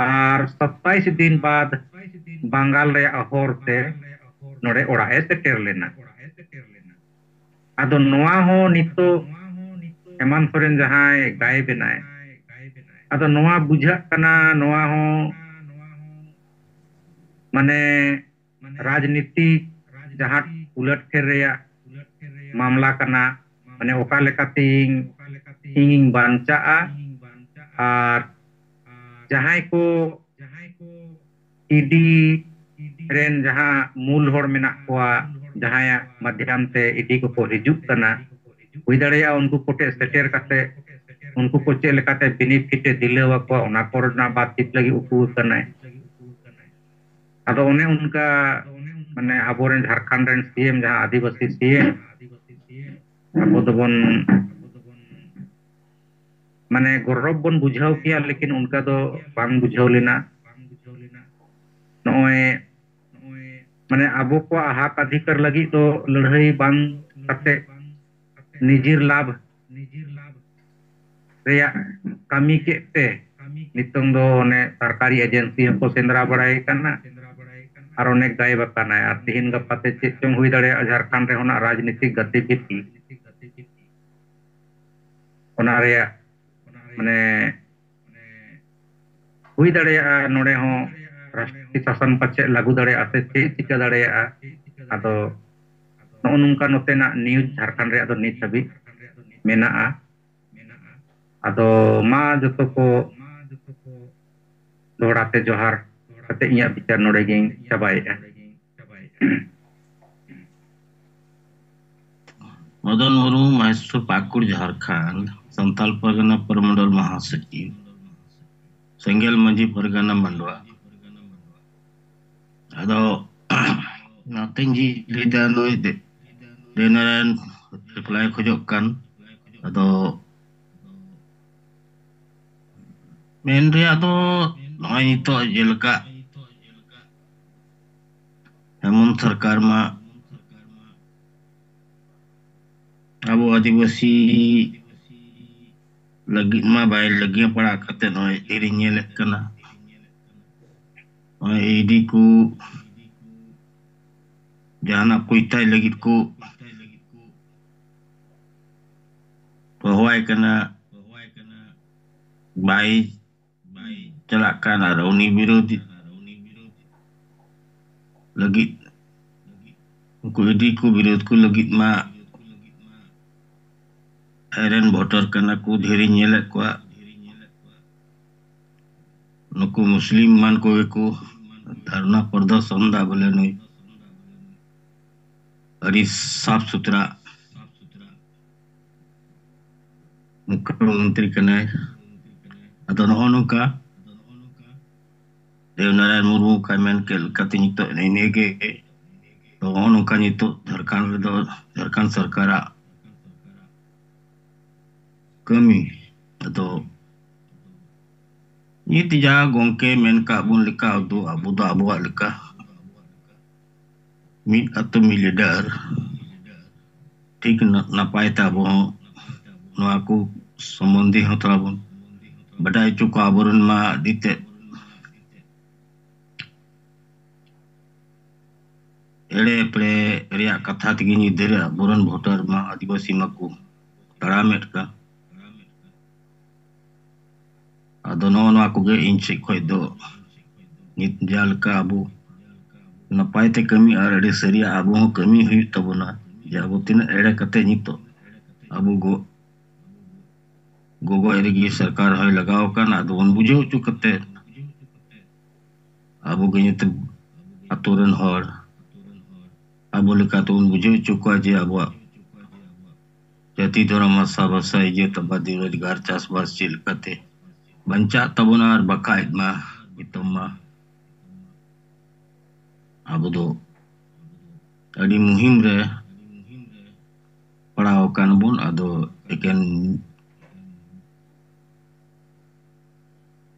ᱟᱨ ᱥᱟᱛᱟᱭᱤᱥ ᱫᱤᱱ ᱵᱟᱫ ᱵᱟᱝᱜᱟᱞ ᱨᱮᱭᱟᱜ ᱦᱚᱨ ᱛᱮ ᱱᱚᱰᱮ ᱚᱲᱟᱜ ᱮ ᱥᱮᱴᱮᱨ ᱞᱮᱱᱟ᱾ ᱟᱫᱚ ᱱᱚᱣᱟ ᱦᱚᱸ ᱱᱤᱛᱚᱜ ᱦᱮᱢᱟᱱᱛ ᱥᱚᱨᱮᱱ ᱡᱟᱦᱟᱸᱭ ᱜᱟᱭᱮᱵ ᱮᱱᱟᱭ, ᱟᱫᱚ ᱱᱚᱣᱟ ᱵᱩᱡᱷᱟᱹᱜ ᱠᱟᱱᱟ, ᱱᱚᱣᱟ ᱦᱚᱸ ᱢᱟᱱᱮ ᱨᱟᱡᱽᱱᱤᱛᱤ ᱡᱟᱦᱟᱸ ᱩᱞᱟᱹᱴ ᱯᱷᱮᱨ ᱨᱮᱭᱟᱜ ᱢᱟᱢᱞᱟ ᱠᱟᱱᱟ, ᱢᱟᱱᱮ ᱚᱠᱟ ᱞᱮᱠᱟᱛᱮ ᱤᱧ, ᱤᱧᱤᱧ ᱵᱟᱧᱪᱟᱜᱼᱟ, ᱟᱨ ᱡᱟᱦᱟᱸᱭ ᱠᱚ ᱤ ᱰᱤ ᱨᱮᱱ ᱡᱟᱦᱟᱸ ᱢᱩᱞ ᱦᱚᱲ ᱢᱮᱱᱟᱜ ᱠᱚᱣᱟ, ᱡᱟᱦᱟᱸᱭᱟᱜ ᱢᱟᱫᱽᱫᱷᱚᱢ ᱛᱮ ᱤᱰᱤ ᱠᱚᱠᱚ ᱦᱤᱡᱩᱜ ᱠᱟᱱᱟ, ᱦᱩᱭ ᱫᱟᱲᱮᱭᱟᱜᱼᱟ ᱩᱱᱠᱩ ᱠᱚᱴᱷᱮᱱ ᱥᱮᱴᱮᱨ ᱠᱟᱛᱮ ᱩᱱᱠᱩ ᱠᱚ ᱪᱮᱫ ᱞᱮᱠᱟᱛᱮ ᱵᱮᱱᱤᱯᱷᱤᱴ ᱮ ᱫᱤᱞᱟᱹᱣ ᱟᱠᱚᱣᱟ, ᱚᱱᱟ ᱠᱚᱨᱮᱱᱟᱜ ᱵᱟᱛᱪᱷᱤᱛ ᱞᱟᱹᱜᱤᱫ ᱩᱠᱩ ᱟᱠᱟᱱᱟᱭ᱾ ᱟᱫᱚ ᱚᱱᱮ ᱚᱱᱠᱟ, ᱢᱟᱱᱮ, ᱟᱵᱚᱨᱮᱱ ᱡᱷᱟᱲᱠᱷᱚᱸᱰ ᱨᱮᱱ ᱥᱤ ᱮᱢ, ᱡᱟᱦᱟᱸ ᱟᱹᱫᱤᱵᱟᱹᱥᱤ ᱥᱤ ᱮᱢ, ᱟᱵᱚ ᱫᱚᱵᱚᱱ, ᱢᱟᱱᱮ, ᱜᱚᱨᱚᱵ ᱵᱚᱱ ᱵᱩᱡᱷᱟᱹᱣ ᱠᱮᱭᱟ, ᱞᱮᱠᱤᱱ ᱚᱱᱠᱟ ᱫᱚ ᱵᱟᱝ ᱵᱩᱡᱷᱟᱹᱣ ᱞᱮᱱᱟ᱾ ᱱᱚᱜᱼᱚᱭ, ᱢᱟᱱᱮ, ᱟᱵᱚ ᱠᱚᱣᱟᱜ ᱦᱟᱠ ᱚᱫᱷᱤᱠᱟᱨ ᱞᱟᱹᱜᱤᱫ ᱫᱚ ᱞᱟᱹᱲᱦᱟᱹᱭ ᱵᱟᱝ ᱠᱟᱛᱮ, ᱱᱤᱡᱮᱨ ᱞᱟᱵᱷ ᱨᱮᱭᱟᱜ ᱠᱟᱹᱢᱤ ᱠᱮᱫ ᱛᱮ, ᱱᱤᱛᱚᱝ ᱫᱚ ᱚᱱᱮ ᱥᱚᱨᱠᱟᱨᱤ ᱮᱡᱮᱱᱥᱤ ᱦᱚᱸᱠᱚ ᱥᱮᱸᱫᱽᱨᱟ ᱵᱟᱲᱟᱭ ᱠᱟᱱᱟ ᱟᱨ ᱚᱱᱮ ᱜᱟᱭᱮᱵ ᱟᱠᱟᱱᱟᱭ᱾ ᱟᱨ ᱛᱤᱦᱤᱧ ᱜᱟᱯᱟ ᱛᱮ ᱪᱮᱫ ᱪᱚᱝ ᱦᱩᱭ ᱫᱟᱲᱮᱭᱟᱜᱼᱟ, ᱡᱷᱟᱲᱠᱷᱚᱸᱰ ᱨᱮ ᱚᱱᱟ ᱨᱟᱡᱽᱱᱤᱛᱤᱠ ᱜᱟᱛᱤᱵᱤᱫᱷᱤ, ᱚᱱᱟ ᱨᱮᱭᱟᱜ, ᱢᱟᱱᱮ, ᱦᱩᱭ ᱫᱟᱲᱮᱭᱟᱜᱼᱟ ᱱᱚᱰᱮ ᱦᱚᱸ ᱨᱟᱥᱴᱨᱤᱭᱚ ᱥᱟᱥᱚᱱ ᱯᱟᱪᱮᱫ ᱞᱟᱹᱜᱩ ᱫᱟᱲᱮᱭᱟᱜᱼᱟ ᱥᱮ ᱪᱮᱫ ᱪᱤᱠᱟᱹ ᱫᱟᱲᱮᱭᱟᱜᱼᱟ᱾ ᱟᱫᱚ ᱱᱚᱜᱼᱚ ᱱᱚᱝᱠᱟ ᱱᱚᱛᱮᱱᱟᱜ ᱱᱤᱭᱩᱡᱽ ᱡᱷᱟᱲᱠᱷᱚᱸᱰ ᱨᱮᱭᱟᱜ ᱫᱚ ᱱᱤᱛ ᱦᱟᱹᱵᱤᱡ ᱢᱮᱱᱟᱜᱼᱟ᱾ ᱟᱫᱚ ᱢᱟ ᱡᱚᱛᱚ ᱠᱚ ᱫᱚᱦᱲᱟ ᱛᱮ ᱡᱚᱦᱟᱨ ᱠᱟᱛᱮ ᱤᱧᱟᱹᱜ ᱵᱤᱪᱟᱨ ᱱᱚᱰᱮ ᱜᱤᱧ ᱪᱟᱵᱟᱭᱮᱫᱼᱟ᱾ ᱢᱚᱫᱚᱱ ᱢᱩᱨᱢᱩ, ᱢᱚᱦᱮᱥᱯᱩᱨ, ᱯᱟᱹᱠᱩᱲ, ᱡᱷᱟᱲᱠᱷᱚᱸᱰ, ᱥᱟᱱᱛᱟᱞ ᱯᱟᱨᱜᱟᱱᱟ ᱯᱚᱨᱤᱢᱚᱸᱰᱚᱞ ᱢᱟᱦᱟᱥᱚᱪᱤᱵᱽ, ᱥᱮᱸᱜᱮᱞ ᱢᱟᱹᱡᱷᱤ ᱯᱟᱨᱜᱟᱱᱟ ᱢᱟᱱᱰᱣᱟ᱾ ᱟᱫᱚ ᱚᱱᱟᱛᱮᱧ ᱡᱷᱤᱡ ᱞᱮᱫᱟ, ᱱᱩᱭ ᱫᱮ-, ᱫᱮᱣᱱᱟᱨᱟᱭᱚᱱ ᱨᱤᱯᱞᱟᱭ ᱠᱷᱚᱡᱚᱜ ᱠᱟᱱ᱾ ᱟᱫᱚ ᱢᱮᱱ ᱨᱮᱭᱟᱜ ᱫᱚ ᱱᱚᱜᱼᱚᱭ ᱱᱤᱛᱚᱜ ᱡᱮᱞᱮᱠᱟ ᱦᱮᱢᱚᱱᱛ ᱥᱚᱨᱠᱟᱨ ᱢᱟ ᱟᱵᱚ ᱟᱹᱫᱤᱵᱟᱹᱥᱤ ᱞᱟᱹᱜᱤᱫ ᱢᱟ ᱵᱟᱭ ᱞᱟᱹᱜᱤᱭᱟ ᱯᱟᱲᱟᱜ ᱠᱟᱛᱮ ᱱᱚᱜᱼᱚᱭ ᱰᱷᱮᱨᱤᱧ ᱧᱮᱞᱮᱫ ᱠᱟᱱᱟ᱾ ᱱᱚᱜᱼᱚᱭ ᱤᱰᱤ ᱠᱚ ᱡᱟᱦᱟᱱᱟᱜ ᱠᱚᱭᱛᱟᱭ ᱞᱟᱹᱜᱤᱫ ᱠᱚ ᱦᱚᱦᱚᱣᱟᱭ ᱠᱟᱱᱟ, ᱵᱟᱭ ᱪᱟᱞᱟᱜ ᱠᱟᱱ᱾ ᱟᱨ ᱩᱱᱤ ᱵᱤᱨᱳᱫᱷ ᱞᱟᱹᱜᱤᱫ, ᱩᱱᱠᱩ ᱤᱰᱤ ᱠᱚ ᱵᱤᱨᱳᱫᱷ ᱠᱚ ᱞᱟᱹᱜᱤᱫ ᱢᱟ ᱟᱡᱨᱮᱱ ᱵᱷᱳᱴᱟᱨ ᱠᱟᱱᱟ ᱠᱚ, ᱰᱷᱮᱨᱤᱧ ᱧᱮᱞᱮᱫ ᱠᱚᱣᱟ᱾ ᱱᱩᱠᱩ ᱢᱩᱥᱞᱤᱢ ᱮᱢᱟᱱ ᱠᱚᱜᱮ ᱠᱚ ᱫᱷᱟᱨᱱᱟ ᱯᱨᱚᱫᱚᱨᱥᱚᱱ ᱫᱟ, ᱵᱚᱞᱮ ᱱᱩᱭ ᱟᱹᱰᱤ ᱥᱟᱯᱷ ᱥᱩᱛᱨᱟ ᱢᱩᱠᱷᱭᱚᱢᱚᱱᱛᱨᱤ ᱠᱟᱱᱟᱭ᱾ ᱟᱫᱚ ᱱᱚᱜᱼᱚ ᱱᱚᱝᱠᱟ ᱫᱮᱵᱽᱱᱟᱨᱟᱭᱚᱱ ᱢᱩᱨᱢᱩ ᱠᱟᱭ ᱢᱮᱱ ᱠᱮᱫ ᱞᱮᱠᱟᱛᱮ ᱱᱤᱛᱚᱜ ᱱᱤᱭᱟᱹᱜᱮ ᱱᱚᱜᱼᱚ ᱱᱚᱝᱠᱟ ᱱᱤᱛᱚᱜ ᱡᱷᱟᱲᱠᱷᱚᱸᱰ ᱨᱮᱫᱚ ᱡᱷᱟᱲᱠᱷᱚᱸᱰ ᱥᱚᱨᱠᱟᱨᱟᱜ ᱠᱟᱹᱢᱤ᱾ ᱟᱫᱚ ᱱᱤᱛ ᱡᱟᱦᱟᱸ ᱜᱚᱝᱠᱮ ᱢᱮᱱ ᱠᱟᱜ ᱵᱚᱱ ᱞᱮᱠᱟ, ᱟᱫᱚ ᱟᱵᱚ ᱫᱚ ᱟᱵᱚᱣᱟᱜ ᱞᱮᱠᱟ ᱢᱤᱫ ᱟᱛᱳ ᱢᱤᱫ ᱞᱤᱰᱟᱨ ᱴᱷᱤᱠ ᱱᱟ-, ᱱᱟᱯᱟᱭ ᱛᱮ ᱟᱵᱚ ᱦᱚᱸ ᱱᱚᱣᱟ ᱠᱚ ᱥᱚᱢᱵᱚᱱᱫᱷᱤ ᱦᱚᱸ ᱛᱷᱚᱲᱟ ᱵᱚᱱ ᱵᱟᱰᱟᱭ ᱦᱚᱪᱚ ᱠᱚᱣᱟ᱾ ᱟᱵᱚᱨᱮᱱ ᱢᱟ ᱟᱹᱰᱤ ᱛᱮᱫ ᱮᱲᱮ ᱯᱮᱲᱮ ᱨᱮᱭᱟᱜ ᱠᱟᱛᱷᱟ ᱛᱮᱜᱮ ᱧᱤᱫᱟᱹ ᱨᱮ ᱟᱵᱚᱨᱮᱱ ᱵᱷᱳᱴᱟᱨ ᱢᱟ ᱟᱹᱫᱤᱵᱟᱹᱥᱤ ᱢᱟᱠᱚ ᱛᱟᱲᱟᱢᱮᱫ ᱠᱟᱱ᱾ ᱟᱫᱚ ᱱᱚᱜᱼᱚ ᱱᱚᱣᱟ ᱠᱚᱜᱮ ᱤᱧ ᱥᱮᱫ ᱠᱷᱚᱡ ᱫᱚ ᱱᱤᱛ ᱡᱟᱦᱟᱸ ᱞᱮᱠᱟ ᱟᱵᱚ ᱱᱟᱯᱟᱭ ᱛᱮ ᱠᱟᱹᱢᱤ ᱟᱨ ᱟᱹᱰᱤ ᱥᱟᱹᱨᱤᱭᱟᱜ ᱟᱵᱚ ᱦᱚᱸ ᱠᱟᱹᱢᱤ ᱦᱩᱭᱩᱜ ᱛᱟᱵᱚᱱᱟ, ᱡᱮ ᱟᱵᱚ ᱛᱤᱱᱟᱹᱜ ᱮᱲᱮ ᱠᱟᱛᱮ ᱱᱤᱛᱚᱜ ᱟᱵᱚ ᱜᱚ-, ᱜᱚᱜᱚᱡ ᱨᱮᱜᱮ ᱥᱚᱨᱠᱟᱨ ᱦᱚᱸᱭ ᱞᱟᱜᱟᱣ ᱟᱠᱟᱱ, ᱟᱫᱚ ᱵᱚᱱ ᱵᱩᱡᱷᱟᱹᱣ ᱦᱚᱪᱚ ᱠᱟᱛᱮ ᱟᱵᱚ ᱜᱮ ᱱᱤᱛᱚᱜ ᱟᱛᱳ ᱨᱮᱱ ᱦᱚᱲ ᱟᱵᱚ ᱞᱮᱠᱟ ᱛᱮᱵᱚᱱ ᱵᱩᱡᱷᱟᱹᱣ ᱦᱚᱪᱚ ᱠᱚᱣᱟ ᱡᱮ ᱟᱵᱚᱣᱟᱜ ᱡᱟᱹᱛᱤ, ᱫᱷᱚᱨᱚᱢ, ᱵᱷᱟᱥᱟ, ᱵᱷᱟᱥᱟ, ᱤᱭᱟᱹ, ᱛᱟᱵᱟ, ᱫᱤᱱ ᱨᱳᱡᱽᱜᱟᱨ, ᱪᱟᱥᱵᱟᱥ ᱪᱮᱫ ᱞᱮᱠᱟᱛᱮ ᱵᱟᱧᱪᱟᱜ ᱛᱟᱵᱚᱱᱟ, ᱟᱨ ᱵᱟᱠᱷᱟᱡ ᱢᱟ ᱱᱤᱛᱚᱝ ᱢᱟ ᱟᱵᱚ ᱫᱚ ᱟᱹᱰᱤ ᱢᱩᱦᱤᱢ ᱨᱮ ᱯᱟᱲᱟᱣ ᱟᱠᱟᱱ ᱵᱚᱱ᱾ ᱟᱫᱚ ᱮᱠᱮᱱ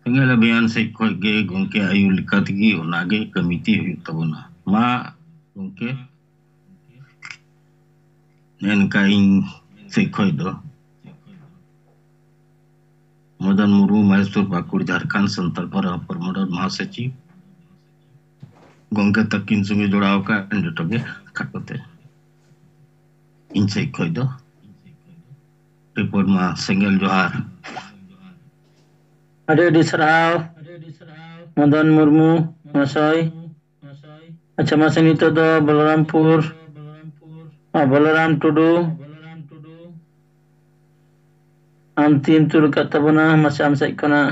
ᱥᱮᱸᱜᱮᱞ ᱟᱵᱷᱤᱭᱟᱱ ᱥᱮᱫ ᱠᱷᱚᱡ ᱜᱮ ᱜᱚᱝᱠᱮ ᱟᱹᱭᱩᱨ ᱞᱮᱠᱟ ᱛᱮᱜᱮ ᱚᱱᱟᱜᱮ ᱠᱟᱹᱢᱤ ᱛᱮ ᱦᱩᱭᱩᱜ ᱛᱟᱵᱚᱱᱟ᱾ ᱢᱟ ᱜᱚᱝᱠᱮ, ᱱᱮᱱᱠᱟ ᱤᱧ ᱥᱮᱫ ᱠᱷᱚᱡ ᱫᱚ ᱢᱚᱫᱚᱱ ᱢᱩᱨᱢᱩ, ᱢᱚᱦᱮᱥᱯᱩᱨ, ᱯᱟᱹᱠᱩᱲ, ᱡᱷᱟᱲᱠᱷᱚᱸᱰ ᱥᱟᱱᱛᱟᱲ ᱯᱟᱨᱜᱟᱱᱟ ᱯᱚᱨᱤᱢᱚᱱᱰᱚᱞ ᱢᱚᱦᱟᱥᱚᱪᱤᱵᱽ, ᱜᱚᱝᱠᱮ ᱛᱟᱹᱠᱤᱱ ᱥᱚᱸᱜᱮ ᱡᱚᱲᱟᱣ ᱟᱠᱟᱱ ᱡᱚᱛᱚ ᱜᱮ ᱠᱷᱟᱴᱚ ᱛᱮ ᱤᱧ ᱥᱮᱫ ᱠᱷᱚᱡ ᱫᱚ ᱨᱤᱯᱳᱨᱴ ᱢᱟ᱾ ᱥᱮᱸᱜᱮᱞ ᱡᱚᱦᱟᱨ᱾ ᱟᱹᱰᱤ ᱟᱹᱰᱤ ᱥᱟᱨᱦᱟᱣ ᱢᱚᱫᱚᱱ ᱢᱩᱨᱢᱩ ᱢᱚᱦᱟᱥᱚᱭ᱾ ᱟᱪᱪᱷᱟ, ᱢᱟᱥᱮ ᱱᱤᱛᱚᱜ ᱫᱚ ᱵᱚᱞᱚᱨᱟᱢᱯᱩᱨ, ᱟ, ᱵᱚᱞᱚᱨᱟᱢ ᱴᱩᱰᱩ, ᱟᱢ ᱛᱤᱢ ᱛᱩᱞ ᱟᱠᱟᱫ ᱛᱟᱵᱚᱱᱟ, ᱢᱟᱥᱮ ᱟᱢ ᱥᱮᱫ ᱠᱷᱚᱱᱟᱜ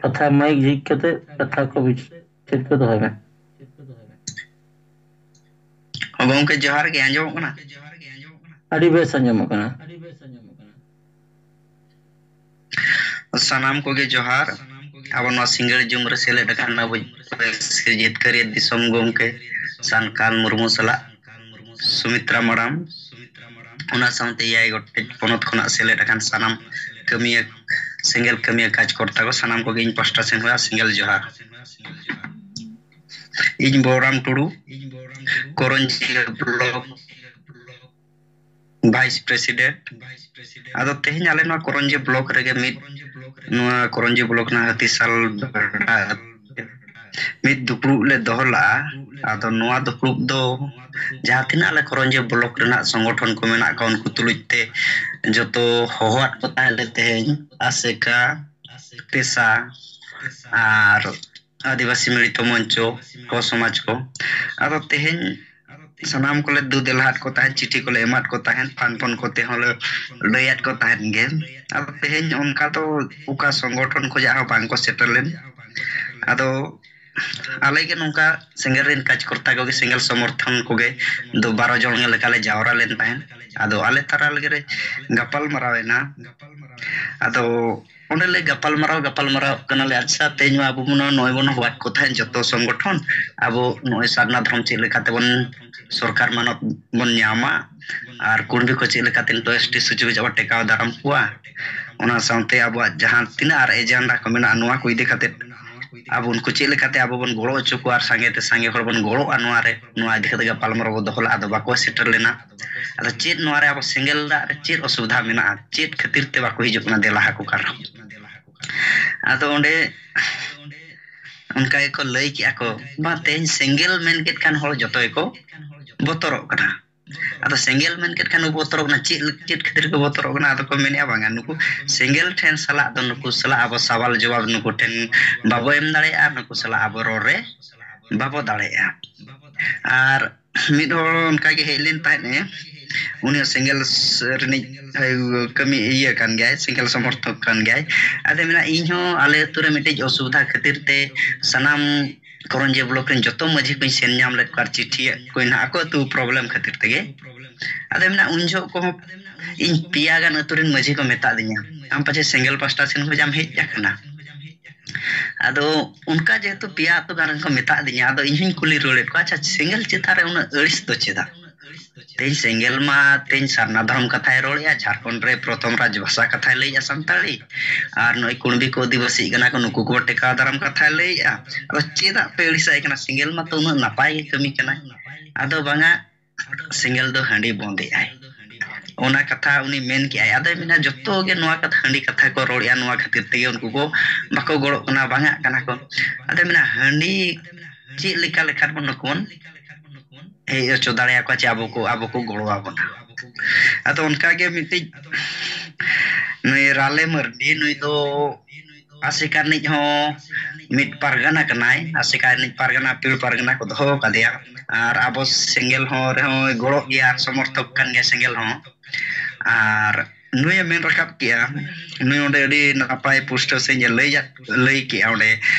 ᱠᱟᱛᱷᱟ ᱢᱟᱭᱤᱠ ᱡᱷᱤᱡ ᱠᱟᱛᱮ ᱠᱟᱛᱷᱟ ᱠᱚ ᱵᱤᱪᱟᱹᱨ ᱠᱚ ᱫᱚᱦᱚᱭ ᱢᱮ᱾ ᱜᱚᱢᱠᱮ ᱡᱚᱦᱟᱨ ᱜᱮ, ᱟᱸᱡᱚᱢᱚᱜ ᱠᱟᱱᱟ? ᱟᱹᱰᱤ ᱵᱮᱥ ᱟᱸᱡᱚᱢᱚᱜ ᱠᱟᱱᱟ᱾ ᱥᱟᱱᱟᱢ ᱠᱚᱜᱮ ᱡᱚᱦᱟᱨ᱾ ᱟᱵᱚ ᱱᱚᱣᱟ ᱥᱤᱸᱜᱟᱹᱲ ᱡᱩᱢ ᱨᱮ ᱥᱮᱞᱮᱫ ᱟᱠᱟᱱ ᱟᱵᱚ ᱡᱤᱛᱠᱟᱹᱨᱤᱭᱟᱹ ᱫᱤᱥᱚᱢ ᱜᱚᱢᱠᱮ ᱥᱟᱱᱠᱟᱞ ᱢᱩᱨᱢᱩ ᱥᱟᱞᱟᱜ ᱥᱩᱢᱤᱛᱨᱟ ᱢᱟᱨᱟᱢ, ᱚᱱᱟ ᱥᱟᱶᱛᱮ ᱮᱭᱟᱭ ᱜᱚᱴᱮᱡ ᱯᱚᱱᱚᱛ ᱠᱷᱚᱱᱟᱜ ᱥᱮᱞᱮᱫ ᱟᱠᱟᱱ ᱥᱟᱱᱟᱢ ᱠᱟᱹᱢᱤᱭᱟᱹ, ᱥᱮᱸᱜᱮᱞ ᱠᱟᱹᱢᱤᱭᱟᱹ ᱠᱟᱡᱽ ᱠᱚᱨᱛᱟ ᱠᱚ, ᱥᱟᱱᱟᱢ ᱠᱚᱜᱮ ᱤᱧ ᱯᱟᱦᱴᱟ ᱥᱮᱱ ᱠᱷᱚᱱᱟᱜ ᱥᱮᱸᱜᱮᱞ ᱡᱚᱦᱟᱨ᱾ ᱤᱧ ᱵᱚᱞᱨᱟᱢ ᱴᱩᱰᱩ, ᱠᱚᱨᱚᱧᱡᱤᱭᱟᱹ ᱵᱞᱚᱠ ᱵᱷᱟᱭᱤᱥ ᱯᱨᱮᱥᱤᱰᱮᱱᱴ᱾ ᱟᱫᱚ ᱛᱮᱦᱮᱧ ᱟᱞᱮ ᱱᱚᱣᱟ ᱠᱚᱨᱚᱧᱡᱤᱭᱟᱹ ᱵᱞᱚᱠ ᱨᱮᱜᱮ ᱢᱤᱫ, ᱱᱚᱣᱟ ᱠᱚᱨᱚᱧᱡᱤᱭᱟᱹ ᱵᱞᱚᱠ ᱨᱮᱱᱟᱜ ᱦᱟᱹᱛᱤᱥᱟᱞ ᱵᱮᱲᱟ ᱢᱤᱫ ᱫᱩᱯᱲᱩᱵ ᱞᱮ ᱫᱚᱦᱚ ᱞᱟᱜᱼᱟ᱾ ᱟᱫᱚ ᱱᱚᱣᱟ ᱫᱩᱯᱲᱩᱵ ᱫᱚ ᱡᱟᱦᱟᱸ ᱛᱤᱱᱟᱹᱜ ᱟᱞᱮ ᱠᱚᱨᱚᱧᱡᱤᱭᱟᱹ ᱵᱞᱚᱠ ᱨᱮᱱᱟᱜ ᱥᱚᱝᱜᱚᱴᱷᱚᱱ ᱠᱚ ᱢᱮᱱᱟᱜ ᱠᱚᱣᱟ, ᱩᱱᱠᱩ ᱛᱩᱞᱩᱡ ᱛᱮ ᱡᱚᱛᱚ ᱦᱚᱦᱚᱣᱟᱫ ᱠᱚ ᱛᱟᱦᱮᱸ ᱞᱮ ᱛᱮᱦᱮᱧ ᱟᱥᱮᱠᱟ, ᱯᱮᱥᱟ ᱟᱨ ᱟᱹᱫᱤᱵᱟᱹᱥᱤ ᱢᱤᱲᱤᱛᱚ ᱢᱚᱧᱪᱚ ᱠᱚ, ᱥᱚᱢᱟᱡᱽ ᱠᱚ᱾ ᱟᱫᱚ ᱛᱮᱦᱮᱧ ᱥᱟᱱᱟᱢ ᱠᱚᱞᱮ ᱫᱩ ᱫᱮᱞᱟᱦᱟᱫ ᱠᱚ ᱛᱟᱦᱮᱸᱫ, ᱪᱤᱴᱷᱤ ᱠᱚᱞᱮ ᱮᱢᱟᱫ ᱠᱚ ᱛᱟᱦᱮᱸᱫ, ᱯᱷᱟᱱ ᱯᱷᱳᱱ ᱠᱚᱛᱮ ᱦᱚᱸᱞᱮ ᱞᱟᱹᱭᱟᱫ ᱠᱚ ᱛᱟᱦᱮᱸᱫ ᱜᱮ᱾ ᱟᱫᱚ ᱛᱮᱦᱮᱧ ᱚᱱᱠᱟ ᱫᱚ ᱚᱠᱟ ᱥᱚᱝᱜᱚᱴᱷᱚᱱ ᱠᱷᱚᱱᱟᱜ ᱦᱚᱸ ᱵᱟᱝ ᱠᱚ ᱥᱮᱴᱮᱨ ᱞᱮᱱ᱾ ᱟᱫᱚ ᱟᱞᱮ ᱜᱮ ᱱᱚᱝᱠᱟ ᱥᱮᱸᱜᱮᱞ ᱨᱮᱱ ᱠᱟᱡᱽᱠᱚᱨᱛᱟ ᱠᱚᱜᱮ, ᱥᱮᱸᱜᱮᱞ ᱥᱚᱢᱚᱨᱛᱷᱚᱱ ᱠᱚᱜᱮ ᱫᱚ ᱵᱟᱨᱚ ᱡᱚᱱ ᱞᱮᱠᱟᱞᱮ ᱡᱟᱣᱨᱟ ᱞᱮᱱ ᱛᱟᱦᱮᱸᱫ᱾ ᱟᱫᱚ ᱟᱞᱮ ᱛᱟᱞᱟ ᱨᱮᱜᱮ ᱜᱟᱯᱟᱞ ᱢᱟᱨᱟᱣ ᱮᱱᱟ᱾ ᱟᱫᱚ ᱚᱸᱰᱮ ᱞᱮ ᱜᱟᱯᱟᱞ ᱢᱟᱨᱟᱣ, ᱜᱟᱯᱟᱞ ᱢᱟᱨᱟᱣ ᱠᱟᱱᱟᱞᱮ, ᱟᱪᱪᱷᱟ, ᱛᱮᱦᱮᱧ ᱢᱟ ᱟᱵᱚ ᱵᱚᱱ ᱱᱚᱜᱼᱚᱭ ᱵᱚᱱ ᱦᱚᱦᱚᱣᱟᱫ ᱠᱚ ᱛᱟᱦᱮᱸᱫ ᱡᱚᱛᱚ ᱥᱚᱝᱜᱚᱴᱷᱚᱱ, ᱟᱵᱚ ᱱᱚᱜᱼᱚᱭ ᱥᱟᱨᱱᱟ ᱫᱷᱚᱨᱚᱢ ᱪᱮᱫ ᱞᱮᱠᱟᱛᱮ ᱵᱚᱱ ᱥᱚᱨᱠᱟᱨ ᱢᱟᱱᱚᱛ ᱵᱚᱱ ᱧᱟᱢᱟ, ᱟᱨ ᱠᱩᱲᱢᱤ ᱠᱚ ᱪᱮᱫ ᱞᱮᱠᱟᱛᱮ ᱱᱤᱛᱚᱜ ᱮᱥ ᱴᱤ ᱥᱩᱡᱳᱜᱽ ᱵᱚᱱ ᱴᱮᱠᱟᱣ ᱫᱟᱨᱟᱢ ᱠᱚᱣᱟ, ᱚᱱᱟ ᱥᱟᱶᱛᱮ ᱟᱵᱚᱣᱟᱜ ᱡᱟᱦᱟᱸ ᱛᱤᱱᱟᱹᱜ ᱟᱨ ᱮᱡᱮᱱᱰᱟ ᱠᱚ ᱢᱮᱱᱟᱜᱼᱟ, ᱱᱚᱣᱟ ᱠᱚ ᱤᱫᱤ ᱠᱟᱛᱮ ᱟᱵᱚ ᱩᱱᱠᱩ ᱪᱮᱫ ᱞᱮᱠᱟᱛᱮ ᱟᱵᱚ ᱵᱚᱱ ᱜᱚᱲᱚ ᱦᱚᱪᱚ ᱠᱚᱣᱟ ᱟᱨ ᱥᱟᱸᱜᱮ ᱛᱮ ᱥᱟᱸᱜᱮ ᱦᱚᱲ ᱵᱚᱱ ᱜᱚᱲᱚᱜᱼᱟ, ᱱᱚᱣᱟ ᱨᱮ, ᱱᱚᱣᱟ ᱤᱫᱤ ᱠᱟᱛᱮ ᱜᱟᱯᱟᱞᱢᱟᱨᱟᱣ ᱵᱚ ᱫᱚᱦᱚ ᱞᱮᱫᱼᱟ᱾ ᱟᱫᱚ ᱵᱟᱠᱚ ᱥᱮᱴᱮᱨ ᱞᱮᱱᱟ᱾ ᱟᱫᱚ ᱪᱮᱫ ᱱᱚᱣᱟ ᱨᱮ ᱟᱵᱚ ᱥᱮᱸᱜᱮᱞ ᱫᱟᱜ ᱨᱮ ᱪᱮᱫ ᱚᱥᱩᱵᱤᱫᱷᱟ ᱢᱮᱱᱟᱜᱼᱟ, ᱪᱮᱫ ᱠᱷᱟᱹᱛᱤᱨ ᱛᱮ ᱵᱟᱠᱚ ᱦᱤᱡᱩᱜ ᱠᱟᱱᱟ ᱫᱮᱞᱟ ᱦᱟᱹᱠᱩ ᱠᱟᱨ? ᱟᱫᱚ ᱚᱸᱰᱮ ᱚᱱᱠᱟ ᱜᱮᱠᱚ ᱞᱟᱹᱭ ᱠᱮᱜᱼᱟ ᱠᱚ, ᱵᱟᱝ, ᱛᱮᱦᱮᱧ ᱥᱮᱸᱜᱮᱞ ᱢᱮᱱ ᱠᱮᱫ ᱠᱷᱟᱱ ᱦᱚᱲ ᱡᱚᱛᱚ ᱜᱮᱠᱚ ᱵᱚᱛᱚᱨᱚᱜ ᱠᱟᱱᱟ᱾ ᱟᱫᱚ ᱥᱮᱸᱜᱮᱞ ᱢᱮᱱ ᱠᱮᱫ ᱠᱷᱟᱱ ᱱᱩᱠᱩ ᱵᱚᱛᱚᱨᱚᱜ ᱠᱟᱱᱟ᱾ ᱪᱮᱫ, ᱪᱮᱫ ᱠᱷᱟᱹᱛᱤᱨ ᱠᱚ ᱵᱚᱛᱚᱨᱚᱜ ᱠᱟᱱᱟ? ᱟᱫᱚ ᱠᱚ ᱢᱮᱱᱮᱫᱼᱟ, ᱵᱟᱝᱟ, ᱱᱩᱠᱩ ᱥᱮᱸᱜᱮᱞ ᱴᱷᱮᱱ ᱥᱟᱞᱟᱜ ᱫᱚ ᱱᱩᱠᱩ ᱥᱟᱞᱟᱜ ᱟᱵᱚ ᱥᱟᱣᱟᱞ ᱡᱚᱵᱟᱵ ᱱᱩᱠᱩ ᱴᱷᱮᱱ ᱵᱟᱵᱚ ᱮᱢ ᱫᱟᱲᱮᱭᱟᱜᱼᱟ, ᱱᱩᱠᱩ ᱥᱟᱞᱟᱜ ᱟᱵᱚ ᱨᱚᱲ ᱨᱮ ᱵᱟᱵᱚ ᱫᱟᱲᱮᱭᱟᱜᱼᱟ᱾ ᱟᱨ ᱢᱤᱫ ᱦᱚᱲ ᱚᱱᱠᱟ ᱜᱮ ᱦᱮᱡ ᱞᱮᱱ ᱛᱟᱦᱮᱸᱫ ᱮ, ᱩᱱᱤ ᱦᱚᱸ ᱥᱮᱸᱜᱮᱞ ᱨᱤᱱᱤᱡ ᱠᱟᱹᱢᱤ ᱤᱭᱟᱹ ᱠᱟᱱ ᱜᱮᱭᱟᱭ, ᱥᱮᱸᱜᱮᱞ ᱥᱚᱢᱚᱨᱛᱷᱚᱠ ᱠᱟᱱ ᱜᱮᱭᱟᱭ᱾ ᱟᱫᱚ ᱢᱮᱱᱟ, ᱤᱧ ᱦᱚᱸ ᱟᱞᱮ ᱟᱹᱛᱩ ᱨᱮ ᱢᱤᱫᱴᱤᱡ ᱚᱥᱩᱵᱤᱫᱷᱟ ᱠᱷᱟᱹᱛᱤᱨ ᱛᱮ ᱥᱟᱱᱟᱢ ᱠᱚᱨᱚᱧᱡᱤᱭᱟᱹ ᱵᱞᱚᱠ ᱨᱮᱱ ᱡᱚᱛᱚ ᱢᱟᱹᱡᱷᱤ ᱠᱚᱧ ᱥᱮᱱ ᱧᱟᱢ ᱞᱮᱫ ᱠᱚᱣᱟ ᱟᱨ ᱪᱤᱴᱷᱤᱭᱟᱫ ᱠᱚᱣᱟᱧ ᱱᱟᱦᱟᱜ ᱟᱠᱚ ᱟᱹᱛᱩ ᱯᱨᱚᱵᱞᱮᱢ ᱠᱷᱟᱹᱛᱤᱨ ᱛᱮᱜᱮ᱾ ᱟᱫᱚ ᱢᱮᱱᱟ ᱩᱱ ᱡᱚᱦᱚᱜ ᱠᱚᱦᱚᱸ ᱤᱧ ᱯᱮᱭᱟ ᱜᱟᱱ ᱟᱹᱛᱩ ᱨᱮᱱ ᱢᱟᱹᱡᱷᱤ ᱠᱚ ᱢᱮᱛᱟᱫᱤᱧᱟ, "ᱟᱢ ᱯᱟᱪᱮ ᱥᱮᱸᱜᱮᱞ ᱯᱟᱥᱴᱟ ᱥᱮᱱ ᱠᱷᱚᱱ ᱮᱢ ᱦᱮᱡ ᱟᱠᱟᱱᱟ?" ᱟᱫᱚ ᱚᱱᱠᱟ ᱡᱮᱦᱮᱛᱩ ᱯᱮᱭᱟ ᱟᱹᱛᱩ ᱜᱟᱱ ᱨᱮᱱ ᱠᱚ ᱢᱮᱛᱟᱫᱤᱧᱟ, ᱟᱫᱚ ᱤᱧ ᱦᱚᱧ ᱠᱩᱞᱤ ᱨᱩᱣᱟᱹᱲᱮᱫ ᱠᱚᱣᱟ, "ᱟᱪᱪᱷᱟ, ᱥᱮᱸᱜᱮᱞ ᱪᱮᱛᱟᱱ ᱨᱮ ᱩᱱᱟᱹᱜ ᱟᱹᱲᱤᱥ ᱫᱚ ᱪᱮᱫᱟᱜ? ᱛᱮᱦᱮᱧ ᱥᱮᱸᱜᱮᱞ ᱢᱟ ᱛᱮᱦᱮᱧ ᱥᱟᱨᱱᱟ ᱫᱷᱚᱨᱚᱢ ᱠᱟᱛᱷᱟᱭ ᱨᱚᱲᱮᱫᱼᱟ, ᱡᱷᱟᱲᱠᱷᱚᱸᱰ ᱨᱮ ᱯᱨᱚᱛᱷᱚᱢ ᱨᱟᱡᱽ ᱵᱷᱟᱥᱟ ᱠᱟᱛᱷᱟᱭ ᱞᱟᱹᱭᱮᱫᱼᱟ ᱥᱟᱱᱛᱟᱲᱤ, ᱟᱨ ᱱᱚᱜᱼᱚᱭ ᱠᱩᱬᱵᱤ ᱠᱚ ᱟᱹᱫᱤᱵᱟᱹᱥᱤᱜ ᱠᱟᱱᱟ ᱠᱚ, ᱱᱩᱠᱩ ᱠᱚ ᱴᱮᱠᱟᱣ ᱫᱟᱨᱟᱢ ᱠᱟᱛᱷᱟᱭ ᱞᱟᱹᱭᱮᱫᱼᱟ, ᱟᱫᱚ ᱪᱮᱫᱟᱜ ᱯᱮ ᱟᱹᱲᱤᱥᱟᱭ ᱠᱟᱱᱟ? ᱥᱮᱸᱜᱮᱞ ᱢᱟᱛᱚ ᱩᱱᱟᱹᱜ ᱱᱟᱯᱟᱭ ᱜᱮ ᱠᱟᱹᱢᱤ ᱠᱟᱱᱟᱭ, ᱟᱫᱚ ᱵᱟᱝᱟ ᱥᱮᱸᱜᱮᱞ ᱫᱚ ᱦᱟᱺᱰᱤ ᱵᱚᱸᱫᱮᱜᱼᱟᱭ᱾" ᱚᱱᱟ ᱠᱟᱛᱷᱟ ᱩᱱᱤ ᱢᱮᱱ ᱠᱮᱜᱼᱟᱭ᱾ ᱟᱫᱚᱭ ᱢᱮᱱᱟ, ᱡᱚᱛᱚ ᱜᱮ ᱱᱚᱣᱟ ᱠᱟᱛᱷᱟ, ᱦᱟᱺᱰᱤ ᱠᱟᱛᱷᱟ ᱠᱚ ᱨᱚᱲᱮᱫᱼᱟ, ᱱᱚᱣᱟ ᱠᱷᱟᱹᱛᱤᱨ ᱛᱮᱜᱮ ᱩᱱᱠᱩ ᱠᱚ ᱵᱟᱠᱚ ᱜᱚᱲᱚᱜ ᱠᱟᱱᱟ, ᱵᱟᱝᱟᱜ ᱠᱟᱱᱟ ᱠᱚ᱾ ᱟᱫᱚᱭ ᱢᱮᱱᱟ, ᱦᱟᱺᱰᱤ ᱪᱮᱫ ᱞᱮᱠᱟ ᱞᱮᱠᱷᱟᱱ ᱵᱚᱱ ᱱᱩᱠᱩ ᱵᱚᱱ ᱦᱮᱡ ᱦᱚᱪᱚ ᱫᱟᱲᱮᱭᱟᱠᱚᱣᱟ ᱪᱮ ᱟᱵᱚ ᱠᱚ, ᱟᱵᱚ ᱠᱚ ᱜᱚᱲᱚ ᱟᱵᱚᱱᱟ᱾ ᱟᱫᱚ ᱚᱱᱠᱟᱜᱮ ᱢᱤᱫᱴᱤᱡ ᱱᱩᱭ ᱨᱟᱞᱮ ᱢᱟᱹᱨᱰᱤ, ᱱᱩᱭ ᱫᱚ ᱟᱥᱮᱠᱟ ᱨᱤᱱᱤᱡ ᱦᱚᱸ ᱢᱤᱫ ᱯᱟᱨᱜᱟᱱᱟ ᱠᱟᱱᱟᱭ, ᱟᱥᱮᱠᱟ ᱨᱤᱱᱤᱡ ᱯᱟᱨᱜᱟᱱᱟ, ᱯᱤᱲ ᱯᱟᱨᱜᱟᱱᱟ ᱠᱚ ᱫᱚᱦᱚ ᱟᱠᱟᱫᱮᱭᱟ᱾ ᱟᱨ ᱟᱵᱚ ᱥᱮᱸᱜᱮᱞ ᱦᱚᱸ ᱨᱮᱦᱚᱸᱭ ᱜᱚᱲᱚᱜ ᱜᱮᱭᱟ ᱟᱨ ᱥᱚᱢᱚᱨᱛᱷᱚᱠ ᱠᱟᱱ ᱜᱮᱭᱟ ᱥᱮᱸᱜᱮᱞ ᱦᱚᱸ᱾ ᱟᱨ ᱱᱩᱭᱮ ᱢᱮᱱ ᱨᱟᱠᱟᱵ ᱠᱮᱜᱼᱟ, ᱱᱩᱭ ᱚᱸᱰᱮ ᱟᱹᱰᱤ ᱱᱟᱯᱟᱭ ᱯᱩᱥᱴᱟᱹᱣ ᱥᱟᱺᱦᱤᱡ ᱮ ᱞᱟᱹᱭ ᱟᱫ-, ᱞᱟᱹᱭ ᱠᱮᱜᱼᱟ ᱚᱸᱰᱮ,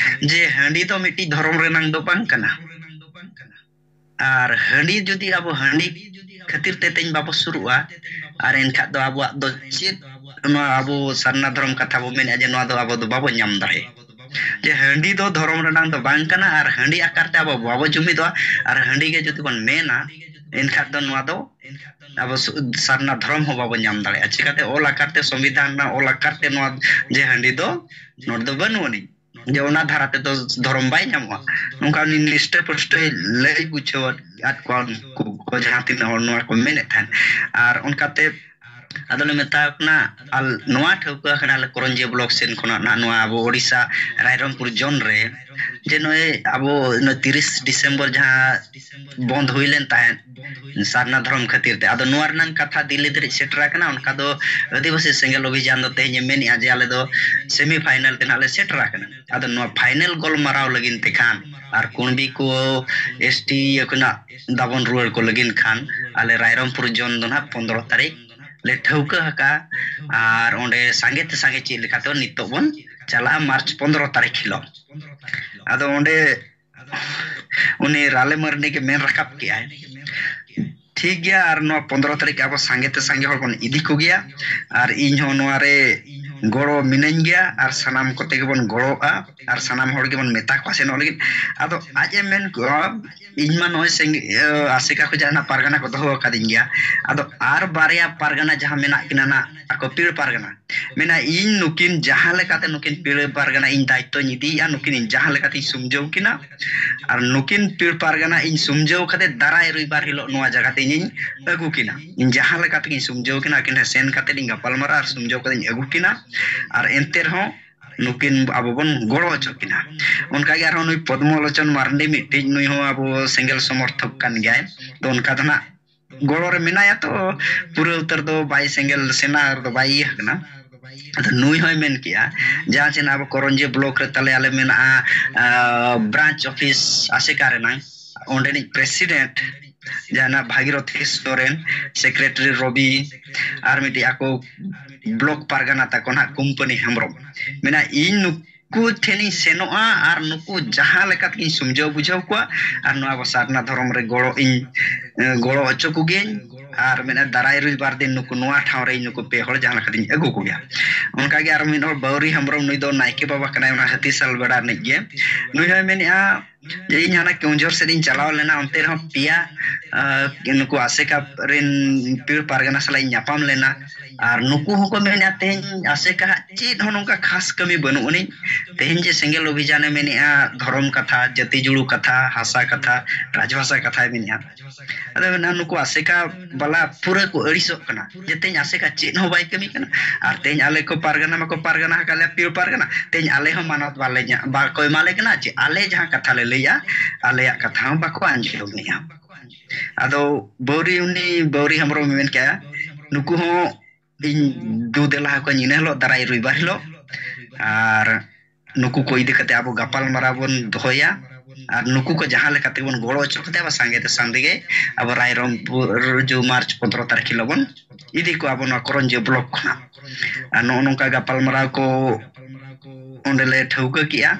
ᱡᱮ ᱦᱟᱺᱰᱤ ᱫᱚ ᱢᱤᱫᱴᱤᱡ ᱫᱷᱚᱨᱚᱢ ᱨᱮᱱᱟᱝ ᱫᱚ ᱵᱟᱝ ᱠᱟᱱᱟ᱾ ᱟᱨ ᱦᱟᱺᱰᱤ ᱡᱩᱫᱤ ᱟᱵᱚ ᱦᱟᱺᱰᱤ ᱠᱷᱟᱹᱛᱤᱨ ᱛᱮ ᱛᱮᱧ ᱵᱟᱵᱚ ᱥᱩᱨᱩᱜᱼᱟ, ᱟᱨ ᱮᱱᱠᱷᱟᱱ ᱫᱚ ᱟᱵᱚᱣᱟᱜ ᱫᱚ ᱪᱮᱫ ᱱᱚᱣᱟ ᱟᱵᱚ ᱥᱟᱨᱱᱟ ᱫᱷᱚᱨᱚᱢ ᱠᱟᱛᱷᱟ ᱵᱚ ᱢᱮᱱᱮᱫᱼᱟ ᱡᱮ ᱱᱚᱣᱟ ᱫᱚ ᱟᱵᱚ ᱫᱚ ᱵᱟᱵᱚ ᱧᱟᱢ ᱫᱟᱲᱮᱭᱟᱜᱼᱟ᱾ ᱡᱮ ᱦᱟᱺᱰᱤ ᱫᱚ ᱫᱷᱚᱨᱚᱢ ᱨᱮᱱᱟᱝ ᱫᱚ ᱵᱟᱝ ᱠᱟᱱᱟ, ᱟᱨ ᱦᱟᱺᱰᱤ ᱟᱠᱟᱨ ᱛᱮ ᱟᱵᱚ ᱵᱟᱵᱚ ᱡᱩᱢᱤᱫᱚᱜᱼᱟ, ᱟᱨ ᱦᱟᱺᱰᱤ ᱜᱮ ᱡᱩᱫᱤ ᱵᱚᱱ ᱢᱮᱱᱟ, ᱮᱱᱠᱷᱟᱱ ᱫᱚ ᱱᱚᱣᱟ ᱫᱚ ᱟᱵᱚ ᱥᱩ-, ᱥᱟᱨᱱᱟ ᱫᱷᱚᱨᱚᱢ ᱦᱚᱸ ᱵᱟᱵᱚ ᱧᱟᱢ ᱫᱟᱲᱮᱭᱟᱜᱼᱟ᱾ ᱪᱤᱠᱟᱹᱛᱮ ᱚᱞ ᱟᱠᱟᱨ ᱛᱮ, ᱥᱚᱝᱵᱤᱫᱷᱟᱱ ᱨᱮᱱᱟᱜ ᱚᱞ ᱟᱠᱟᱨ ᱛᱮ ᱱᱚᱣᱟ ᱡᱮ ᱦᱟᱺᱰᱤ ᱫᱚ ᱱᱚᱰᱮ ᱫᱚ ᱵᱟᱹᱱᱩᱜ ᱟᱹᱱᱤᱡ, ᱡᱮ ᱚᱱᱟ ᱫᱷᱟᱨᱟ ᱛᱮᱫᱚ ᱫᱷᱚᱨᱚᱢ ᱵᱟᱭ ᱧᱟᱢᱚᱜᱼᱟ, ᱱᱚᱝᱠᱟ ᱩᱱᱤ ᱱᱤᱥᱴᱟᱹ ᱯᱩᱥᱴᱟᱹᱭ ᱞᱟᱹᱭ ᱵᱩᱡᱷᱟᱹᱣ ᱟᱫ ᱠᱚᱣᱟ ᱩᱱᱠᱩ ᱠᱚ, ᱡᱟᱦᱟᱸ ᱛᱤᱱᱟᱹᱜ ᱦᱚᱲ ᱱᱚᱣᱟ ᱠᱚ ᱢᱮᱱᱮᱫ ᱛᱟᱦᱮᱸᱫ᱾ ᱟᱨ ᱚᱱᱠᱟᱛᱮ ᱟᱫᱚᱞᱮ ᱢᱮᱛᱟ ᱠᱚ ᱠᱟᱱᱟ, ᱟᱨ ᱱᱚᱣᱟ ᱴᱷᱟᱹᱣᱠᱟᱹ ᱟᱠᱟᱱᱟ ᱟᱞᱮ ᱠᱚᱨᱚᱧᱡᱤᱭᱟᱹ ᱵᱞᱚᱠ ᱥᱮᱱ ᱠᱷᱚᱱᱟᱜ ᱱᱟᱦᱟᱜ ᱱᱚᱣᱟ ᱟᱵᱚ ᱳᱰᱤᱥᱟ ᱨᱟᱭᱨᱚᱝᱯᱩᱨ ᱡᱳᱱ ᱨᱮ, ᱡᱮ ᱱᱚᱜᱼᱚᱭ ᱟᱵᱚ ᱱᱚᱜᱼᱚᱭ ᱛᱤᱨᱤᱥ ᱰᱤᱥᱮᱢᱵᱚᱨ ᱡᱟᱦᱟᱸ ᱵᱚᱱᱫ ᱦᱩᱭ ᱞᱮᱱ ᱛᱟᱦᱮᱸᱫ ᱥᱟᱨᱱᱟ ᱫᱷᱚᱨᱚᱢ ᱠᱷᱟᱹᱛᱤᱨ ᱛᱮ, ᱟᱫᱚ ᱱᱚᱣᱟ ᱨᱮᱱᱟᱜ ᱠᱟᱛᱷᱟ ᱫᱤᱞᱞᱤ ᱫᱷᱟᱹᱨᱤᱡ ᱥᱮᱴᱮᱨ ᱟᱠᱟᱱᱟ᱾ ᱚᱱᱠᱟ ᱫᱚ ᱟᱹᱫᱤᱵᱟᱹᱥᱤ ᱥᱮᱸᱜᱮᱞ ᱚᱵᱷᱤᱡᱟᱱ ᱫᱚ ᱛᱮᱦᱮᱧ ᱮ ᱢᱮᱱᱮᱜᱼᱟ ᱡᱮ ᱟᱞᱮ ᱫᱚ ᱥᱮᱢᱤ ᱯᱷᱟᱭᱱᱟᱞ ᱛᱮ ᱱᱟᱦᱟᱜ ᱞᱮ ᱥᱮᱴᱮᱨ ᱟᱠᱟᱱᱟ᱾ ᱟᱫᱚ ᱱᱚᱣᱟ ᱯᱷᱟᱭᱱᱟᱞ ᱜᱳᱞᱢᱟᱨᱟᱣ ᱞᱟᱹᱜᱤᱫ ᱛᱮ ᱠᱷᱟᱱ ᱟᱨ ᱠᱩᱬᱵᱤ ᱠᱚ ᱮᱥ ᱴᱤ ᱤᱭᱟᱹ ᱠᱷᱚᱱᱟᱜ ᱫᱟᱵᱚᱱ ᱨᱩᱣᱟᱹᱲ ᱠᱚ ᱞᱟᱹᱜᱤᱫ ᱠᱷᱟᱱ ᱟᱞᱮ ᱨᱟᱭᱨᱚᱝᱯᱩᱨ ᱡᱳᱱ ᱫᱚ ᱱᱟᱦᱟᱜ ᱯᱚᱱᱫᱽᱨᱚ ᱛᱟᱹᱨᱤᱠᱷ ᱞᱮ ᱴᱷᱟᱹᱣᱠᱟᱹ ᱟᱠᱟᱫᱼᱟ᱾ ᱟᱨ ᱚᱸᱰᱮ ᱥᱟᱸᱜᱮ ᱛᱮ ᱥᱟᱸᱜᱮ ᱪᱮᱫ ᱞᱮᱠᱟᱛᱮ ᱱᱤᱛᱚᱜ ᱵᱚᱱ ᱪᱟᱞᱟᱜᱼᱟ ᱢᱟᱨᱪ ᱯᱚᱱᱫᱽᱨᱚ ᱛᱟᱹᱨᱤᱠᱷ ᱦᱤᱞᱳᱜ᱾ ᱟᱫᱚ ᱚᱸᱰᱮ ᱩᱱᱤ ᱨᱟᱞᱮ ᱢᱟᱹᱨᱰᱤ ᱜᱮ ᱢᱮᱱ ᱨᱟᱠᱟᱵ ᱠᱮᱜᱼᱟᱭ, ᱴᱷᱤᱠ ᱜᱮᱭᱟ, ᱟᱨ ᱱᱚᱣᱟ ᱯᱚᱱᱫᱽᱨᱚ ᱛᱟᱹᱨᱤᱠᱷ ᱟᱵᱚ ᱥᱟᱸᱜᱮ ᱛᱮ ᱥᱟᱸᱜᱮ ᱦᱚᱲ ᱵᱚᱱ ᱤᱫᱤ ᱠᱚᱜᱮᱭᱟ, ᱟᱨ ᱤᱧ ᱦᱚᱸ ᱱᱚᱣᱟ ᱨᱮ ᱜᱚᱲᱚ ᱢᱤᱱᱟᱹᱧ ᱜᱮᱭᱟ, ᱟᱨ ᱥᱟᱱᱟᱢ ᱠᱚᱛᱮ ᱜᱮᱵᱚᱱ ᱜᱚᱲᱚᱜᱼᱟ, ᱟᱨ ᱥᱟᱱᱟᱢ ᱦᱚᱲ ᱜᱮᱵᱚᱱ ᱢᱮᱛᱟ ᱠᱚᱣᱟ ᱥᱮᱱᱚᱜ ᱞᱟᱹᱜᱤᱫ᱾ ᱟᱫᱚ ᱟᱡ ᱮ ᱢᱮᱱ ᱠᱚᱣᱟ, ᱤᱧ ᱢᱟ ᱱᱚᱜᱼᱚᱭ ᱥᱮᱸᱜᱮ-, ᱤᱭᱟᱹ, ᱟᱥᱮᱠᱟ ᱠᱚ ᱡᱟᱦᱟᱱᱟᱜ ᱯᱟᱨᱜᱟᱱᱟ ᱠᱚ ᱫᱚᱦᱚ ᱟᱠᱟᱫᱤᱧ ᱜᱮᱭᱟ, ᱟᱫᱚ ᱟᱨ ᱵᱟᱨᱭᱟ ᱯᱟᱨᱜᱟᱱᱟ ᱡᱟᱦᱟᱸ ᱢᱮᱱᱟᱜ ᱠᱤᱱᱟ ᱱᱟᱜ, ᱟᱠᱚ ᱯᱤᱲ ᱯᱟᱨᱜᱟᱱᱟ, ᱢᱮᱱᱟ ᱤᱧ ᱱᱩᱠᱤᱱ ᱡᱟᱦᱟᱸ ᱞᱮᱠᱟᱛᱮ ᱱᱩᱠᱤᱱ ᱯᱤᱲ ᱯᱟᱨᱜᱟᱱᱟ ᱤᱧ ᱫᱟᱭᱤᱛᱛᱚᱧ ᱤᱫᱤᱭᱮᱫᱼᱟ, ᱱᱩᱠᱤᱱ ᱤᱧ ᱡᱟᱦᱟᱸ ᱞᱮᱠᱟᱛᱤᱧ ᱥᱩᱢᱡᱷᱟᱹᱣ ᱠᱤᱱᱟ, ᱟᱨ ᱱᱩᱠᱤᱱ ᱯᱤᱲ ᱯᱟᱨᱜᱟᱱᱟ ᱤᱧ ᱥᱩᱢᱡᱷᱟᱹᱣ ᱠᱟᱛᱮ ᱫᱟᱨᱟᱭ ᱨᱚᱵᱤᱵᱟᱨ ᱦᱤᱞᱳᱜ ᱱᱚᱣᱟ ᱡᱟᱭᱜᱟ ᱛᱮ ᱤᱧᱤᱧ ᱟᱹᱜᱩ ᱠᱤᱱᱟ᱾ ᱤᱧ ᱡᱟᱦᱟᱸ ᱞᱮᱠᱟ ᱛᱮᱜᱤᱧ ᱥᱩᱢᱡᱷᱟᱹᱣ ᱠᱤᱱᱟ, ᱟᱹᱠᱤᱱ ᱴᱷᱮᱱ ᱥᱮᱱ ᱠᱟᱛᱮ ᱤᱧ ᱜᱟᱯᱟᱞ ᱢᱟᱨᱟᱣ ᱟᱨ ᱥᱩᱢᱡᱷᱟᱹᱣ ᱠᱟᱛᱮ ᱤᱧ ᱟᱹᱜᱩ ᱠᱤᱱᱟ, ᱟᱨ ᱮᱱᱛᱮ ᱨᱮᱦᱚᱸ ᱱᱩᱠᱤᱱ ᱟᱵᱚ ᱵᱚᱱ ᱜᱚᱲᱚ ᱦᱚᱪᱚ ᱠᱤᱱᱟ᱾ ᱚᱱᱠᱟᱜᱮ ᱟᱨᱦᱚᱸ ᱱᱩᱭ ᱯᱚᱫᱽᱢᱚ ᱞᱳᱪᱚᱱ ᱢᱟᱨᱰᱤ ᱢᱤᱫᱴᱤᱡ, ᱱᱩᱭ ᱦᱚᱸ ᱟᱵᱚ ᱥᱮᱸᱜᱮᱞ ᱥᱚᱢᱚᱨᱛᱷᱚᱠ ᱠᱟᱱ ᱜᱮᱭᱟᱭ᱾ ᱛᱚ ᱚᱱᱠᱟ ᱫᱚ ᱱᱟᱜ ᱜᱚᱲᱚ ᱨᱮ ᱢᱮᱱᱟᱭᱟ, ᱛᱚ ᱯᱩᱨᱟᱹ ᱩᱛᱟᱹᱨ ᱫᱚ ᱵᱟᱭ ᱥᱮᱸᱜᱮᱞ ᱥᱮᱱᱟ ᱨᱮᱫᱚ ᱵᱟᱭ ᱤᱭᱟᱹ ᱠᱟᱱᱟ᱾ ᱟᱫᱚ ᱱᱩᱭ ᱦᱚᱸᱭ ᱢᱮᱱ ᱠᱮᱜᱼᱟ, ᱡᱟᱦᱟᱸ ᱪᱮ ᱟᱵᱚ ᱠᱚᱨᱚᱧᱡᱤᱭᱟᱹ ᱵᱞᱚᱠ ᱨᱮ ᱛᱟᱞᱮ ᱟᱞᱮ ᱢᱮᱱᱟᱜᱼᱟ, ᱟᱸ, ᱵᱨᱟᱧᱪ ᱚᱯᱷᱤᱥ ᱟᱥᱮᱠᱟ ᱨᱮᱱᱟᱝ, ᱚᱸᱰᱮᱱᱤᱡ ᱯᱨᱮᱥᱤᱰᱮᱱᱴ ᱡᱟᱦᱟᱱᱟᱜ ᱵᱷᱟᱜᱤᱨᱚᱛᱷ ᱥᱚᱨᱮᱱ, ᱥᱮᱠᱨᱮᱴᱟᱨᱤ ᱨᱚᱵᱤ, ᱟᱨ ᱢᱤᱫᱴᱤᱡ ᱟᱠᱚ ᱵᱞᱚᱠ ᱯᱟᱨᱜᱟᱱᱟ ᱛᱟᱠᱚ ᱱᱟᱦᱟᱜ ᱠᱩᱢᱯᱟᱹᱱᱤ ᱦᱮᱢᱵᱨᱚᱢ, ᱢᱮᱱᱟ ᱤᱧ ᱱᱩᱠᱩ ᱴᱷᱮᱱᱤᱧ ᱥᱮᱱᱚᱜᱼᱟ ᱟᱨ ᱱᱩᱠᱩ ᱡᱟᱦᱟᱸ ᱞᱮᱠᱟ ᱛᱮᱜᱤᱧ ᱥᱩᱢᱡᱷᱟᱹᱣ ᱵᱩᱡᱷᱟᱹᱣ ᱠᱚᱣᱟ, ᱟᱨ ᱱᱚᱣᱟ ᱟᱵᱚ ᱥᱟᱨᱱᱟ ᱫᱷᱚᱨᱚᱢ ᱨᱮ ᱜᱚᱲᱚ ᱤᱧ, ᱮ, ᱜᱚᱲᱚ ᱦᱚᱪᱚ ᱠᱚᱜᱮᱭᱟᱹᱧ, ᱟᱨ ᱢᱮᱱᱟ ᱫᱟᱨᱟᱭ ᱨᱚᱵᱤᱵᱟᱨ ᱫᱤᱱ ᱱᱩᱠᱩ ᱱᱚᱣᱟ ᱴᱷᱟᱶ ᱨᱮ ᱤᱧ ᱱᱩᱠᱩ ᱯᱮ ᱦᱚᱲ ᱡᱟᱦᱟᱸ ᱞᱮᱠᱟ ᱛᱮᱧ ᱟᱹᱜᱩ ᱠᱚᱜᱮᱭᱟ᱾ ᱚᱱᱠᱟᱜᱮ ᱟᱨ ᱢᱤᱫ ᱦᱚᱲ ᱵᱟᱹᱣᱨᱤ ᱦᱮᱢᱵᱨᱚᱢ, ᱱᱩᱭ ᱫᱚ ᱱᱟᱭᱠᱮ ᱵᱟᱵᱟ ᱠᱟᱱᱟᱭ, ᱚᱱᱟ ᱦᱟᱹᱛᱤᱥᱟᱞ ᱵᱮᱲᱟ ᱨᱤᱱᱤᱡ ᱜᱮ᱾ ᱱᱩᱭ ᱦᱚᱸᱭ ᱢᱮᱱᱮᱜᱼᱟ ᱡᱮ ᱤᱧ ᱦᱟᱱᱟ ᱠᱮᱣᱚᱱᱡᱷᱚᱨ ᱥᱮᱫ ᱤᱧ ᱪᱟᱞᱟᱣ ᱞᱮᱱᱟ, ᱚᱱᱛᱮ ᱨᱮᱦᱚᱸ ᱯᱮᱭᱟ, ᱟᱸ, ᱱᱩᱠᱩ ᱟᱥᱮᱠᱟ ᱨᱮᱱ ᱯᱤᱲ ᱯᱟᱨᱜᱟᱱᱟ ᱥᱟᱞᱟᱜ ᱤᱧ ᱧᱟᱯᱟᱢ ᱞᱮᱱᱟ, ᱟᱨ ᱱᱩᱠᱩ ᱦᱚᱸᱠᱚ ᱢᱮᱱᱮᱫᱼᱟ ᱛᱮᱦᱮᱧ ᱟᱥᱮᱠᱟ ᱦᱟᱸᱜ ᱪᱮᱫ ᱦᱚᱸ ᱱᱚᱝᱠᱟ ᱠᱷᱟᱥ ᱠᱟᱹᱢᱤ ᱵᱟᱹᱱᱩᱜ ᱟᱹᱱᱤᱡ᱾ ᱛᱮᱦᱮᱧ ᱡᱮ ᱥᱮᱸᱜᱮᱞ ᱚᱵᱷᱤᱡᱟᱱᱮ ᱢᱮᱱᱮᱫᱼᱟ, ᱫᱷᱚᱨᱚᱢ ᱠᱟᱛᱷᱟ, ᱡᱟᱹᱛᱤ ᱡᱩᱲᱩ ᱠᱟᱛᱷᱟ, ᱦᱟᱥᱟ ᱠᱟᱛᱷᱟ, ᱨᱟᱡᱽᱵᱷᱟᱥᱟ ᱠᱟᱛᱷᱟᱭ ᱢᱮᱱᱮᱫᱼᱟ᱾ ᱟᱫᱚ ᱢᱮᱱᱟ ᱱᱩᱠᱩ ᱟᱥᱮᱠᱟ ᱵᱟᱞᱟ ᱯᱩᱨᱟᱹ ᱠᱚ ᱟᱹᱲᱤᱥᱚᱜ ᱠᱟᱱᱟ ᱡᱮ ᱛᱮᱦᱮᱧ ᱟᱥᱮᱠᱟ ᱪᱮᱫ ᱦᱚᱸ ᱵᱟᱭ ᱠᱟᱹᱢᱤ ᱠᱟᱱᱟ, ᱟᱨ ᱛᱮᱦᱮᱧ ᱟᱞᱮ ᱠᱚ ᱯᱟᱨᱜᱟᱱᱟ ᱢᱟᱠᱚ ᱯᱟᱨᱜᱟᱱᱟ ᱟᱠᱟᱫ ᱞᱮᱭᱟ, ᱯᱤᱲ ᱯᱟᱨᱜᱟᱱᱟ, ᱛᱮᱦᱮᱧ ᱟᱞᱮ ᱦᱚᱸ ᱢᱟᱱᱚᱛ ᱵᱟᱞᱮ ᱧᱟ-, ᱵᱟᱠᱚ ᱮᱢᱟ ᱞᱮ ᱠᱟᱱᱟ ᱡᱮ ᱟᱞᱮ ᱡᱟᱦᱟᱸ ᱠᱟᱛᱷᱟ ᱞᱮ ᱞᱟᱹᱭᱟ, ᱟᱞᱮᱭᱟᱜ ᱠᱟᱛᱷᱟ ᱦᱚᱸ ᱵᱟᱠᱚ ᱟᱸᱡᱚᱢᱮᱜᱼᱟ᱾ ᱟᱫᱚ ᱵᱟᱹᱣᱨᱤ, ᱩᱱᱤ ᱵᱟᱹᱣᱨᱤ ᱦᱮᱢᱵᱨᱚᱢ ᱢᱮᱱ ᱠᱮᱜᱼᱟ, ᱱᱩᱠᱩ ᱦᱚᱸ ᱤᱧ ᱫᱩ ᱫᱮᱞᱟ ᱟᱠᱚᱣᱟᱧ ᱤᱱᱟᱹ ᱦᱤᱞᱳᱜ, ᱫᱟᱨᱟᱭ ᱨᱚᱵᱤᱵᱟᱨ ᱦᱤᱞᱳᱜ, ᱟᱨ ᱱᱩᱠᱩ ᱠᱚ ᱤᱫᱤ ᱠᱟᱛᱮ ᱟᱵᱚ ᱜᱟᱯᱟᱞ ᱢᱟᱨᱟᱣ ᱵᱚᱱ ᱫᱚᱦᱚᱭᱟ, ᱟᱨ ᱱᱩᱠᱩ ᱠᱚ ᱡᱟᱦᱟᱸ ᱞᱮᱠᱟ ᱛᱮᱵᱚᱱ ᱜᱚᱲᱚ ᱦᱚᱪᱚ ᱠᱟᱛᱮ ᱟᱵᱚ ᱥᱟᱸᱜᱮ ᱛᱮ ᱥᱟᱸᱜᱮ ᱜᱮ ᱟᱵᱚ ᱨᱟᱭᱨᱚᱝᱯᱩᱨ ᱡᱩ ᱢᱟᱨᱪ ᱯᱚᱱᱫᱽᱨᱚ ᱛᱟᱹᱨᱤᱠᱷ ᱦᱤᱞᱳᱜ ᱵᱚᱱ ᱤᱫᱤ ᱠᱚᱣᱟ ᱟᱵᱚ ᱱᱚᱣᱟ ᱠᱚᱨᱚᱧᱡᱤᱭᱟᱹ ᱵᱞᱚᱠ ᱠᱷᱚᱱᱟᱜ᱾ ᱟᱨ ᱱᱚᱜᱼᱚ ᱱᱚᱝᱠᱟ ᱜᱟᱯᱟᱞ ᱢᱟᱨᱟᱣ ᱠᱚ ᱚᱸᱰᱮ ᱞᱮ ᱴᱷᱟᱹᱣᱠᱟᱹ ᱠᱮᱜᱼᱟ᱾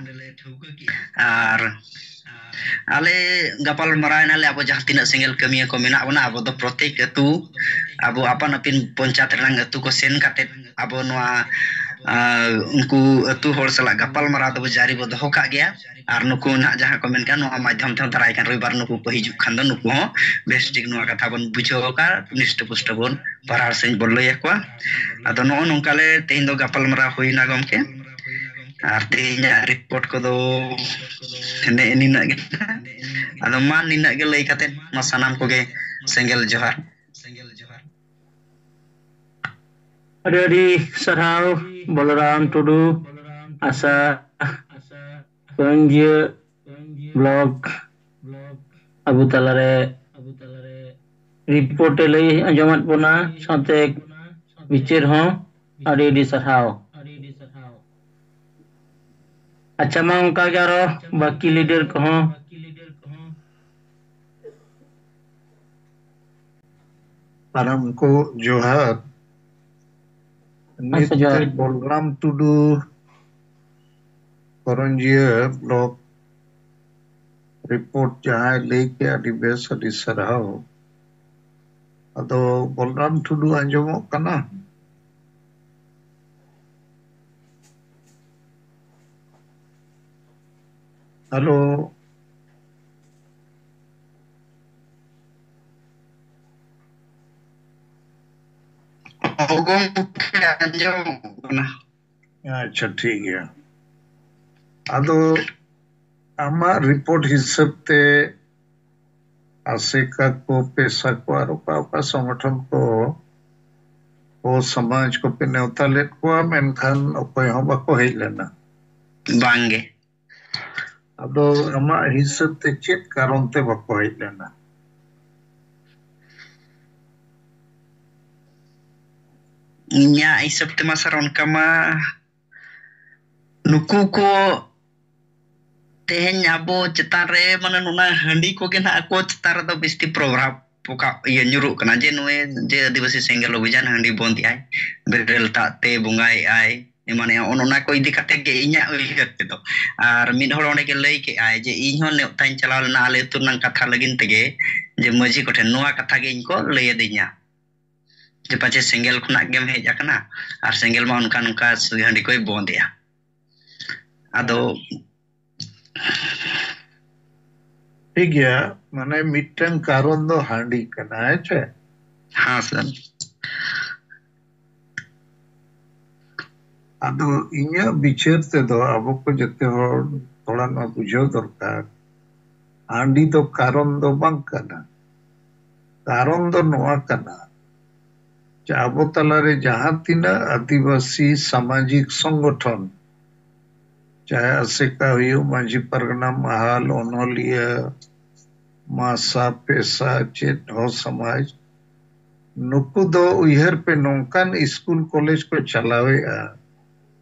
ᱟᱨ ᱟᱞᱮ ᱜᱟᱯᱟᱞ ᱢᱟᱨᱟᱣ ᱮᱱᱟᱞᱮ, ᱟᱵᱚ ᱡᱟᱦᱟᱸ ᱛᱤᱱᱟᱹᱜ ᱥᱮᱸᱜᱮᱞ ᱠᱟᱹᱢᱤᱭᱟᱹ ᱠᱚ ᱢᱮᱱᱟᱜ ᱵᱚᱱᱟ, ᱟᱵᱚ ᱫᱚ ᱯᱨᱚᱛᱮᱠ ᱟᱹᱛᱩ, ᱟᱵᱚ ᱟᱯᱟᱱ ᱟᱹᱯᱤᱱ ᱯᱚᱧᱪᱟᱭᱮᱛ ᱨᱮᱱᱟᱜ ᱟᱹᱛᱩ ᱠᱚ ᱥᱮᱱ ᱠᱟᱛᱮ, ᱟᱵᱚ ᱱᱚᱣᱟ, ᱟᱸ, ᱩᱱᱠᱩ ᱟᱹᱛᱩ ᱦᱚᱲ ᱥᱟᱞᱟᱜ ᱜᱟᱯᱟᱞ ᱢᱟᱨᱟᱣ ᱫᱚᱵᱚ ᱡᱟᱹᱨᱤ ᱵᱚ ᱫᱚᱦᱚ ᱠᱟᱜ ᱜᱮᱭᱟ᱾ ᱟᱨ ᱱᱩᱠᱩ ᱱᱟᱦᱟᱜ ᱡᱟᱦᱟᱸ ᱠᱚ ᱢᱮᱱ ᱠᱟᱱ, ᱱᱚᱣᱟ ᱢᱟᱫᱽᱫᱷᱚᱢ ᱛᱮᱦᱚᱸ ᱫᱟᱨᱟᱭ ᱠᱟᱱ ᱨᱚᱵᱤᱵᱟᱨ ᱱᱩᱠᱩ ᱠᱚ ᱦᱤᱡᱩᱜ ᱠᱷᱟᱱ ᱫᱚ, ᱱᱩᱠᱩ ᱦᱚᱸ ᱵᱮᱥ ᱴᱷᱤᱠ ᱱᱚᱣᱟ ᱠᱟᱛᱷᱟ ᱵᱚᱱ ᱵᱩᱡᱷᱟᱹᱣ ᱟᱠᱟᱫ, ᱱᱤᱥᱴᱚ ᱯᱩᱥᱴᱚ ᱵᱚᱱ ᱯᱟᱨᱦᱟᱲ ᱥᱮᱫ ᱵᱚᱱ ᱞᱟᱹᱭ ᱟᱠᱚᱣᱟ᱾ ᱟᱫᱚ ᱱᱚᱜᱼᱚ ᱱᱚᱝᱠᱟ ᱞᱮ ᱛᱮᱦᱮᱧ ᱫᱚ ᱜᱟᱯᱟᱞ ᱢᱟᱨᱟᱣ ᱦᱩᱭᱱᱟ ᱜᱚᱢᱠᱮ, ᱟᱨ ᱛᱮᱦᱮᱧᱟᱜ ᱨᱤᱯᱳᱨᱴ ᱠᱚᱫᱚ ᱱᱮᱜᱼᱮ ᱱᱤᱱᱟᱹᱜ ᱜᱮ᱾ ᱟᱫᱚ ᱢᱟ ᱱᱤᱱᱟᱹᱜ ᱜᱮ ᱞᱟᱹᱭ ᱠᱟᱛᱮ ᱢᱟ ᱥᱟᱱᱟᱢ ᱠᱚᱜᱮ ᱥᱮᱸᱜᱮᱞ ᱡᱚᱦᱟᱨ᱾ ᱟᱹᱰᱤ ᱟᱹᱰᱤ ᱥᱟᱨᱦᱟᱣ ᱵᱚᱞᱨᱟᱢ ᱴᱩᱰᱩ, ᱟᱥᱟ ᱯᱟᱹᱧᱡᱤᱭᱟᱹ ᱵᱞᱚᱠ ᱟᱵᱚ ᱛᱟᱞᱟᱨᱮ ᱨᱤᱯᱳᱨᱴ ᱮ ᱞᱟᱹᱭ ᱟᱸᱡᱚᱢᱟᱫ ᱵᱚᱱᱟ, ᱥᱟᱶᱛᱮ ᱵᱤᱪᱟᱹᱨ ᱦᱚᱸ ᱟᱹᱰᱤ ᱟᱹᱰᱤ ᱥᱟᱨᱦᱟᱣ᱾ ᱟᱪᱪᱷᱟ, ᱢᱟ ᱚᱱᱠᱟ ᱜᱮ ᱟᱨᱚ ᱵᱟᱹᱠᱤ ᱞᱤᱰᱟᱨ ᱠᱚᱦᱚᱸ᱾ ᱥᱟᱱᱟᱢ ᱠᱚ ᱡᱚᱦᱟᱨ᱾ ᱱᱤᱛ ᱟᱪᱪᱷᱟ, ᱡᱚᱦᱟᱨ᱾ ᱛᱮ ᱵᱚᱞᱨᱟᱢ ᱴᱩᱰᱩ, ᱠᱚᱨᱚᱧᱡᱤᱭᱟᱹ ᱵᱞᱚᱠ ᱨᱤᱯᱳᱨᱴ ᱡᱟᱦᱟᱸᱭ ᱞᱟᱹᱭ ᱠᱮᱫ, ᱟᱹᱰᱤ ᱵᱮᱥ, ᱟᱹᱰᱤ ᱥᱟᱨᱦᱟᱣ᱾ ᱟᱫᱚ ᱵᱚᱞᱨᱟᱢ ᱴᱩᱰᱩ ᱟᱸᱡᱚᱢᱚᱜ ᱠᱟᱱᱟ? ᱦᱮᱞᱳ᱾ ᱜᱚᱢᱠᱮ, ᱟᱸᱡᱚᱢᱚᱜ ᱠᱟᱱᱟ᱾ ᱟᱪᱪᱷᱟ, ᱴᱷᱤᱠ ᱜᱮᱭᱟ᱾ ᱟᱫᱚ ᱟᱢᱟᱜ ᱨᱤᱯᱳᱨᱴ ᱦᱤᱥᱟᱹᱵ ᱛᱮ ᱟᱥᱮᱠᱟ ᱠᱚ, ᱯᱮᱥᱟ ᱠᱚ ᱟᱨ ᱚᱠᱟ ᱚᱠᱟ ᱥᱚᱝᱜᱚᱴᱷᱚᱱ ᱠᱚ, ᱠᱚ ᱥᱚᱢᱟᱡᱽ ᱠᱚᱯᱮ ᱱᱮᱣᱛᱟ ᱞᱮᱫ ᱠᱚᱣᱟ, ᱢᱮᱱᱠᱷᱟᱱ ᱚᱠᱚᱭ ᱦᱚᱸ ᱵᱟᱠᱚ ᱦᱮᱡ ᱞᱮᱱᱟ᱾ ᱵᱟᱝᱜᱮ᱾ ᱟᱫᱚ ᱟᱢᱟᱜ ᱦᱤᱥᱟᱹᱵ ᱛᱮ ᱪᱮᱫ ᱠᱟᱨᱚᱱ ᱛᱮ ᱵᱟᱠᱚ ᱦᱮᱡ ᱞᱮᱱᱟ? ᱤᱧᱟᱹᱜ ᱦᱤᱥᱟᱹᱵ ᱛᱮᱢᱟ ᱥᱟᱨ, ᱚᱱᱠᱟ ᱢᱟ ᱱᱩᱠᱩ ᱠᱚ ᱛᱮᱦᱮᱧ ᱟᱵᱚ ᱪᱮᱛᱟᱱ ᱨᱮ, ᱢᱟᱱᱮ, ᱱᱚᱣᱟ ᱦᱟᱺᱰᱤ ᱠᱚᱜᱮ ᱱᱟᱦᱟᱜ ᱟᱠᱚ ᱪᱮᱛᱟᱱ ᱨᱮᱫᱚ ᱵᱤᱥᱛᱤ ᱯᱨᱚᱵᱷᱟᱵᱽ ᱯᱚᱠᱟ-, ᱤᱭᱟᱹ, ᱧᱩᱨᱩᱜ ᱠᱟᱱᱟ, ᱡᱮ ᱱᱩᱭ ᱡᱮ ᱟᱹᱫᱤᱵᱟᱹᱥᱤ ᱥᱮᱸᱜᱮᱞ ᱚᱵᱷᱤᱡᱟᱱ ᱦᱟᱺᱰᱤ ᱵᱚᱱᱫ ᱮᱫᱟᱭ, ᱵᱮᱨᱮᱞ ᱫᱟᱜ ᱛᱮ ᱵᱚᱸᱜᱟᱭᱮᱫᱟᱭ, ᱮᱢᱟᱱᱮᱜᱼᱟ᱾ ᱚᱱ ᱚᱱᱟ ᱠᱚ ᱤᱫᱤ ᱠᱟᱛᱮ ᱜᱮ ᱤᱧᱟᱹᱜ ᱩᱭᱦᱟᱹᱨ ᱛᱮᱫᱚ᱾ ᱟᱨ ᱢᱤᱫ ᱦᱚᱲ ᱚᱸᱰᱮ ᱜᱮ ᱞᱟᱹᱭ ᱠᱮᱜᱼᱟᱭ ᱡᱮ ᱤᱧ ᱦᱚᱸ ᱱᱮᱣᱛᱟᱧ ᱪᱟᱞᱟᱣ ᱞᱮᱱᱟ ᱟᱞᱮ ᱟᱹᱛᱩ ᱨᱮᱱᱟᱜ ᱠᱟᱛᱷᱟ ᱞᱟᱹᱜᱤᱫ ᱛᱮᱜᱮ, ᱡᱮ ᱢᱟᱹᱡᱷᱤ ᱠᱚᱴᱷᱮᱱ ᱱᱚᱣᱟ ᱠᱟᱛᱷᱟ ᱜᱮ ᱤᱧ ᱠᱚ ᱞᱟᱹᱭ ᱟᱹᱫᱤᱧᱟ, ᱡᱮ ᱯᱟᱪᱮ ᱥᱮᱸᱜᱮᱞ ᱠᱷᱚᱱᱟᱜ ᱜᱮᱢ ᱦᱮᱡ ᱟᱠᱟᱱᱟ, ᱟᱨ ᱥᱮᱸᱜᱮᱞ ᱢᱟ ᱚᱱᱠᱟ ᱱᱚᱝᱠᱟ ᱥᱩᱭ ᱦᱟᱺᱰᱤ ᱠᱚᱭ ᱵᱚᱸᱫᱮᱜᱼᱟ᱾ ᱟᱫᱚ ᱴᱷᱤᱠ ᱜᱮᱭᱟ, ᱢᱟᱱᱮ ᱢᱤᱫᱴᱟᱝ ᱠᱟᱨᱚᱱ ᱫᱚ ᱦᱟᱺᱰᱤ ᱠᱟᱱᱟ, ᱦᱮᱸ ᱪᱮ? ᱦᱮᱸ ᱥᱟᱨ᱾ ᱟᱫᱚ ᱤᱧᱟᱹᱜ ᱵᱤᱪᱟᱹᱨ ᱛᱮᱫᱚ ᱟᱵᱚ ᱠᱚ ᱡᱚᱛᱚ ᱦᱚᱲ ᱛᱷᱚᱲᱟ ᱱᱚᱣᱟ ᱵᱩᱡᱷᱟᱹᱣ ᱫᱚᱨᱠᱟᱨ, ᱦᱟᱺᱰᱤ ᱫᱚ ᱠᱟᱨᱚᱱ ᱫᱚ ᱵᱟᱝ ᱠᱟᱱᱟ᱾ ᱠᱟᱨᱚᱱ ᱫᱚ ᱱᱚᱣᱟ ᱠᱟᱱᱟ ᱡᱮ ᱟᱵᱚ ᱛᱟᱞᱟᱨᱮ ᱡᱟᱦᱟᱸ ᱛᱤᱱᱟᱹᱜ ᱟᱹᱫᱤᱵᱟᱹᱥᱤ ᱥᱟᱢᱟᱡᱤᱠ ᱥᱚᱝᱜᱚᱴᱷᱚᱱ, ᱪᱟᱦᱮ ᱟᱥᱮᱠᱟ ᱦᱩᱭᱩᱜ, ᱢᱟᱹᱡᱷᱤ ᱯᱟᱨᱜᱟᱱᱟ, ᱢᱟᱦᱟᱞ, ᱚᱱᱚᱞᱤᱭᱟᱹ, ᱢᱟᱥᱟ, ᱯᱮᱥᱟ, ᱪᱮᱫ ᱦᱚᱸ ᱥᱚᱢᱟᱡᱽ, ᱱᱩᱠᱩ ᱫᱚ ᱩᱭᱦᱟᱹᱨ ᱯᱮ, ᱱᱚᱝᱠᱟᱱ ᱥᱠᱩᱞ ᱠᱚᱞᱮᱡᱽ ᱠᱚ ᱪᱟᱞᱟᱣᱮᱫᱼᱟ,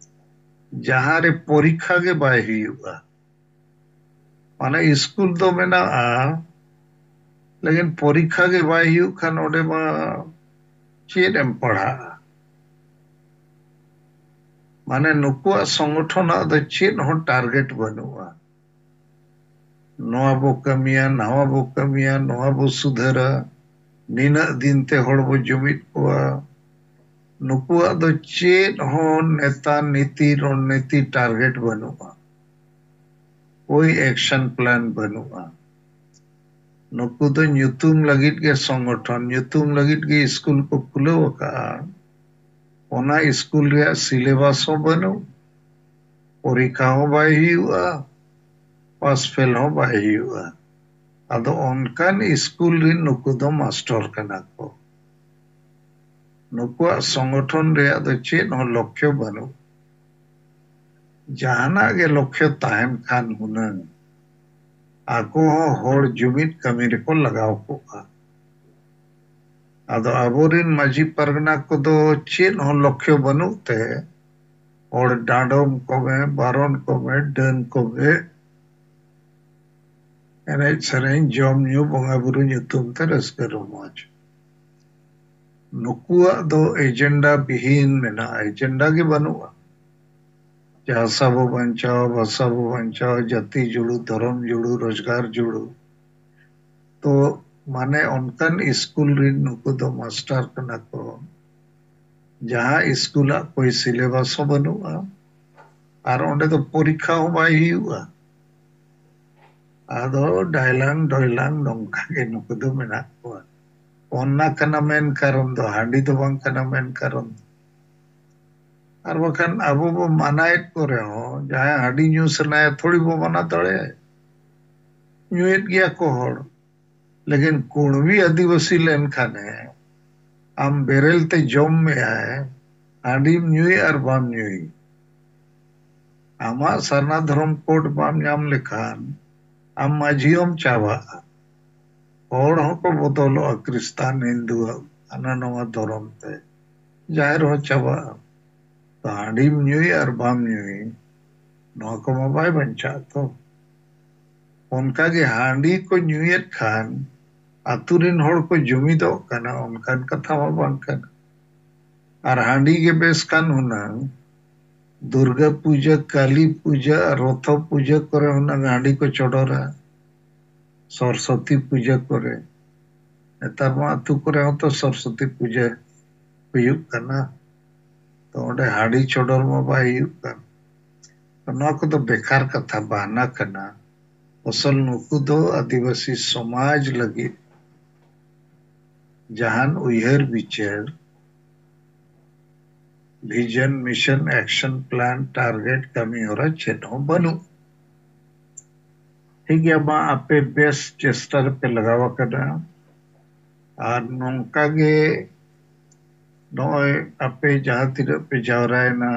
ᱡᱟᱦᱟᱸ ᱨᱮ ᱯᱚᱨᱤᱠᱷᱟ ᱜᱮ ᱵᱟᱭ ᱦᱩᱭᱩᱜᱼᱟ᱾ ᱢᱟᱱᱮ ᱥᱠᱩᱞ ᱫᱚ ᱢᱮᱱᱟᱜᱼᱟ, ᱞᱮᱠᱤᱱ ᱯᱚᱨᱤᱠᱷᱟ ᱜᱮ ᱵᱟᱭ ᱦᱩᱭᱩᱜ ᱠᱷᱟᱱ ᱚᱸᱰᱮ ᱢᱟ ᱪᱮᱫ ᱮᱢ ᱯᱟᱲᱦᱟᱜᱼᱟ? ᱢᱟᱱᱮ ᱱᱩᱠᱩᱣᱟᱜ ᱥᱚᱝᱜᱚᱴᱷᱚᱱᱟᱜ ᱫᱚ ᱪᱮᱫ ᱦᱚᱸ ᱴᱟᱨᱜᱮᱴ ᱵᱟᱹᱱᱩᱜᱼᱟ᱾ ᱱᱚᱣᱟ ᱵᱚ ᱠᱟᱹᱢᱤᱭᱟ, ᱱᱟᱣᱟ ᱵᱚ ᱠᱟᱹᱢᱤᱭᱟ, ᱱᱚᱣᱟ ᱵᱚ ᱥᱩᱫᱷᱟᱹᱨᱟ, ᱱᱤᱱᱟᱹᱜ ᱫᱤᱱ ᱛᱮ ᱦᱚᱲ ᱵᱚ ᱡᱩᱢᱤᱫ ᱠᱚᱣᱟ᱾ ᱱᱩᱠᱩᱣᱟᱜ ᱫᱚ ᱪᱮᱫ ᱦᱚᱸ ᱱᱮᱛᱟ, ᱱᱤᱛᱤ, ᱨᱚᱱᱱᱤᱛᱤ, ᱴᱟᱨᱜᱮᱴ ᱵᱟᱹᱱᱩᱜᱼᱟ᱾ ᱳᱭ ᱮᱠᱥᱚᱱ ᱯᱞᱟᱱ ᱵᱟᱹᱱᱩᱜᱼᱟ᱾ ᱱᱩᱠᱩ ᱫᱚ ᱧᱩᱛᱩᱢ ᱞᱟᱹᱜᱤᱫ ᱜᱮ ᱥᱚᱝᱜᱚᱴᱷᱚᱱ, ᱧᱩᱛᱩᱢ ᱞᱟᱹᱜᱤᱫ ᱜᱮ ᱥᱠᱩᱞ ᱠᱚ ᱠᱷᱩᱞᱟᱹᱣ ᱟᱠᱟᱫᱼᱟ᱾ ᱚᱱᱟ ᱥᱠᱩᱞ ᱨᱮᱭᱟᱜ ᱥᱤᱞᱮᱵᱟᱥ ᱦᱚᱸ ᱵᱟᱹᱱᱩᱜ, ᱯᱚᱨᱤᱠᱷᱟ ᱦᱚᱸ ᱵᱟᱭ ᱦᱩᱭᱩᱜᱼᱟ, ᱯᱟᱥ ᱯᱷᱮᱞ ᱦᱚᱸ ᱵᱟᱭ ᱦᱩᱭᱩᱜᱼᱟ᱾ ᱟᱫᱚ ᱚᱱᱠᱟᱱ ᱥᱠᱩᱞ ᱨᱮᱱ ᱱᱩᱠᱩ ᱫᱚ ᱢᱟᱥᱴᱚᱨ ᱠᱟᱱᱟ ᱠᱚ᱾ ᱱᱩᱠᱩᱣᱟᱜ ᱥᱚᱝᱜᱚᱴᱷᱚᱱ ᱨᱮᱭᱟᱜ ᱫᱚ ᱪᱮᱫ ᱦᱚᱸ ᱞᱚᱠᱠᱷᱚ ᱵᱟᱹᱱᱩᱜ᱾ ᱡᱟᱦᱟᱱᱟᱜ ᱜᱮ ᱞᱚᱠᱠᱷᱚ ᱛᱟᱦᱮᱱ ᱠᱷᱟᱱ ᱦᱩᱱᱟᱹᱝ ᱟᱠᱚ ᱦᱚᱸ ᱦᱚᱲ ᱡᱩᱢᱤᱫ ᱠᱟᱹᱢᱤ ᱨᱮᱠᱚ ᱞᱟᱜᱟᱣ ᱠᱚᱜᱼᱟ᱾ ᱟᱫᱚ ᱟᱵᱚᱨᱮᱱ ᱢᱟᱹᱡᱷᱤ ᱯᱟᱨᱜᱟᱱᱟ ᱠᱚᱫᱚ ᱪᱮᱫ ᱦᱚᱸ ᱞᱚᱠᱠᱷᱚ ᱵᱟᱹᱱᱩᱜ ᱛᱮ ᱦᱚᱲ ᱰᱟᱸᱰᱚᱢ ᱠᱚᱢᱮ, ᱵᱟᱨᱚᱱ ᱠᱚᱢᱮ, ᱰᱟᱹᱱ ᱠᱚᱢᱮ, ᱮᱱᱮᱡ ᱥᱮᱨᱮᱧ, ᱡᱚᱢ ᱧᱩ, ᱵᱚᱸᱜᱟ ᱵᱩᱨᱩ ᱧᱩᱛᱩᱢ ᱛᱮ ᱨᱟᱹᱥᱠᱟᱹ ᱨᱚᱢᱚᱡᱽ᱾ ᱱᱩᱠᱩᱣᱟᱜ ᱫᱚ ᱮᱡᱮᱱᱰᱟ ᱵᱤᱦᱤᱱ ᱢᱮᱱᱟᱜᱼᱟ, ᱮᱡᱮᱱᱰᱟ ᱜᱮ ᱵᱟᱹᱱᱩᱜᱼᱟ᱾ ᱡᱟᱦᱟᱸ ᱵᱷᱟᱥᱟ ᱵᱚ ᱵᱟᱧᱪᱟᱣᱟ, ᱵᱷᱟᱥᱟ ᱵᱚ ᱵᱟᱧᱪᱟᱣᱟ, ᱡᱟᱹᱛᱤ ᱡᱩᱲᱩ, ᱫᱷᱚᱨᱚᱢ ᱡᱩᱲᱩ, ᱨᱳᱡᱽᱜᱟᱨ ᱡᱩᱲᱩ᱾ ᱛᱚ ᱢᱟᱱᱮ ᱚᱱᱠᱟᱱ ᱥᱠᱩᱞ ᱨᱤᱱ ᱱᱩᱠᱩ ᱫᱚ ᱢᱟᱥᱴᱟᱨ ᱠᱟᱱᱟ ᱠᱚ, ᱡᱟᱦᱟᱸ ᱥᱠᱩᱞᱟᱜ ᱠᱳᱭ ᱥᱤᱞᱮᱵᱟᱥ ᱦᱚᱸ ᱵᱟᱹᱱᱩᱜᱼᱟ, ᱟᱨ ᱚᱸᱰᱮ ᱫᱚ ᱯᱚᱨᱤᱠᱠᱷᱟ ᱦᱚᱸ ᱵᱟᱭ ᱦᱩᱭᱩᱜᱼᱟ᱾ ᱟᱫᱚ ᱰᱟᱭᱞᱟᱝ ᱰᱚᱭᱞᱟᱝ ᱱᱚᱝᱠᱟ ᱜᱮ ᱱᱩᱠᱩ ᱫᱚ ᱢᱮᱱᱟᱜ ᱠᱚᱣᱟ᱾ ᱚᱱᱟ ᱠᱟᱱᱟ ᱢᱮᱱ ᱠᱟᱨᱚᱱ ᱫᱚ, ᱦᱟᱺᱰᱤ ᱫᱚ ᱵᱟᱝ ᱠᱟᱱᱟ ᱢᱮᱱ ᱠᱟᱨᱚᱱ ᱫᱚ᱾ ᱟᱨ ᱵᱟᱠᱷᱟᱱ ᱟᱵᱚ ᱵᱚ ᱢᱟᱱᱟᱭᱮᱫ ᱠᱚ ᱨᱮᱦᱚᱸ, ᱡᱟᱦᱟᱸᱭ ᱦᱟᱺᱰᱤ ᱧᱩ ᱥᱟᱱᱟᱭᱟ, ᱛᱷᱚᱲᱤ ᱵᱚ ᱢᱟᱱᱟ ᱫᱟᱲᱮᱭᱟᱭᱟ᱾ ᱧᱩᱭᱮᱫ ᱜᱮᱭᱟ ᱠᱚ ᱦᱚᱲ᱾ ᱞᱮᱠᱤᱱ ᱠᱩᱬᱵᱤ ᱟᱹᱫᱤᱵᱟᱹᱥᱤ ᱞᱮᱱᱠᱷᱟᱱᱮ, ᱟᱢ ᱵᱮᱨᱮᱞ ᱛᱮ ᱡᱚᱢ ᱢᱮᱭᱟᱭ, ᱦᱟᱺᱰᱤᱢ ᱧᱩᱭ ᱟᱨ ᱵᱟᱢ ᱧᱩᱭ, ᱟᱢᱟᱜ ᱥᱟᱨᱱᱟ ᱫᱷᱚᱨᱚᱢ ᱠᱳᱰ ᱵᱟᱢ ᱧᱟᱢ ᱞᱮᱠᱷᱟᱱ, ᱟᱢ ᱢᱟᱹᱡᱷᱤ ᱦᱚᱸᱢ ᱪᱟᱵᱟᱜᱼᱟ᱾ ᱦᱚᱲ ᱦᱚᱸᱠᱚ ᱵᱚᱫᱚᱞᱚᱜᱼᱟ, ᱠᱷᱨᱤᱥᱛᱟᱱ, ᱦᱤᱱᱫᱩ, ᱦᱟᱱᱟ ᱱᱚᱣᱟ ᱫᱷᱚᱨᱚᱢ ᱛᱮ᱾ ᱡᱟᱦᱮᱨ ᱦᱚᱸ ᱪᱟᱵᱟᱜᱼᱟ᱾ ᱛᱚ ᱦᱟᱺᱰᱤᱢ ᱧᱩᱭ ᱟᱨ ᱵᱟᱢ ᱧᱩᱭ, ᱱᱚᱣᱟ ᱠᱚᱢᱟ ᱵᱟᱭ ᱵᱟᱧᱪᱟᱜᱼᱟ ᱛᱚ᱾ ᱚᱱᱠᱟᱜᱮ ᱦᱟᱺᱰᱤ ᱠᱚ ᱧᱩᱭᱮᱫ ᱠᱷᱟᱱ ᱟᱛᱳ ᱨᱮᱱ ᱦᱚᱲ ᱠᱚ ᱡᱩᱢᱤᱫᱚᱜ ᱠᱟᱱᱟ, ᱚᱱᱠᱟᱱ ᱠᱟᱛᱷᱟ ᱢᱟ ᱵᱟᱝ ᱠᱟᱱᱟ᱾ ᱟᱨ ᱦᱟᱺᱰᱤ ᱜᱮ ᱵᱮᱥ ᱠᱷᱟᱱ ᱦᱩᱱᱟᱹᱝ ᱫᱩᱨᱜᱟᱹ ᱯᱩᱡᱟᱹ, ᱠᱟᱹᱞᱤ ᱯᱩᱡᱟᱹ, ᱨᱚᱛᱷᱚ ᱯᱩᱡᱟᱹ ᱠᱚᱨᱮ ᱦᱩᱱᱟᱹᱝ ᱦᱟᱺᱰᱤ ᱠᱚ ᱪᱚᱰᱚᱨᱟ᱾ ᱥᱚᱨᱚᱥᱚᱛᱤ ᱯᱩᱡᱟᱹ ᱠᱚᱨᱮ, ᱱᱮᱛᱟᱨ ᱢᱟ ᱟᱹᱛᱩ ᱠᱚᱨᱮ ᱦᱚᱸᱛᱚ ᱥᱚᱨᱚᱥᱚᱛᱤ ᱯᱩᱡᱟᱹ ᱦᱩᱭᱩᱜ ᱠᱟᱱᱟ, ᱛᱚ ᱚᱸᱰᱮ ᱦᱟᱺᱰᱤ ᱪᱚᱰᱚᱨ ᱢᱟ ᱵᱟᱭ ᱦᱩᱭᱩᱜ ᱠᱟᱱ᱾ ᱛᱚ ᱱᱚᱣᱟ ᱠᱚᱫᱚ ᱵᱮᱠᱟᱨ ᱠᱟᱛᱷᱟ, ᱵᱟᱦᱱᱟ ᱠᱟᱱᱟ᱾ ᱟᱥᱚᱞ ᱱᱩᱠᱩ ᱫᱚ ᱟᱹᱫᱤᱵᱟᱹᱥᱤ ᱥᱚᱢᱟᱡᱽ ᱞᱟᱹᱜᱤᱫ ᱡᱟᱦᱟᱱ ᱩᱭᱦᱟᱹᱨ ᱵᱤᱪᱟᱹᱨ, ᱵᱷᱤᱡᱚᱱ, ᱢᱤᱥᱚᱱ, ᱮᱠᱥᱚᱱ ᱯᱞᱟᱱ, ᱴᱟᱨᱜᱮᱴ, ᱠᱟᱹᱢᱤ ᱦᱚᱨᱟ ᱪᱮᱫ ᱦᱚᱸ ᱵᱟᱹᱱᱩᱜ᱾ ᱴᱷᱤᱠ ᱜᱮᱭᱟ, ᱢᱟ ᱟᱯᱮ ᱵᱮᱥ ᱪᱮᱥᱴᱟ ᱨᱮᱯᱮ ᱞᱟᱜᱟᱣ ᱟᱠᱟᱱᱟ᱾ ᱟᱨ ᱱᱚᱝᱠᱟ ᱜᱮ ᱱᱚᱜᱼᱚᱭ ᱟᱯᱮ ᱡᱟᱦᱟᱸ ᱛᱤᱱᱟᱹᱜ ᱯᱮ ᱡᱟᱣᱨᱟᱭᱮᱱᱟ,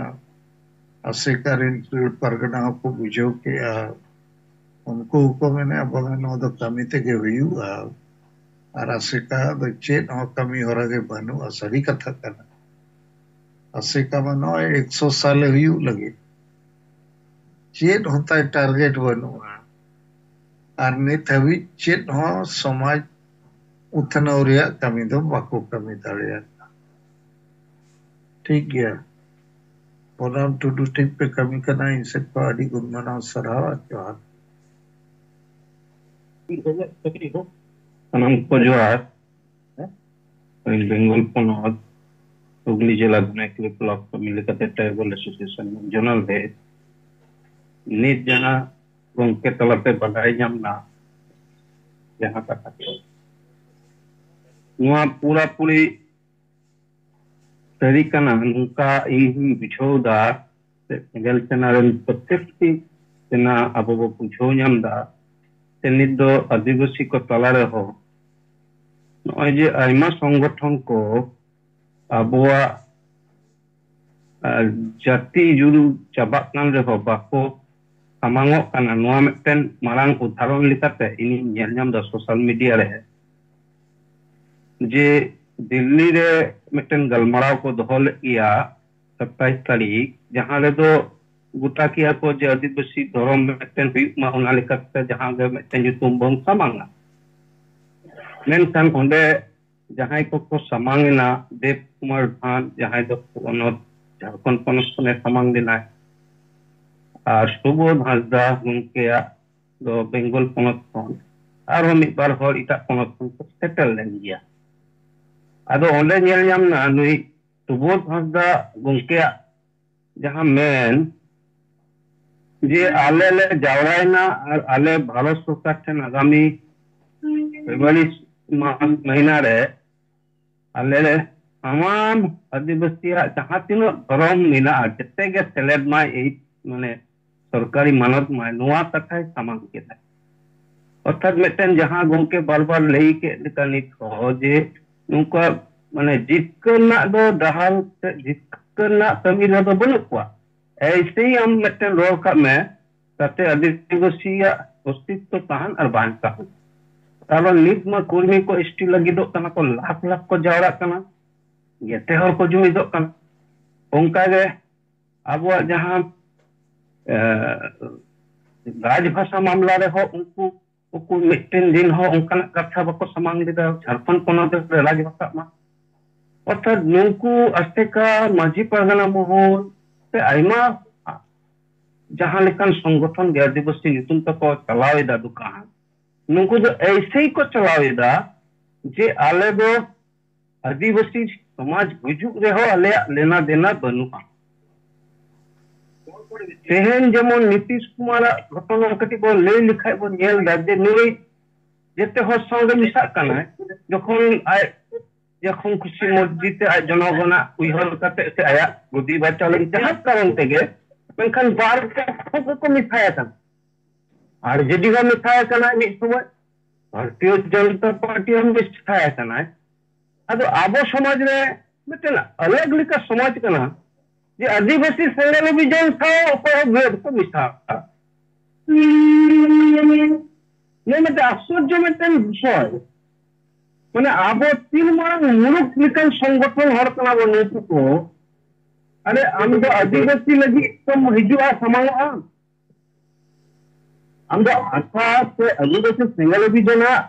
ᱟᱥᱮᱠᱟ ᱨᱮᱱ ᱯᱤᱲ ᱯᱟᱨᱜᱟᱱᱟ ᱦᱚᱸᱠᱚ ᱵᱩᱡᱷᱟᱹᱣ ᱠᱮᱜᱼᱟ᱾ ᱩᱱᱠᱩ ᱦᱚᱸᱠᱚ ᱢᱮᱱᱮᱜᱼᱟ, ᱵᱟᱝᱟ, ᱱᱚᱣᱟ ᱫᱚ ᱠᱟᱹᱢᱤ ᱛᱮᱜᱮ ᱦᱩᱭᱩᱜᱼᱟ᱾ ᱟᱨ ᱟᱥᱮᱠᱟ ᱫᱚ ᱪᱮᱫ ᱦᱚᱸ ᱠᱟᱹᱢᱤ ᱦᱚᱨᱟ ᱜᱮ ᱵᱟᱹᱱᱩᱜᱼᱟ, ᱥᱟᱹᱨᱤ ᱠᱟᱛᱷᱟ ᱠᱟᱱᱟ᱾ ᱟᱥᱮᱠᱟ ᱢᱟ ᱱᱚᱜᱼᱚᱭ ᱮᱠᱥᱚ ᱥᱟᱞᱮ ᱦᱩᱭᱩᱜ ᱞᱟᱹᱜᱤᱫ, ᱪᱮᱫ ᱦᱚᱸ ᱛᱟᱭ ᱴᱟᱨᱜᱮᱴ ᱵᱟᱹᱱᱩᱜᱼᱟ᱾ ᱟᱨ ᱱᱤᱛ ᱦᱟᱹᱵᱤᱡ ᱪᱮᱫ ᱦᱚᱸ ᱥᱚᱢᱟᱡᱽ ᱩᱛᱱᱟᱹᱣ ᱨᱮᱭᱟᱜ ᱠᱟᱹᱢᱤ ᱫᱚ ᱵᱟᱠᱚ ᱠᱟᱹᱢᱤ ᱫᱟᱲᱮᱭᱟᱜᱼᱟ᱾ ᱴᱷᱤᱠ ᱜᱮᱭᱟ, ᱵᱚᱫᱟᱢ ᱴᱩᱰᱩ ᱴᱷᱮᱱ ᱯᱮ ᱠᱟᱹᱢᱤ ᱠᱟᱱᱟ, ᱤᱧ ᱥᱮᱫ ᱠᱷᱚᱱ ᱟᱹᱰᱤ ᱜᱩᱱ ᱢᱟᱱᱟᱣ ᱥᱟᱨᱦᱟᱣ ᱟᱨ ᱡᱚᱦᱟᱨ᱾ ᱥᱟᱱᱟᱢ ᱠᱚ ᱡᱚᱦᱟᱨ᱾ ᱤᱧ ᱵᱮᱝᱜᱚᱞ ᱯᱚᱱᱚᱛ ᱦᱩᱜᱽᱞᱤ ᱡᱮᱞᱟ ᱜᱩᱱᱟᱭᱠᱮᱞᱤ ᱵᱞᱚᱠ ᱠᱟᱹᱢᱤ ᱞᱮᱠᱟᱛᱮ ᱴᱨᱟᱭᱵᱟᱞ ᱮᱥᱳᱥᱤᱭᱮᱥᱚᱱ ᱡᱳᱱᱟᱞ ᱦᱮᱰ᱾ ᱱᱤᱛ ᱡᱟᱦᱟᱸ ᱜᱚᱢᱠᱮ ᱛᱟᱞᱟᱛᱮ ᱵᱟᱰᱟᱭ ᱧᱟᱢ ᱱᱟ, ᱡᱟᱦᱟᱸ ᱠᱟᱛᱷᱟ ᱠᱚ, ᱱᱚᱣᱟ ᱯᱩᱨᱟᱯᱩᱨᱤ ᱥᱟᱹᱨᱤ ᱠᱟᱱᱟ, ᱱᱚᱝᱠᱟ ᱤᱧ ᱦᱚᱸᱧ ᱵᱩᱡᱷᱟᱹᱣ ᱫᱟ᱾ ᱥᱮ ᱥᱮᱸᱜᱮᱞ ᱥᱮᱱᱟ ᱨᱮᱱ ᱯᱨᱚᱛᱮᱠᱴᱤ ᱥᱮᱱᱟ ᱟᱵᱚ ᱵᱚ ᱵᱩᱡᱷᱟᱹᱣ ᱧᱟᱢ ᱫᱟ᱾ ᱥᱮ ᱱᱤᱛ ᱫᱚ ᱟᱹᱫᱤᱵᱟᱹᱥᱤ ᱠᱚ ᱛᱟᱞᱟ ᱨᱮᱦᱚᱸ ᱱᱚᱜᱼᱚᱭ ᱡᱮ ᱟᱭᱢᱟ ᱥᱚᱝᱜᱚᱴᱷᱚᱱ ᱠᱚ ᱟᱵᱚᱣᱟᱜ, ᱟᱨ, ᱡᱟᱹᱛᱤ ᱡᱩᱨᱩ ᱪᱟᱵᱟᱜ ᱠᱟᱱ ᱨᱮᱦᱚᱸ ᱵᱟᱠᱚ ᱥᱟᱢᱟᱝᱚᱜ ᱠᱟᱱᱟ, ᱱᱚᱣᱟ ᱢᱤᱫᱴᱮᱱ ᱢᱟᱨᱟᱝ ᱩᱫᱟᱦᱚᱨᱚᱱ ᱞᱮᱠᱟᱛᱮ ᱤᱧᱤᱧ ᱧᱮᱞ ᱧᱟᱢ ᱫᱟ ᱥᱳᱥᱟᱞ ᱢᱤᱰᱤᱭᱟ ᱨᱮ, ᱡᱮ ᱫᱤᱞᱞᱤ ᱨᱮ ᱢᱤᱫᱴᱮᱱ ᱜᱟᱞᱢᱟᱨᱟᱣ ᱠᱚ ᱫᱚᱦᱚ ᱞᱮᱫ ᱜᱮᱭᱟ ᱥᱟᱛᱟᱭᱤᱥ ᱛᱟᱹᱨᱤᱠᱷ, ᱡᱟᱦᱟᱸ ᱨᱮᱫᱚ ᱜᱚᱴᱟ ᱠᱮᱭᱟ ᱠᱚ ᱡᱮ ᱟᱹᱫᱤᱵᱟᱹᱥᱤ ᱫᱷᱚᱨᱚᱢ ᱢᱤᱫᱴᱮᱱ ᱦᱩᱭᱩᱜ ᱢᱟ, ᱚᱱᱟ ᱞᱮᱠᱟᱛᱮ ᱡᱟᱦᱟᱸ ᱜᱮ ᱢᱤᱫᱴᱮᱱ ᱧᱩᱛᱩᱢ ᱵᱚᱱ ᱥᱟᱢᱟᱝᱟ᱾ ᱢᱮᱱᱠᱷᱟᱱ ᱚᱸᱰᱮ ᱡᱟᱦᱟᱸᱭ ᱠᱚᱠᱚ ᱥᱟᱢᱟᱝ ᱮᱱᱟ, ᱫᱮᱵ ᱠᱩᱢᱟᱨ ᱫᱷᱟᱱ, ᱡᱟᱦᱟᱸᱭ ᱫᱚ ᱯᱚᱱᱚᱛ, ᱡᱷᱟᱲᱠᱷᱚᱸᱰ ᱯᱚᱱᱚᱛ ᱠᱷᱚᱱᱮ ᱥᱟᱢᱟᱝ ᱞᱮᱱᱟᱭ, ᱟᱨ ᱥᱩᱵᱳᱫᱷ ᱦᱟᱸᱥᱫᱟ ᱜᱚᱢᱠᱮᱭᱟᱜ ᱫᱚ ᱵᱮᱝᱜᱚᱞ ᱯᱚᱱᱚᱛ ᱠᱷᱚᱱ, ᱟᱨᱦᱚᱸ ᱢᱤᱫ ᱵᱟᱨ ᱦᱚᱲ ᱮᱴᱟᱜ ᱯᱚᱱᱚᱛ ᱠᱷᱚᱱ ᱠᱚ ᱥᱮᱴᱮᱨ ᱞᱮᱱ ᱜᱮᱭᱟ᱾ ᱟᱫᱚ ᱚᱸᱰᱮ ᱧᱮᱞ ᱧᱟᱢ ᱱᱟ, ᱱᱩᱭ ᱥᱩᱵᱳᱫᱷ ᱦᱟᱸᱥᱫᱟ ᱜᱚᱢᱠᱮᱭᱟᱜ ᱡᱟᱦᱟᱸ ᱢᱮᱱ ᱡᱮ ᱟᱞᱮ ᱞᱮ ᱡᱟᱣᱨᱟᱭᱮᱱᱟ ᱟᱨ ᱟᱞᱮ ᱵᱷᱟᱨᱚᱛ ᱥᱚᱨᱠᱟᱨ ᱴᱷᱮᱱ ᱟᱜᱟᱢᱤ ᱯᱷᱮᱵᱽᱨᱩᱣᱟᱨᱤ ᱢᱟᱥ ᱢᱟᱹᱦᱱᱟᱹ ᱨᱮ ᱟᱞᱮ ᱞᱮ ᱥᱟᱱᱟᱢ ᱟᱹᱫᱤᱵᱟᱹᱥᱤᱭᱟᱜ ᱡᱟᱦᱟᱸ ᱛᱤᱱᱟᱹᱜ ᱫᱷᱚᱨᱚᱢ ᱢᱮᱱᱟᱜᱼᱟ, ᱡᱮᱛᱮ ᱜᱮ ᱥᱮᱞᱮᱫ ᱢᱟᱭ ᱮᱭ, ᱢᱟᱱᱮ, ᱥᱚᱨᱠᱟᱨᱤ ᱢᱟᱱᱚᱛ ᱢᱟᱭ, ᱱᱚᱣᱟ ᱠᱟᱛᱷᱟᱭ ᱥᱟᱢᱟᱝ ᱠᱮᱫᱟ᱾ ᱚᱨᱛᱷᱟᱛ ᱢᱤᱫᱴᱮᱱ ᱡᱟᱦᱟᱸ ᱜᱚᱢᱠᱮ ᱵᱟᱨ ᱵᱟᱨ ᱞᱟᱹᱭ ᱠᱮᱫ ᱞᱮᱠᱟ ᱱᱤᱛ ᱦᱚᱸ ᱡᱮ ᱱᱚᱝᱠᱟ, ᱢᱟᱱᱮ, ᱡᱤᱛᱠᱟᱹᱨ ᱨᱮᱱᱟᱜ ᱫᱚ ᱰᱟᱦᱟᱨ ᱥᱮ ᱡᱤᱛᱠᱟᱹᱨ ᱨᱮᱱᱟᱜ ᱠᱟᱹᱢᱤ ᱨᱮᱫᱚ ᱵᱟᱹᱱᱩᱜ ᱠᱚᱣᱟ᱾ ᱮᱭᱥᱮ ᱦᱤ ᱟᱢ ᱢᱤᱫᱴᱮᱱ ᱨᱚᱲ ᱠᱟᱜ ᱢᱮ, ᱛᱟᱛᱮ ᱟᱹᱫᱤᱵᱟᱹᱥᱤᱭᱟᱜ ᱚᱥᱛᱤᱛᱛᱚ ᱛᱟᱦᱮᱱ ᱟᱨ ᱵᱟᱧᱪᱟᱣ᱾ ᱠᱟᱨᱚᱱ ᱱᱤᱛ ᱢᱟ ᱠᱚᱨᱢᱤ ᱠᱚ ᱮᱥᱴᱤ ᱞᱟᱹᱜᱤᱫᱚᱜ ᱠᱟᱱᱟ ᱠᱚ, ᱞᱟᱠᱷ ᱞᱟᱠᱷ ᱠᱚ ᱡᱟᱣᱨᱟᱜ ᱠᱟᱱᱟ, ᱡᱮᱛᱮ ᱦᱚᱲ ᱠᱚ ᱡᱩᱢᱤᱫᱚᱜ ᱠᱟᱱᱟ᱾ ᱚᱱᱠᱟᱜᱮ ᱟᱵᱚᱣᱟᱜ ᱡᱟᱦᱟᱸ, ᱮ, ᱨᱟᱡᱽᱵᱷᱟᱥᱟ ᱢᱟᱢᱞᱟ ᱨᱮᱦᱚᱸ ᱩᱱᱠᱩ, ᱩᱱᱠᱩ ᱢᱤᱫᱴᱮᱱ ᱫᱤᱱ ᱦᱚᱸ ᱚᱱᱠᱟᱱᱟᱜ ᱠᱟᱛᱷᱟ ᱵᱟᱠᱚ ᱥᱟᱢᱟᱝ ᱞᱮᱫᱟ, ᱡᱷᱟᱲᱠᱷᱚᱸᱰ ᱯᱚᱱᱚᱛ ᱨᱮ ᱨᱟᱡᱽᱵᱷᱟᱥᱟ ᱢᱟ᱾ ᱚᱨᱛᱷᱟᱛ ᱱᱩᱠᱩ ᱟᱥᱮᱠᱟ ᱢᱟᱹᱡᱷᱤ ᱯᱟᱨᱜᱟᱱᱟ ᱢᱚᱦᱚᱞ, ᱥᱮ ᱟᱭᱢᱟ ᱡᱟᱦᱟᱸ ᱞᱮᱠᱟᱱ ᱥᱚᱝᱜᱚᱴᱷᱚᱱ ᱜᱮ ᱟᱹᱫᱤᱵᱟᱹᱥᱤ ᱧᱩᱛᱩᱢ ᱛᱮᱠᱚ ᱪᱟᱞᱟᱣ ᱮᱫᱟ ᱫᱚᱠᱟᱱ, ᱱᱩᱠᱩ ᱫᱚ ᱮᱭᱥᱮ ᱠᱚ ᱪᱟᱞᱟᱣ ᱮᱫᱟ ᱡᱮ ᱟᱞᱮ ᱫᱚ ᱟᱹᱫᱤᱵᱟᱹᱥᱤ ᱥᱚᱢᱟᱡᱽ ᱜᱩᱡᱩᱜ ᱨᱮᱦᱚᱸ ᱟᱞᱮᱭᱟᱜ ᱞᱮᱱᱟ ᱫᱮᱱᱟ ᱵᱟᱹᱱᱩᱜᱼᱟ᱾ ᱛᱮᱦᱮᱧ ᱡᱮᱢᱚᱱ ᱱᱤᱛᱤᱥ ᱠᱩᱢᱟᱨᱟᱜ ᱜᱷᱚᱴᱚᱱᱟ ᱠᱟᱹᱴᱤᱡ ᱵᱚᱱ ᱞᱟᱹᱭ ᱞᱮᱠᱷᱟᱡ ᱵᱚᱱ ᱧᱮᱞ ᱮᱫᱟ ᱡᱮ ᱱᱩᱭ ᱡᱮᱛᱮ ᱦᱚᱲ ᱥᱟᱶᱜᱮ ᱢᱮᱥᱟᱜ ᱠᱟᱱᱟᱭ, ᱡᱚᱠᱷᱚᱱ ᱟᱡ ᱡᱚᱠᱷᱚᱱ ᱠᱷᱩᱥᱤ ᱢᱚᱨᱡᱤ ᱛᱮ ᱟᱡ ᱡᱚᱱᱚᱜᱚᱱᱟᱜ ᱩᱭᱦᱟᱹᱨ ᱠᱟᱛᱮ ᱥᱮ ᱟᱭᱟᱜ ᱜᱚᱫᱤ ᱵᱟᱧᱪᱟᱣ ᱞᱟᱹᱜᱤᱫ ᱡᱟᱦᱟᱸ ᱠᱟᱨᱚᱱ ᱛᱮᱜᱮ, ᱢᱮᱱᱠᱷᱟᱱ ᱵᱟᱨ ᱯᱚᱠᱷᱚ ᱜᱮᱠᱚ ᱢᱮᱥᱟᱭ ᱠᱟᱱᱟ᱾ ᱟᱨᱡᱮᱰᱤ ᱦᱚᱸ ᱢᱮᱥᱟᱭ ᱠᱟᱱᱟᱭ ᱢᱤᱫ ᱥᱚᱢᱚᱭ, ᱵᱷᱟᱨᱚᱛᱤᱭᱚ ᱡᱚᱱᱚᱛᱟ ᱯᱟᱨᱴᱤ ᱦᱚᱸ ᱢᱮᱥᱟᱭ ᱠᱟᱱᱟᱭ᱾ ᱟᱫᱚ ᱟᱵᱚ ᱥᱚᱢᱟᱡᱽ ᱨᱮ ᱢᱤᱫᱴᱮᱱ ᱟᱞᱟᱜᱽ ᱞᱮᱠᱟ ᱥᱚᱢᱟᱡᱽ ᱠᱟᱱᱟ ᱡᱮ ᱟᱹᱫᱤᱵᱟᱹᱥᱤ ᱥᱮᱸᱜᱮᱞ ᱚᱵᱷᱤᱡᱟᱱ ᱥᱟᱶ ᱚᱠᱚᱭ ᱦᱚᱸ ᱵᱤᱨᱳᱫᱷ ᱠᱚ ᱢᱮᱥᱟᱜᱼᱟ᱾ ᱱᱚᱣᱟ ᱢᱤᱫᱴᱮᱱ ᱟᱥᱪᱚᱨᱡᱚ ᱢᱤᱫᱴᱮᱱ ᱵᱤᱥᱚᱭ᱾ ᱢᱟᱱᱮ ᱟᱵᱚ ᱛᱤᱱ ᱢᱟᱨᱟᱝ ᱢᱩᱞᱩᱠ ᱞᱮᱠᱟᱱ ᱥᱚᱝᱜᱚᱴᱷᱚᱱ ᱦᱚᱲ ᱠᱟᱱᱟ ᱵᱚᱱ ᱱᱩᱠᱩ ᱠᱚ᱾ ᱟᱨᱮ ᱟᱢ ᱫᱚ ᱟᱹᱫᱤᱵᱟᱹᱥᱤ ᱞᱟᱹᱜᱤᱫ ᱛᱮᱢ ᱦᱤᱡᱩᱜᱼᱟ, ᱥᱟᱢᱟᱝᱚᱜᱼᱟ? ᱟᱢ ᱫᱚ ᱟᱥᱟ ᱥᱮ ᱟᱹᱫᱤᱵᱟᱹᱥᱤ ᱥᱮᱸᱜᱮᱞ ᱚᱵᱷᱤᱡᱟᱱᱟᱜ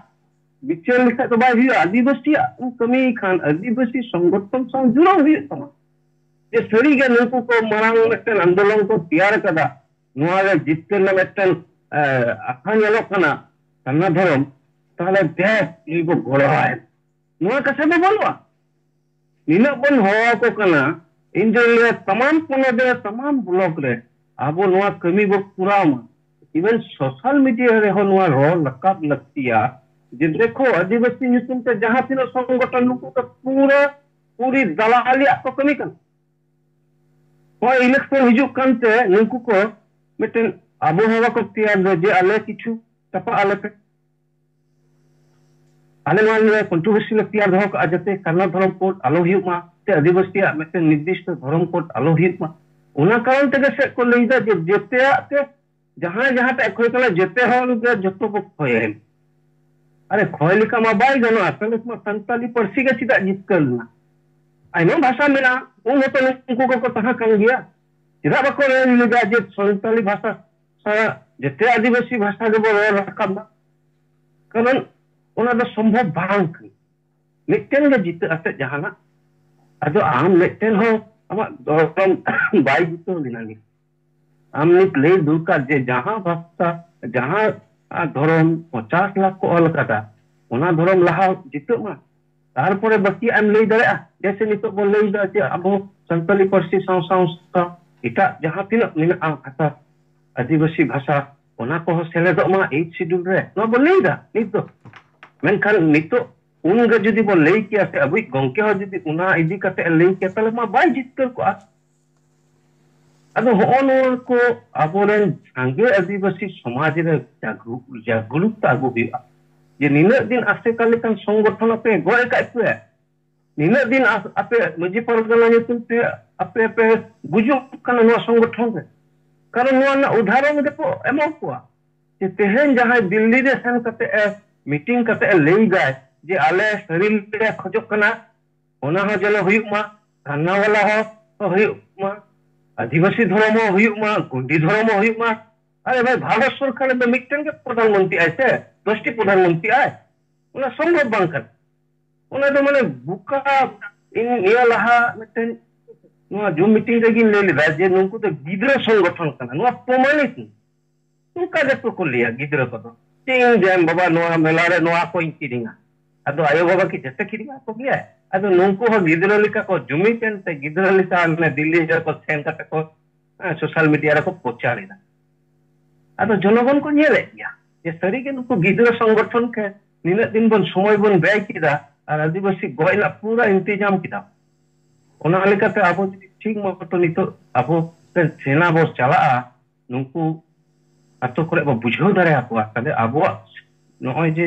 ᱵᱤᱪᱟᱹᱨ ᱞᱮᱠᱷᱟᱡ ᱫᱚ ᱵᱟᱭ ᱦᱩᱭᱩᱜᱼᱟ᱾ ᱟᱹᱫᱤᱵᱟᱹᱥᱤᱭᱟᱜ ᱮᱢ ᱠᱟᱹᱢᱤ ᱠᱷᱟᱱ ᱟᱹᱫᱤᱵᱟᱹᱥᱤ ᱥᱚᱝᱜᱚᱴᱷᱚᱱ ᱥᱟᱶ ᱡᱩᱲᱟᱹᱣ ᱦᱩᱭᱩᱜ ᱛᱟᱢᱟ᱾ ᱡᱮ ᱥᱟᱹᱨᱤᱜᱮ ᱱᱩᱠᱩ ᱠᱚ ᱢᱟᱨᱟᱝ ᱢᱤᱫᱴᱮᱱ ᱟᱱᱫᱳᱞᱚᱱ ᱠᱚ ᱛᱮᱭᱟᱨ ᱟᱠᱟᱫᱟ, ᱱᱚᱣᱟ ᱨᱮ ᱡᱤᱛᱠᱟᱹᱨ ᱨᱮᱱᱟᱜ ᱢᱤᱫᱴᱮᱱ, ᱮ, ᱟᱥᱟ ᱧᱮᱞᱚᱜ ᱠᱟᱱᱟ ᱥᱟᱨᱱᱟ ᱫᱷᱚᱨᱚᱢ, ᱛᱟᱦᱞᱮ ᱫᱮᱥ ᱱᱩᱭ ᱵᱚ ᱜᱚᱲᱚᱣᱟᱭ᱾ ᱱᱚᱣᱟ ᱠᱟᱛᱷᱟ ᱫᱚ ᱵᱟᱹᱱᱩᱜᱼᱟ᱾ ᱱᱤᱱᱟᱹᱜ ᱵᱚᱱ ᱦᱚᱦᱚ ᱟᱠᱚ ᱠᱟᱱᱟ, ᱤᱧ ᱫᱚᱧ ᱞᱟᱹᱭᱟ ᱛᱟᱢᱟᱢ ᱯᱚᱱᱚᱛ ᱨᱮ, ᱛᱟᱢᱟᱢ ᱵᱞᱚᱠ ᱨᱮ ᱟᱵᱚ ᱱᱚᱣᱟ ᱠᱟᱹᱢᱤ ᱵᱚ ᱠᱚᱨᱟᱣ ᱢᱟ᱾ Even social media ᱨᱮᱦᱚᱸ ᱱᱚᱣᱟ ᱨᱚᱲ ᱨᱟᱠᱟᱵ ᱞᱟᱹᱠᱛᱤᱭᱟ ᱡᱮ ᱫᱮᱠᱷᱚ ᱟᱹᱫᱤᱵᱟᱹᱥᱤ ᱧᱩᱛᱩᱢ ᱛᱮ ᱡᱟᱦᱟᱸ ᱛᱤᱱᱟᱹᱜ ᱥᱚᱝᱜᱚᱴᱷᱚᱱ ᱱᱩᱠᱩ ᱫᱚ ᱯᱩᱨᱟᱹ ᱯᱩᱨᱤ ᱫᱟᱞᱟᱞᱤᱭᱟᱜ ᱠᱚ ᱠᱟᱹᱢᱤ ᱠᱟᱱᱟ᱾ ᱱᱚᱜᱼᱚᱭ election ᱦᱤᱡᱩᱜ ᱠᱟᱱᱛᱮ ᱱᱩᱠᱩ ᱠᱚ ᱢᱤᱫᱴᱮᱱ ᱟᱵᱚᱦᱟᱣᱟ ᱠᱚ ᱛᱮᱭᱟᱨ ᱫᱟ ᱡᱮ ᱟᱞᱮ ᱠᱤᱪᱷᱩ ᱪᱟᱯᱟᱜ ᱟᱞᱮ ᱯᱮ᱾ ᱟᱞᱮ ᱱᱚᱣᱟ ᱱᱤᱭᱟᱹ controversy ᱞᱮ ᱛᱮᱭᱟᱨ ᱫᱚᱦᱚ ᱠᱟᱜᱼᱟ ᱡᱟᱛᱮ ᱥᱟᱨᱱᱟ ᱫᱷᱚᱨᱚᱢ code ᱟᱞᱚ ᱦᱩᱭᱩᱜ ᱢᱟ, ᱥᱮ ᱟᱹᱫᱤᱵᱟᱹᱥᱤᱭᱟᱜ ᱢᱤᱫᱴᱮᱱ ᱱᱤᱨᱫᱤᱥᱴᱚ ᱫᱷᱚᱨᱚᱢ code ᱟᱞᱚ ᱦᱩᱭᱩᱜ ᱢᱟ᱾ ᱚᱱᱟ ᱠᱟᱨᱚᱱ ᱛᱮᱜᱮ ᱥᱮᱫ ᱠᱚ ᱞᱟᱹᱭ ᱫᱟ ᱡᱮ ᱡᱮᱛᱮᱭᱟᱜ ᱛᱮ ᱡᱟᱦᱟᱸᱭ ᱡᱟᱦᱟᱸᱴᱟᱜ ᱮ ᱠᱷᱚᱭ ᱠᱟᱱᱟ, ᱡᱮᱛᱮ ᱦᱚᱲ ᱜᱮ ᱡᱚᱛᱚ ᱠᱚ ᱠᱷᱚᱭᱮᱱ᱾ ᱟᱨᱮ ᱠᱷᱚᱭ ᱞᱮᱠᱟ ᱢᱟ ᱵᱟᱭ ᱜᱟᱱᱚᱜᱼᱟ, ᱛᱟᱦᱞᱮ ᱢᱟ ᱥᱟᱱᱛᱟᱞᱤ ᱯᱟᱹᱨᱥᱤ ᱜᱮ ᱪᱮᱫᱟᱜ ᱡᱤᱛᱠᱟᱹᱨ ᱞᱮᱱᱟ? ᱟᱭᱢᱟ ᱵᱷᱟᱥᱟ ᱢᱮᱱᱟᱜᱼᱟ, ᱩᱱ ᱦᱚᱸᱛᱚ ᱱᱩᱠᱩ ᱠᱚᱠᱚ ᱛᱟᱦᱮᱸ ᱠᱟᱱ ᱜᱮᱭᱟ᱾ ᱪᱮᱫᱟᱜ ᱵᱟᱠᱚ ᱞᱟᱹᱭ ᱞᱮᱫᱟ ᱡᱮ ᱥᱟᱱᱛᱟᱞᱤ ᱵᱷᱟᱥᱟ ᱥᱟᱶ ᱡᱮᱛᱮ ᱟᱹᱫᱤᱵᱟᱹᱥᱤ ᱵᱷᱟᱥᱟ ᱜᱮᱵᱚ ᱨᱚᱲ ᱨᱟᱠᱟᱵ ᱢᱟ? ᱠᱟᱨᱚᱱ ᱚᱱᱟ ᱫᱚ ᱥᱚᱢᱵᱷᱚᱵ ᱵᱟᱝ ᱠᱟᱱᱟ᱾ ᱢᱤᱫᱴᱮᱱ ᱜᱮ ᱡᱤᱛᱟᱹ ᱟᱛᱮ ᱡᱟᱦᱟᱱᱟᱜ, ᱟᱫᱚ ᱟᱢ ᱢᱤᱫᱴᱮᱱ ᱦᱚᱸ ᱟᱢᱟᱜ ᱫᱷᱚᱨᱚᱢ ᱵᱟᱭ ᱡᱤᱛᱟᱹᱣ ᱞᱮᱱᱟ ᱱᱤᱛ᱾ ᱟᱢ ᱱᱤᱛ ᱞᱟᱹᱭ ᱫᱚᱨᱠᱟᱨ ᱡᱮ ᱡᱟᱦᱟᱸ ᱵᱷᱟᱥᱟ, ᱡᱟᱦᱟᱸ, ᱟ, ᱫᱷᱚᱨᱚᱢ ᱯᱚᱧᱪᱟᱥ ᱞᱟᱠᱷ ᱠᱚ ᱚᱞ ᱟᱠᱟᱫᱟ, ᱚᱱᱟ ᱫᱷᱚᱨᱚᱢ ᱞᱟᱦᱟ ᱡᱤᱛᱟᱹᱜ ᱢᱟ, ᱛᱟᱨᱯᱚᱨᱮ ᱵᱟᱹᱠᱤᱭᱟᱜ ᱮᱢ ᱞᱟᱹᱭ ᱫᱟᱲᱮᱭᱟᱜᱼᱟ᱾ ᱡᱮᱭᱥᱮ ᱱᱤᱛᱚᱜ ᱵᱚᱱ ᱞᱟᱹᱭ ᱮᱫᱟ ᱡᱮ ᱟᱵᱚ ᱥᱟᱱᱛᱟᱲᱤ ᱯᱟᱹᱨᱥᱤ ᱥᱟᱶ ᱥᱟᱶ ᱥᱟᱶ ᱮᱴᱟᱜ ᱡᱟᱦᱟᱸ ᱛᱤᱱᱟᱹᱜ ᱢᱮᱱᱟᱜᱼᱟ ᱵᱷᱟᱥᱟ, ᱟᱹᱫᱤᱵᱟᱹᱥᱤ ᱵᱷᱟᱥᱟ, ᱚᱱᱟ ᱠᱚᱦᱚᱸ ᱥᱮᱞᱮᱫᱚᱜ ᱢᱟ ᱮᱭᱤᱴ ᱥᱤᱰᱩᱞ ᱨᱮ, ᱱᱚᱣᱟ ᱵᱚᱱ ᱞᱟᱹᱭ ᱮᱫᱟ ᱱᱤᱛ ᱫᱚ᱾ ᱢᱮᱱᱠᱷᱟᱱ ᱱᱤᱛᱚᱜ ᱩᱱᱜᱮ ᱡᱩᱫᱤ ᱵᱚᱱ ᱞᱟᱹᱭ ᱠᱮᱭᱟ ᱥᱮ ᱟᱵᱚᱭᱤᱡ ᱜᱚᱝᱠᱮ ᱦᱚᱸ ᱡᱩᱫᱤ ᱚᱱᱟ ᱤᱫᱤ ᱠᱟᱛᱮ ᱮ ᱞᱟᱹᱭ ᱠᱮᱭᱟ, ᱛᱟᱦᱞᱮ ᱢᱟ ᱵᱟᱭ ᱡᱤᱛᱠᱟᱹᱨ ᱠᱚᱜᱼᱟ᱾ ᱟᱫᱚ ᱦᱚᱸᱜᱼᱚ ᱱᱚᱣᱟ ᱠᱚ ᱟᱵᱚᱨᱮᱱ ᱥᱟᱸᱜᱮ ᱟᱹᱫᱤᱵᱟᱹᱥᱤ ᱥᱚᱢᱟᱡᱽ ᱨᱮ ᱡᱟᱜᱽᱨᱩ-, ᱡᱟᱜᱽᱨᱩᱠᱛᱟ ᱟᱹᱜᱩ ᱦᱩᱭᱩᱜᱼᱟ᱾ ᱡᱮ ᱱᱤᱱᱟᱹᱜ ᱫᱤᱱ ᱟᱥᱮᱠᱟ ᱞᱮᱠᱟᱱ ᱥᱚᱝᱜᱚᱴᱷᱚᱱ ᱟᱯᱮ ᱜᱚᱡ ᱟᱠᱟᱫ ᱯᱮ, ᱱᱤᱱᱟᱹᱜ ᱫᱤᱱ ᱟᱥ-, ᱟᱯᱮ ᱢᱟᱹᱡᱷᱤ ᱯᱟᱨᱜᱟᱱᱟ ᱧᱩᱛᱩᱢ ᱛᱮ ᱟᱯᱮ ᱯᱮ ᱜᱩᱡᱩᱜ ᱠᱟᱱᱟ ᱱᱚᱣᱟ ᱥᱚᱝᱜᱚᱴᱷᱚᱱ ᱨᱮ᱾ ᱠᱟᱨᱚᱱ ᱱᱚᱣᱟ ᱨᱮᱱᱟᱜ ᱩᱫᱟᱦᱚᱨᱚᱱ ᱜᱮᱠᱚ ᱮᱢᱟ ᱠᱚᱣᱟ᱾ ᱡᱮ ᱛᱮᱦᱮᱧ ᱡᱟᱦᱟᱸᱭ ᱫᱤᱞᱞᱤ ᱨᱮ ᱥᱮᱱ ᱠᱟᱛᱮ ᱮ ᱢᱤᱴᱤᱝ ᱠᱟᱛᱮ ᱮ ᱞᱟᱹᱭ ᱫᱟᱭ ᱡᱮ ᱟᱞᱮ ᱥᱟᱹᱨᱤ ᱞᱮ ᱠᱷᱚᱡᱚᱜ ᱠᱟᱱᱟ, ᱚᱱᱟ ᱦᱚᱸ ᱡᱮᱱᱚ ᱦᱩᱭᱩᱜ ᱢᱟ, ᱫᱷᱟᱨᱱᱟ ᱵᱟᱞᱟ ᱦᱚᱸ ᱦᱩᱭᱩᱜ ᱢᱟ, ᱟᱹᱫᱤᱵᱟᱹᱥᱤ ᱫᱷᱚᱨᱚᱢ ᱦᱚᱸ ᱦᱩᱭᱩᱜ ᱢᱟ, ᱜᱩᱱᱰᱤ ᱫᱷᱚᱨᱚᱢ ᱦᱚᱸ ᱦᱩᱭᱩᱜ ᱢᱟ᱾ ᱟᱨᱮ ᱵᱷᱟᱭ, ᱵᱷᱟᱨᱚᱛ ᱥᱚᱨᱠᱟᱨ ᱨᱮᱫᱚ ᱢᱤᱫᱴᱮᱱ ᱜᱮ ᱯᱨᱚᱫᱷᱟᱱ ᱢᱚᱱᱛᱨᱤ ᱟᱭ ᱥᱮ, ᱫᱚᱥᱴᱤ ᱯᱨᱚᱫᱷᱟᱱ ᱢᱚᱱᱛᱨᱤ ᱟᱭ? ᱚᱱᱟ ᱥᱚᱢᱵᱷᱚᱵ ᱵᱟᱝ ᱠᱟᱱᱟ᱾ ᱚᱱᱟ ᱫᱚ ᱢᱟᱱᱮ ᱵᱚᱠᱟ, ᱤᱧ ᱱᱤᱭᱟᱹ ᱞᱟᱦᱟ ᱢᱤᱫᱴᱮᱱ ᱱᱚᱣᱟ ᱡᱩᱢ ᱢᱤᱴᱤᱝ ᱨᱮᱜᱤᱧ ᱞᱟᱹᱭ ᱞᱮᱫᱟ ᱡᱮ ᱱᱩᱠᱩ ᱫᱚ ᱜᱤᱫᱽᱨᱟᱹ ᱥᱚᱝᱜᱚᱴᱷᱚᱱ ᱠᱟᱱᱟ, ᱱᱚᱣᱟ ᱯᱨᱚᱢᱟᱱᱤᱛ᱾ ᱚᱱᱠᱟ ᱜᱮᱛᱚ ᱠᱚ ᱞᱟᱹᱭᱟ ᱜᱤᱫᱽᱨᱟᱹ ᱠᱚᱫᱚ, ᱪᱮᱫ ᱤᱧ ᱡᱚᱢ ᱵᱟᱵᱟ, ᱱᱚᱣᱟ ᱢᱮᱞᱟ ᱨᱮ ᱱᱚᱣᱟ ᱠᱚᱧ ᱠᱤᱨᱤᱧᱟ᱾ ᱟᱫᱚ ᱟᱭᱳ ᱵᱟᱵᱟ ᱠᱤ ᱡᱚᱛᱚ ᱠᱤᱨᱤᱧ ᱟᱠᱚ ᱜᱮᱭᱟᱭ? ᱟᱫᱚ ᱱᱩᱠᱩ ᱦᱚᱸ ᱜᱤᱫᱽᱨᱟᱹ ᱞᱮᱠᱟ ᱠᱚ ᱡᱩᱢᱤᱫ ᱮᱱᱛᱮ ᱜᱤᱫᱽᱨᱟᱹ ᱞᱮᱠᱟ ᱢᱟᱱᱮ ᱫᱤᱞᱞᱤ ᱨᱮᱠᱚ ᱥᱮᱱ ᱠᱟᱛᱮ ᱠᱚ, ᱦᱮᱸ, ᱥᱳᱥᱟᱞ ᱢᱤᱰᱤᱭᱟ ᱨᱮᱠᱚ ᱯᱨᱚᱪᱟᱨ ᱮᱫᱟ᱾ ᱟᱫᱚ ᱡᱚᱱᱚᱜᱚᱱ ᱠᱚ ᱧᱮᱞᱮᱫ ᱜᱮᱭᱟ ᱡᱮ ᱥᱟᱹᱨᱤᱜᱮ ᱱᱩᱠᱩ ᱜᱤᱫᱽᱨᱟᱹ ᱥᱚᱝᱜᱚᱴᱷᱚᱱ ᱴᱷᱮᱱ ᱱᱤᱱᱟᱹᱜ ᱫᱤᱱ ᱵᱚᱱ ᱥᱚᱢᱚᱭ ᱵᱚᱱ ᱵᱮᱭ ᱠᱮᱫᱟ ᱟᱨ ᱟᱹᱫᱤᱵᱟᱹᱥᱤ ᱜᱚᱡ ᱨᱮᱱᱟᱜ ᱯᱩᱨᱟᱹ ᱤᱱᱛᱮᱡᱟᱢ ᱠᱮᱫᱟ᱾ ᱚᱱᱟ ᱞᱮᱠᱟᱛᱮ ᱟᱵᱚ ᱡᱩᱫᱤ ᱴᱷᱤᱠ ᱢᱚᱛᱚ ᱱᱤᱛᱚᱜ ᱟᱵᱚ ᱥᱮᱱᱟ ᱵᱚ ᱪᱟᱞᱟᱜᱼᱟ, ᱱᱩᱠᱩ ᱟᱛᱳ ᱠᱚᱨᱮ ᱵᱚ ᱵᱩᱡᱷᱟᱹᱣ ᱫᱟᱲᱮᱭᱟᱠᱚᱣᱟ, ᱛᱟᱦᱞᱮ ᱟᱵᱚᱣᱟᱜ ᱱᱚᱜᱼᱚᱭ ᱡᱮ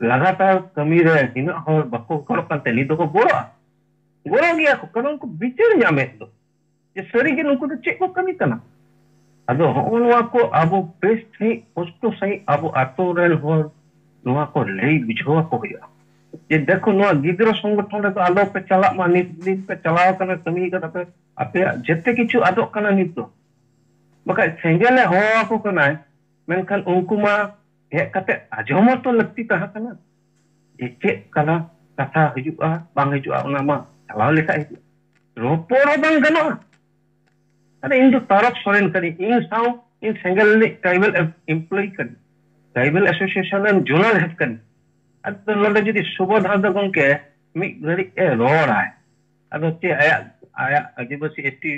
ᱞᱟᱜᱟᱛᱟᱨ ᱠᱟᱹᱢᱤ ᱨᱮ ᱱᱤᱱᱟᱹᱜ ᱦᱚᱲ ᱵᱟᱠᱚ ᱜᱚᱲᱚᱜ ᱠᱟᱱ ᱛᱮ ᱱᱤᱛ ᱫᱚᱠᱚ ᱜᱚᱲᱚᱜᱼᱟ᱾ ᱜᱚᱲᱚ ᱜᱮᱭᱟ ᱠᱚ, ᱠᱟᱨᱚᱱ ᱠᱚ ᱵᱤᱪᱟᱹᱨ ᱧᱟᱢᱮᱫ ᱫᱚ ᱡᱮ ᱥᱟᱹᱨᱤᱜᱮ ᱱᱩᱠᱩ ᱫᱚ ᱪᱮᱫ ᱠᱚ ᱠᱟᱹᱢᱤ ᱠᱟᱱᱟ᱾ ᱟᱫᱚ ᱦᱚᱸᱜᱼᱚ ᱱᱚᱣᱟ ᱠᱚ ᱟᱵᱚ ᱵᱮᱥ ᱥᱟᱺᱦᱤᱡ, ᱯᱚᱥᱴᱚ ᱥᱟᱺᱦᱤᱡ ᱟᱵᱚ ᱟᱛᱳ ᱨᱮᱱ ᱦᱚᱲ ᱱᱚᱣᱟ ᱠᱚ ᱞᱟᱹᱭ ᱵᱩᱡᱷᱟᱹᱣ ᱟᱠᱚ ᱦᱩᱭᱩᱜᱼᱟ᱾ ᱡᱮ ᱫᱮᱠᱷᱚ, ᱱᱚᱣᱟ ᱜᱤᱫᱽᱨᱟᱹ ᱥᱚᱝᱜᱚᱴᱷᱚᱱ ᱨᱮᱫᱚ ᱟᱞᱚ ᱯᱮ ᱪᱟᱞᱟᱜ ᱢᱟ, ᱱᱤᱛ ᱫᱤᱱ ᱯᱮ ᱪᱟᱞᱟᱣ ᱠᱟᱱᱟ, ᱠᱟᱹᱢᱤ ᱠᱟᱫᱟ ᱯᱮ, ᱟᱯᱮᱭᱟᱜ ᱡᱮᱛᱮ ᱠᱤᱪᱷᱩ ᱟᱫᱚᱜ ᱠᱟᱱᱟ ᱱᱤᱛ ᱫᱚ᱾ ᱵᱟᱠᱷᱟᱡ ᱥᱮᱸᱜᱮᱞᱮ ᱦᱚᱦᱚ ᱟᱠᱚ ᱠᱟᱱᱟᱭ, ᱢᱮᱱᱠᱷᱟᱱ ᱩᱱᱠᱩ ᱢᱟ ᱦᱮᱡ ᱠᱟᱛᱮ ᱟᱸᱡᱚᱢ ᱦᱚᱸᱛᱚ ᱞᱟᱹᱠᱛᱤ ᱛᱟᱦᱮᱸ ᱠᱟᱱᱟ᱾ ᱡᱮ ᱪᱮᱫ ᱠᱟᱱᱟ, ᱠᱟᱛᱷᱟ ᱦᱤᱡᱩᱜᱼᱟ ᱵᱟᱝ ᱦᱤᱡᱩᱜᱼᱟ, ᱚᱱᱟ ᱢᱟ ᱪᱟᱞᱟᱣ ᱞᱮᱠᱷᱟᱡ ᱦᱤᱡᱩᱜᱼᱟ᱾ ᱨᱚᱯᱚᱲ ᱦᱚᱸ ᱵᱟᱝ ᱜᱟᱱᱚᱜᱼᱟ᱾ ᱟᱨ ᱤᱧ ᱫᱚ ᱛᱟᱨᱚᱠ ᱥᱚᱨᱮᱱ ᱠᱟᱹᱱᱟᱹᱧ, ᱤᱧ ᱥᱟᱶ ᱤᱧ ᱥᱮᱸᱜᱮᱞ ᱨᱤᱱᱤᱡ ᱴᱨᱟᱭᱵᱟᱞ ᱮᱢᱯᱞᱚᱭᱤ ᱠᱟᱹᱱᱟᱹᱧ, ᱴᱨᱟᱭᱵᱟᱞ ᱮᱥᱳᱥᱤᱭᱮᱥᱚᱱ ᱨᱮᱱ ᱡᱳᱱᱟᱞ ᱦᱮᱰ ᱠᱟᱹᱱᱟᱹᱧ᱾ ᱟᱫᱚ ᱱᱚᱰᱮ ᱡᱩᱫᱤ ᱥᱩᱵᱳᱫᱷ ᱦᱟᱸᱥᱫᱟ ᱜᱚᱢᱠᱮ ᱢᱤᱫ ᱜᱷᱟᱹᱲᱤᱡ ᱮ ᱨᱚᱲᱟᱭ, ᱟᱫᱚ ᱪᱮᱫ ᱟᱭᱟᱜ, ᱟᱭᱟᱜ ᱟᱹᱫᱤᱵᱟᱹᱥᱤ ᱮᱥᱴᱤ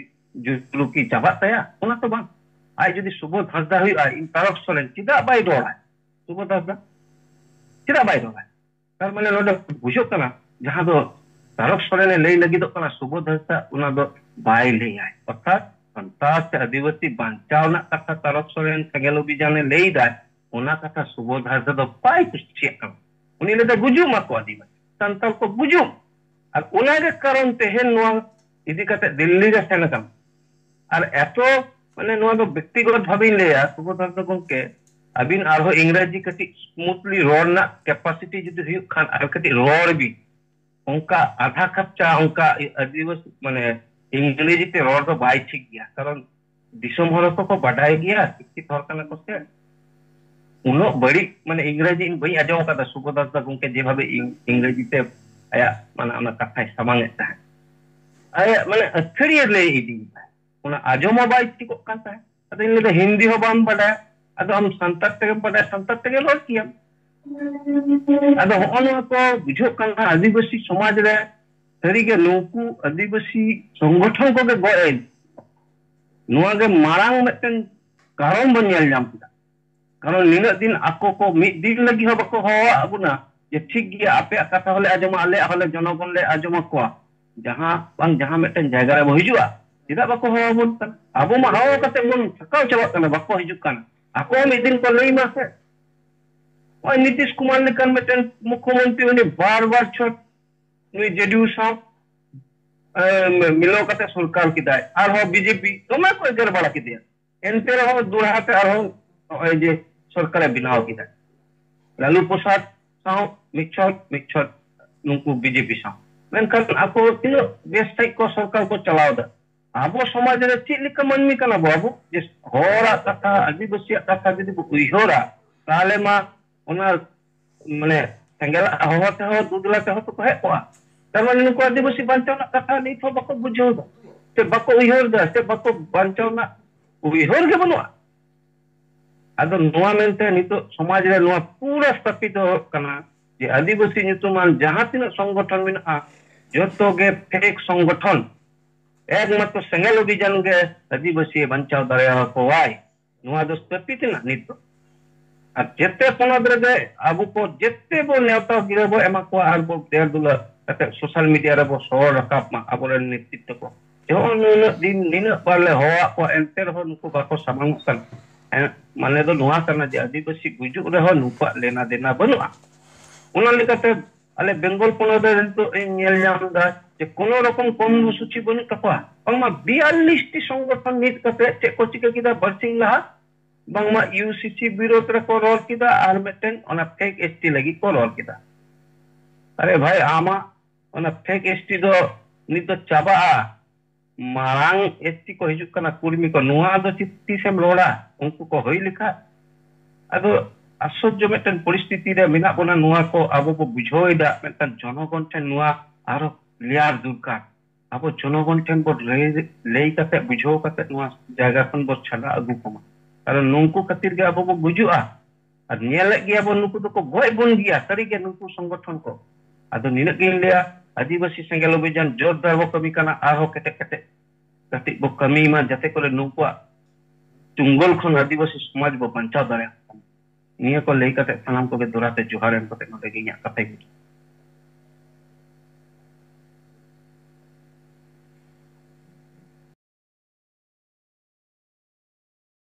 ᱡᱩᱞᱩᱠᱤ ᱪᱟᱵᱟᱜ ᱛᱟᱭᱟ? ᱚᱱᱟ ᱛᱚ ᱵᱟᱝ᱾ ᱟᱡ ᱡᱩᱫᱤ ᱥᱩᱵᱳᱫᱷ ᱦᱟᱸᱥᱫᱟ ᱦᱩᱭᱩᱜᱼᱟ, ᱤᱧ ᱛᱟᱨᱚᱠ ᱥᱚᱨᱮᱱ, ᱪᱮᱫᱟᱜ ᱵᱟᱭ ᱨᱚᱲᱟᱭ ᱥᱩᱵᱳᱫᱷ ᱦᱟᱸᱥᱫᱟ? ᱪᱮᱫᱟᱜ ᱵᱟᱭ ᱨᱚᱲᱟᱭ? ᱛᱟᱨ ᱢᱟᱱᱮ ᱱᱚᱰᱮ ᱵᱩᱡᱷᱟᱹᱜ ᱠᱟᱱᱟ, ᱡᱟᱦᱟᱸ ᱫᱚ ᱛᱟᱨᱚᱠ ᱥᱚᱨᱮᱱᱮ ᱞᱟᱹᱭ ᱞᱟᱹᱜᱤᱫᱚᱜ ᱠᱟᱱᱟ, ᱥᱩᱵᱳᱫᱷ ᱦᱟᱸᱥᱫᱟ ᱚᱱᱟ ᱫᱚ ᱵᱟᱭ ᱞᱟᱹᱭᱟᱭ᱾ ᱚᱨᱛᱷᱟᱛ ᱥᱟᱱᱛᱟᱲ ᱥᱮ ᱟᱹᱫᱤᱵᱟᱹᱥᱤ ᱵᱟᱧᱪᱟᱣ ᱨᱮᱱᱟᱜ ᱠᱟᱛᱷᱟ ᱛᱟᱨᱚᱠ ᱥᱚᱨᱮᱱ ᱥᱮᱸᱜᱮᱞ ᱚᱵᱷᱤᱡᱟᱱᱮ ᱞᱟᱹᱭ ᱫᱟᱭ, ᱚᱱᱟ ᱠᱟᱛᱷᱟ ᱥᱩᱵᱳᱫᱷ ᱦᱟᱸᱥᱫᱟ ᱫᱚ ᱵᱟᱭ ᱠᱩᱥᱤᱭᱟᱜ ᱠᱟᱱᱟ᱾ ᱩᱱᱤ ᱞᱟᱹᱭ ᱫᱟ, "ᱜᱩᱡᱩᱜ ᱢᱟᱠᱚ ᱟᱹᱫᱤᱵᱟᱹᱥᱤ, ᱥᱟᱱᱛᱟᱲ ᱠᱚ ᱜᱩᱡᱩᱜ᱾" ᱟᱨ ᱚᱱᱟᱜᱮ ᱠᱟᱨᱚᱱ ᱛᱮᱦᱮᱧ ᱱᱚᱣᱟ ᱤᱫᱤ ᱠᱟᱛᱮ ᱫᱤᱞᱞᱤ ᱨᱮ ᱥᱮᱱ ᱟᱠᱟᱱᱟ᱾ ᱟᱨ ᱮᱛᱚ, ᱢᱟᱱᱮ, ᱱᱚᱣᱟ ᱫᱚ ᱵᱮᱠᱛᱤᱜᱚᱛ ᱵᱷᱟᱵᱮᱧ ᱞᱟᱹᱭᱟ, ᱥᱩᱵᱳᱫᱷ ᱦᱟᱸᱥᱫᱟ ᱜᱚᱢᱠᱮ, ᱟᱹᱵᱤᱱ ᱟᱨᱦᱚᱸ ᱤᱝᱨᱮᱡᱤ ᱠᱟᱹᱴᱤᱡ ᱥᱢᱩᱛᱷᱞᱤ ᱨᱚᱲ ᱨᱮᱱᱟᱜ ᱠᱮᱯᱟᱥᱤᱴᱤ ᱡᱩᱫᱤ ᱦᱩᱭᱩᱜ ᱠᱷᱟᱱ, ᱟᱨ ᱠᱟᱹᱴᱤᱡ ᱨᱚᱲ ᱵᱤᱱ, ᱚᱱᱠᱟ ᱟᱫᱷᱟ ᱠᱟᱪᱟ, ᱚᱱᱠᱟ ᱟᱹᱫᱤᱵᱟᱹᱥᱤ, ᱢᱟᱱᱮ, ᱤᱝᱨᱮᱡᱤ ᱛᱮ ᱨᱚᱲ ᱫᱚ ᱵᱟᱭ ᱴᱷᱤᱠ ᱜᱮᱭᱟ, ᱠᱟᱨᱚᱱ ᱫᱤᱥᱚᱢ ᱦᱚᱲ ᱠᱚᱠᱚ ᱵᱟᱰᱟᱭ ᱜᱮᱭᱟ, ᱥᱤᱠᱠᱷᱤᱛ ᱦᱚᱲ ᱠᱟᱱᱟ ᱠᱚ ᱥᱮ᱾ ᱩᱱᱟᱹᱜ ᱵᱟᱹᱲᱤᱡ, ᱢᱟᱱᱮ, ᱤᱝᱨᱮᱡᱤ ᱤᱧ ᱵᱟᱹᱧ ᱟᱸᱡᱚᱢ ᱟᱠᱟᱫᱟ ᱥᱩᱵᱳᱫᱷ ᱦᱟᱸᱥᱫᱟ ᱜᱚᱢᱠᱮ ᱡᱮᱵᱷᱟᱵᱮ ᱤᱝ-, ᱤᱝᱨᱮᱡᱤ ᱛᱮ ᱟᱭᱟᱜ, ᱢᱟᱱᱮ, ᱚᱱᱟ ᱠᱟᱛᱷᱟᱭ ᱥᱟᱢᱟᱝ ᱮᱫ ᱛᱟᱦᱮᱸᱫ᱾ ᱟᱭᱟᱜ, ᱢᱟᱱᱮ, ᱟᱹᱛᱷᱟᱹᱲᱤᱭᱟᱹ ᱞᱟᱹᱭ ᱤᱫᱤᱭᱮᱫᱟᱭ, ᱚᱱᱟ ᱟᱸᱡᱚᱢ ᱦᱚᱸ ᱵᱟᱭ ᱴᱷᱤᱠᱚᱜ ᱠᱟᱱ ᱛᱟᱦᱮᱸᱫ᱾ ᱟᱫᱚᱧ ᱞᱟᱹᱭᱫᱟ, "ᱦᱤᱱᱫᱤ ᱦᱚᱸ ᱵᱟᱢ ᱵᱟᱰᱟᱭᱟ, ᱟᱫᱚ ᱟᱢ ᱥᱟᱱᱛᱟᱲ ᱛᱮᱜᱮᱢ ᱵᱟᱰᱟᱭᱟ, ᱥᱟᱱᱛᱟᱲ ᱛᱮᱜᱮ ᱨᱚᱲ ᱠᱮᱭᱟᱢ?" ᱟᱫᱚ ᱦᱚᱸᱜᱼᱚ ᱱᱚᱣᱟ ᱠᱚ ᱵᱩᱡᱷᱟᱹᱜ ᱠᱟᱱᱟ, ᱟᱹᱫᱤᱵᱟᱹᱥᱤ ᱥᱚᱢᱟᱡᱽ ᱨᱮ ᱥᱟᱹᱨᱤᱜᱮ ᱱᱩᱠᱩ ᱟᱹᱫᱤᱵᱟᱹᱥᱤ ᱥᱚᱝᱜᱚᱴᱷᱚᱱ ᱠᱚᱜᱮ ᱜᱚᱡ ᱮᱱ, ᱱᱚᱣᱟ ᱜᱮ ᱢᱟᱨᱟᱝ ᱢᱤᱫᱴᱮᱱ ᱠᱟᱨᱚᱱ ᱵᱚᱱ ᱧᱮᱞ ᱧᱟᱢ ᱠᱮᱫᱟ᱾ ᱠᱟᱨᱚᱱ ᱱᱤᱱᱟᱹᱜ ᱫᱤᱱ ᱟᱠᱚ ᱠᱚ ᱢᱤᱫ ᱫᱤᱱ ᱞᱟᱹᱜᱤᱫ ᱦᱚᱸ ᱵᱟᱠᱚ ᱦᱚᱦᱚᱣᱟᱜ ᱵᱚᱱᱟ ᱡᱮ, "ᱴᱷᱤᱠ ᱜᱮᱭᱟ, ᱟᱯᱮᱭᱟᱜ ᱠᱟᱛᱷᱟ ᱦᱚᱸᱞᱮ ᱟᱸᱡᱚᱢᱟ, ᱟᱞᱮᱭᱟᱜ ᱦᱚᱸᱞᱮ, ᱡᱚᱱᱚᱜᱚᱱ ᱞᱮ ᱟᱸᱡᱚᱢ ᱟᱠᱚᱣᱟ, ᱡᱟᱦᱟᱸ ᱵᱟᱝ ᱡᱟᱦᱟᱸ ᱢᱤᱫᱴᱮᱱ ᱡᱟᱭᱜᱟ ᱨᱮᱵᱚ ᱦᱤᱡᱩᱜᱼᱟ, ᱪᱮᱫᱟᱜ ᱵᱟᱠᱚ ᱦᱚᱦᱚ ᱟᱵᱚᱱ ᱠᱟᱱᱟ?" ᱟᱵᱚ ᱢᱟ ᱦᱚᱦᱚ ᱠᱟᱛᱮ ᱵᱚᱱ ᱛᱷᱟᱠᱟᱣ ᱪᱟᱵᱟᱜ ᱠᱟᱱᱟ, ᱵᱟᱠᱚ ᱦᱤᱡᱩᱜ ᱠᱟᱱᱟ᱾ ᱟᱠᱚ ᱦᱚᱸ ᱢᱤᱫ ᱫᱤᱱ ᱠᱚ ᱞᱟᱹᱭ ᱢᱟ ᱥᱮ᱾ ᱱᱚᱜᱼᱚᱭ ᱱᱤᱛᱤᱥ ᱠᱩᱢᱟᱨ ᱞᱮᱠᱟᱱ ᱢᱤᱫᱴᱮᱱ ᱢᱩᱠᱷᱭᱚᱢᱚᱱᱛᱨᱤ, ᱩᱱᱤ ᱵᱟᱨ ᱵᱟᱨ ᱪᱷᱚᱴ ᱱᱩᱭ ᱡᱮᱰᱤᱭᱩ ᱥᱟᱶ, ᱮ, ᱢᱤᱞᱟᱹᱣ ᱠᱟᱛᱮ ᱥᱚᱨᱠᱟᱨ ᱠᱮᱫᱟᱭ, ᱟᱨᱦᱚᱸ ᱵᱤᱡᱮᱯᱤ ᱫᱚᱢᱮ ᱠᱚ ᱮᱜᱮᱨ ᱵᱟᱲᱟ ᱠᱮᱫᱮᱭᱟ᱾ ᱮᱱᱛᱮ ᱨᱮᱦᱚᱸ ᱫᱚᱲᱦᱟ ᱛᱮ ᱟᱨᱦᱚᱸ ᱱᱚᱜᱼᱚᱭ ᱡᱮ ᱥᱚᱨᱠᱟᱨᱮ ᱵᱮᱱᱟᱣ ᱠᱮᱫᱟ, ᱞᱟᱞᱩ ᱯᱨᱚᱥᱟᱫᱽ ᱥᱟᱶ ᱢᱤᱫ ᱪᱷᱚᱴ, ᱢᱤᱫ ᱪᱷᱚᱴ ᱱᱩᱠᱩ ᱵᱤᱡᱮᱯᱤ ᱥᱟᱶ᱾ ᱢᱮᱱᱠᱷᱟᱱ ᱟᱠᱚ ᱛᱤᱱᱟᱹᱜ ᱵᱮᱥ ᱥᱟᱺᱦᱤᱡ ᱠᱚ ᱥᱚᱨᱠᱟᱨ ᱠᱚ ᱪᱟᱞᱟᱣ ᱮᱫᱟ᱾ ᱟᱵᱚ ᱥᱚᱢᱟᱡᱽ ᱨᱮ ᱪᱮᱫ ᱞᱮᱠᱟ ᱢᱟᱹᱱᱢᱤ ᱠᱟᱱᱟ ᱵᱚ ᱟᱵᱚ, ᱡᱮ ᱦᱚᱲᱟᱜ ᱠᱟᱛᱷᱟ, ᱟᱹᱫᱤᱵᱟᱹᱥᱤᱭᱟᱜ ᱠᱟᱛᱷᱟ ᱡᱩᱫᱤ ᱵᱚ ᱩᱭᱦᱟᱹᱨᱟ, ᱛᱟᱦᱚᱞᱮ ᱢᱟ ᱚᱱᱟ, ᱢᱟᱱᱮ, ᱥᱮᱸᱜᱮᱞᱟᱜ ᱦᱚᱦᱚ ᱛᱮᱦᱚᱸ ᱫᱩᱫᱽᱞᱟ ᱛᱮᱦᱚᱸ ᱛᱚᱠᱚ ᱦᱮᱡ ᱠᱚᱜᱼᱟ᱾ ᱛᱟᱨ ᱢᱟᱱᱮ ᱱᱩᱠᱩ ᱟᱹᱫᱤᱵᱟᱹᱥᱤ ᱵᱟᱧᱪᱟᱣ ᱨᱮᱱᱟᱜ ᱠᱟᱛᱷᱟ ᱱᱤᱛ ᱦᱚᱸ ᱵᱟᱠᱚ ᱵᱩᱡᱷᱟᱹᱣ ᱮᱫᱟ, ᱥᱮ ᱵᱟᱠᱚ ᱩᱭᱦᱟᱹᱨ ᱮᱫᱟ, ᱥᱮ ᱵᱟᱠᱚ ᱵᱟᱧᱪᱟᱣ ᱨᱮᱱᱟᱜ ᱩᱭᱦᱟᱹᱨ ᱜᱮ ᱵᱟᱹᱱᱩᱜᱼᱟ᱾ ᱟᱫᱚ ᱱᱚᱣᱟ ᱢᱮᱱᱛᱮ ᱱᱤᱛᱚᱜ ᱥᱚᱢᱟᱡᱽ ᱨᱮ ᱱᱚᱣᱟ ᱯᱩᱨᱟᱹ ᱥᱛᱷᱟᱯᱤᱛ ᱦᱩᱭᱩᱜ ᱠᱟᱱᱟ ᱡᱮ ᱟᱹᱫᱤᱵᱟᱹᱥᱤ ᱧᱩᱛᱩᱢᱟᱱ ᱡᱟᱦᱟᱸ ᱛᱤᱱᱟᱹᱜ ᱥᱚᱝᱜᱚᱴᱷᱚᱱ ᱢᱮᱱᱟᱜᱼᱟ, ᱡᱚᱛᱚ ᱜᱮ ᱯᱷᱮᱠ ᱥᱚᱝᱜᱚᱴᱷᱚᱱ᱾ ᱮᱠᱢᱟᱛᱨᱚ ᱥᱮᱸᱜᱮᱞ ᱚᱵᱷᱤᱡᱟᱱ ᱜᱮ ᱟᱹᱫᱤᱵᱟᱹᱥᱤ ᱵᱟᱧᱪᱟᱣ ᱫᱟᱲᱮᱭᱟᱠᱚᱣᱟᱭ᱾ ᱱᱚᱣᱟ ᱫᱚ ᱥᱛᱷᱟᱯᱤᱛ ᱮᱱᱟ ᱱᱤᱛ ᱫᱚ᱾ ᱟᱨ ᱡᱮᱛᱮ ᱯᱚᱱᱚᱛ ᱨᱮᱜᱮ ᱟᱵᱚ ᱠᱚ ᱡᱮᱛᱮ ᱵᱚ ᱱᱮᱣᱛᱟ ᱜᱤᱨᱟᱹ ᱵᱚ ᱮᱢᱟ ᱠᱚᱣᱟ ᱟᱨ ᱵᱚ ᱫᱮᱨ ᱫᱩᱞᱟᱹᱲ ᱠᱟᱛᱮ ᱥᱳᱥᱟᱞ ᱢᱤᱰᱤᱭᱟ ᱨᱮᱵᱚ ᱥᱚᱦᱚᱨ ᱨᱟᱠᱟᱵ ᱢᱟ ᱟᱵᱚᱨᱮᱱ ᱱᱮᱛᱨᱤᱛᱵᱚ ᱠᱚ᱾ ᱡᱮᱢᱚᱱ ᱱᱩᱱᱟᱹᱜ ᱫᱤᱱ ᱱᱤᱱᱟᱹᱜ ᱵᱟᱨ ᱞᱮ ᱦᱚᱦᱚᱣᱟᱜ ᱠᱚᱣᱟ, ᱮᱱᱛᱮ ᱨᱮᱦᱚᱸ ᱱᱩᱠᱩ ᱵᱟᱠᱚ ᱥᱟᱢᱟᱝᱚᱜ ᱠᱟᱱᱟ᱾ ᱮᱸ, ᱢᱟᱱᱮ ᱫᱚ ᱱᱚᱣᱟ ᱠᱟᱱᱟ ᱡᱮ ᱟᱹᱫᱤᱵᱟᱹᱥᱤ ᱜᱩᱡᱩᱜ ᱨᱮᱦᱚᱸ ᱱᱩᱠᱩᱣᱟᱜ ᱞᱮᱱᱟ ᱫᱮᱱᱟ ᱵᱟᱹᱱᱩᱜᱼᱟ᱾ ᱚᱱᱟ ᱞᱮᱠᱟᱛᱮ ᱟᱞᱮ ᱵᱮᱝᱜᱚᱞ ᱯᱚᱱᱚᱛ ᱨᱮ ᱱᱤᱛᱚᱜ ᱤᱧ ᱧᱮᱞ ᱧᱟᱢ ᱮᱫᱟ ᱡᱮ ᱠᱳᱱᱳ ᱨᱚᱠᱚᱢ ᱠᱚᱨᱢᱚᱥᱩᱪᱤ ᱵᱟᱹᱱᱩᱜ ᱛᱟᱠᱚᱣᱟ᱾ ᱵᱟᱝᱢᱟ ᱵᱤᱭᱟᱞᱞᱤᱥ ᱴᱤ ᱥᱚᱝᱜᱚᱴᱷᱚᱱ ᱱᱤᱛ ᱠᱟᱛᱮ ᱪᱮᱫ ᱠᱚ ᱪᱤᱠᱟᱹ ᱠᱮᱫᱟ ᱵᱟᱨᱥᱤᱧ ᱞᱟᱦᱟ? ᱵᱟᱝᱢᱟ ᱤᱭᱩᱥᱤᱥᱤ ᱵᱤᱨᱳᱫᱷ ᱨᱮᱠᱚ ᱨᱚᱲ ᱠᱮᱫᱟ ᱟᱨ ᱢᱤᱫᱴᱮᱱ ᱚᱱᱟ ᱯᱷᱮᱠ ᱮᱥᱴᱤ ᱞᱟᱹᱜᱤᱫ ᱠᱚ ᱨᱚᱲ ᱠᱮᱫᱟ᱾ ᱟᱨᱮ ᱵᱷᱟᱭ, ᱟᱢᱟᱜ ᱚᱱᱟ ᱯᱷᱮᱠ ᱮᱥᱴᱤ ᱫᱚ ᱱᱤᱛ ᱫᱚ ᱪᱟᱵᱟᱜᱼᱟ᱾ ᱢᱟᱨᱟᱝ ᱮᱥᱴᱤ ᱠᱚ ᱦᱤᱡᱩᱜ ᱠᱟᱱᱟ, ᱠᱩᱲᱢᱤ ᱠᱚ, ᱱᱚᱣᱟ ᱫᱚ ᱪᱮᱫ ᱛᱤᱥᱮᱢ ᱨᱚᱲᱟ? ᱩᱱᱠᱩ ᱠᱚ ᱦᱩᱭ ᱞᱮᱠᱷᱟ᱾ ᱟᱫᱚ ᱟᱥᱪᱚᱨᱡᱚ ᱢᱤᱫᱴᱮᱱ ᱯᱚᱨᱤᱥᱛᱷᱤᱛᱤ ᱨᱮ ᱢᱮᱱᱟᱜ ᱵᱚᱱᱟ, ᱱᱚᱣᱟ ᱠᱚ ᱟᱵᱚ ᱵᱚ ᱵᱩᱡᱷᱟᱹᱣ ᱮᱫᱟ, ᱢᱮᱱᱠᱷᱟᱱ ᱡᱚᱱᱚᱜᱚᱱ ᱴᱷᱮᱱ ᱱᱚᱣᱟ ᱟᱨᱚ ᱠᱞᱤᱭᱟᱨ ᱫᱚᱨᱠᱟᱨ᱾ ᱟᱵᱚ ᱡᱚᱱᱚᱜᱚᱱ ᱴᱷᱮᱱ ᱵᱚ ᱞᱟᱹᱭ, ᱞᱟᱹᱭ ᱠᱟᱛᱮ ᱵᱩᱡᱷᱟᱹᱣ ᱠᱟᱛᱮ ᱱᱚᱣᱟ ᱡᱟᱭᱜᱟ ᱠᱷᱚᱱ ᱵᱚ ᱪᱷᱟᱰᱟ ᱟᱹᱜᱩ ᱠᱚᱢᱟ, ᱠᱟᱨᱚᱱ ᱱᱩᱝᱠᱩ ᱠᱷᱟᱹᱛᱤᱨ ᱜᱮ ᱟᱵᱚ ᱵᱚ ᱜᱩᱡᱩᱜᱼᱟ᱾ ᱟᱨ ᱧᱮᱞᱮᱫ ᱜᱮᱭᱟ ᱵᱚᱱ, ᱱᱩᱠᱩ ᱫᱚᱠᱚ ᱜᱚᱡ ᱵᱚᱱ ᱜᱮᱭᱟ ᱥᱟᱹᱨᱤ ᱜᱮ ᱱᱩᱠᱩ ᱥᱚᱝᱜᱚᱴᱷᱚᱱ ᱠᱚ᱾ ᱟᱫᱚ ᱱᱤᱱᱟᱹᱜ ᱜᱤᱧ ᱞᱟᱹᱭᱟ, ᱟᱹᱫᱤᱵᱟᱹᱥᱤ ᱥᱮᱸᱜᱮᱞ ᱚᱵᱷᱤᱡᱟᱱ ᱡᱳᱨᱫᱟᱨ ᱵᱚ ᱠᱟᱹᱢᱤ ᱠᱟᱱᱟ, ᱟᱨᱦᱚᱸ ᱠᱮᱴᱮᱡ ᱠᱮᱴᱮᱡ ᱠᱟᱹᱴᱤᱡ ᱵᱚ ᱠᱟᱹᱢᱤ ᱢᱟ, ᱡᱟᱛᱮ ᱠᱚᱨᱮ ᱱᱩᱠᱩᱣᱟᱜ ᱪᱩᱝᱜᱚᱞ ᱠᱷᱚᱱ ᱟᱹᱫᱤᱵᱟᱹᱥᱤ ᱥᱚᱢᱟᱡᱽ ᱵᱚ ᱵᱟᱧᱪᱟᱣ ᱫᱟᱲᱮᱭᱟᱜ ᱠᱟᱱᱟ᱾ ᱱᱤᱭᱟᱹ ᱠᱚ ᱞᱟᱹᱭ ᱠᱟᱛᱮ ᱥᱟᱱᱟᱢ ᱠᱚᱜᱮ ᱫᱚᱦᱲᱟ ᱛᱮ ᱡᱚᱦᱟᱨ ᱮᱢ ᱠᱟᱛᱮ ᱱᱚᱰᱮ ᱜᱮ ᱤᱧᱟᱹᱜ ᱠᱟᱛᱷᱟᱧ ᱢᱩᱪᱟᱹᱫ᱾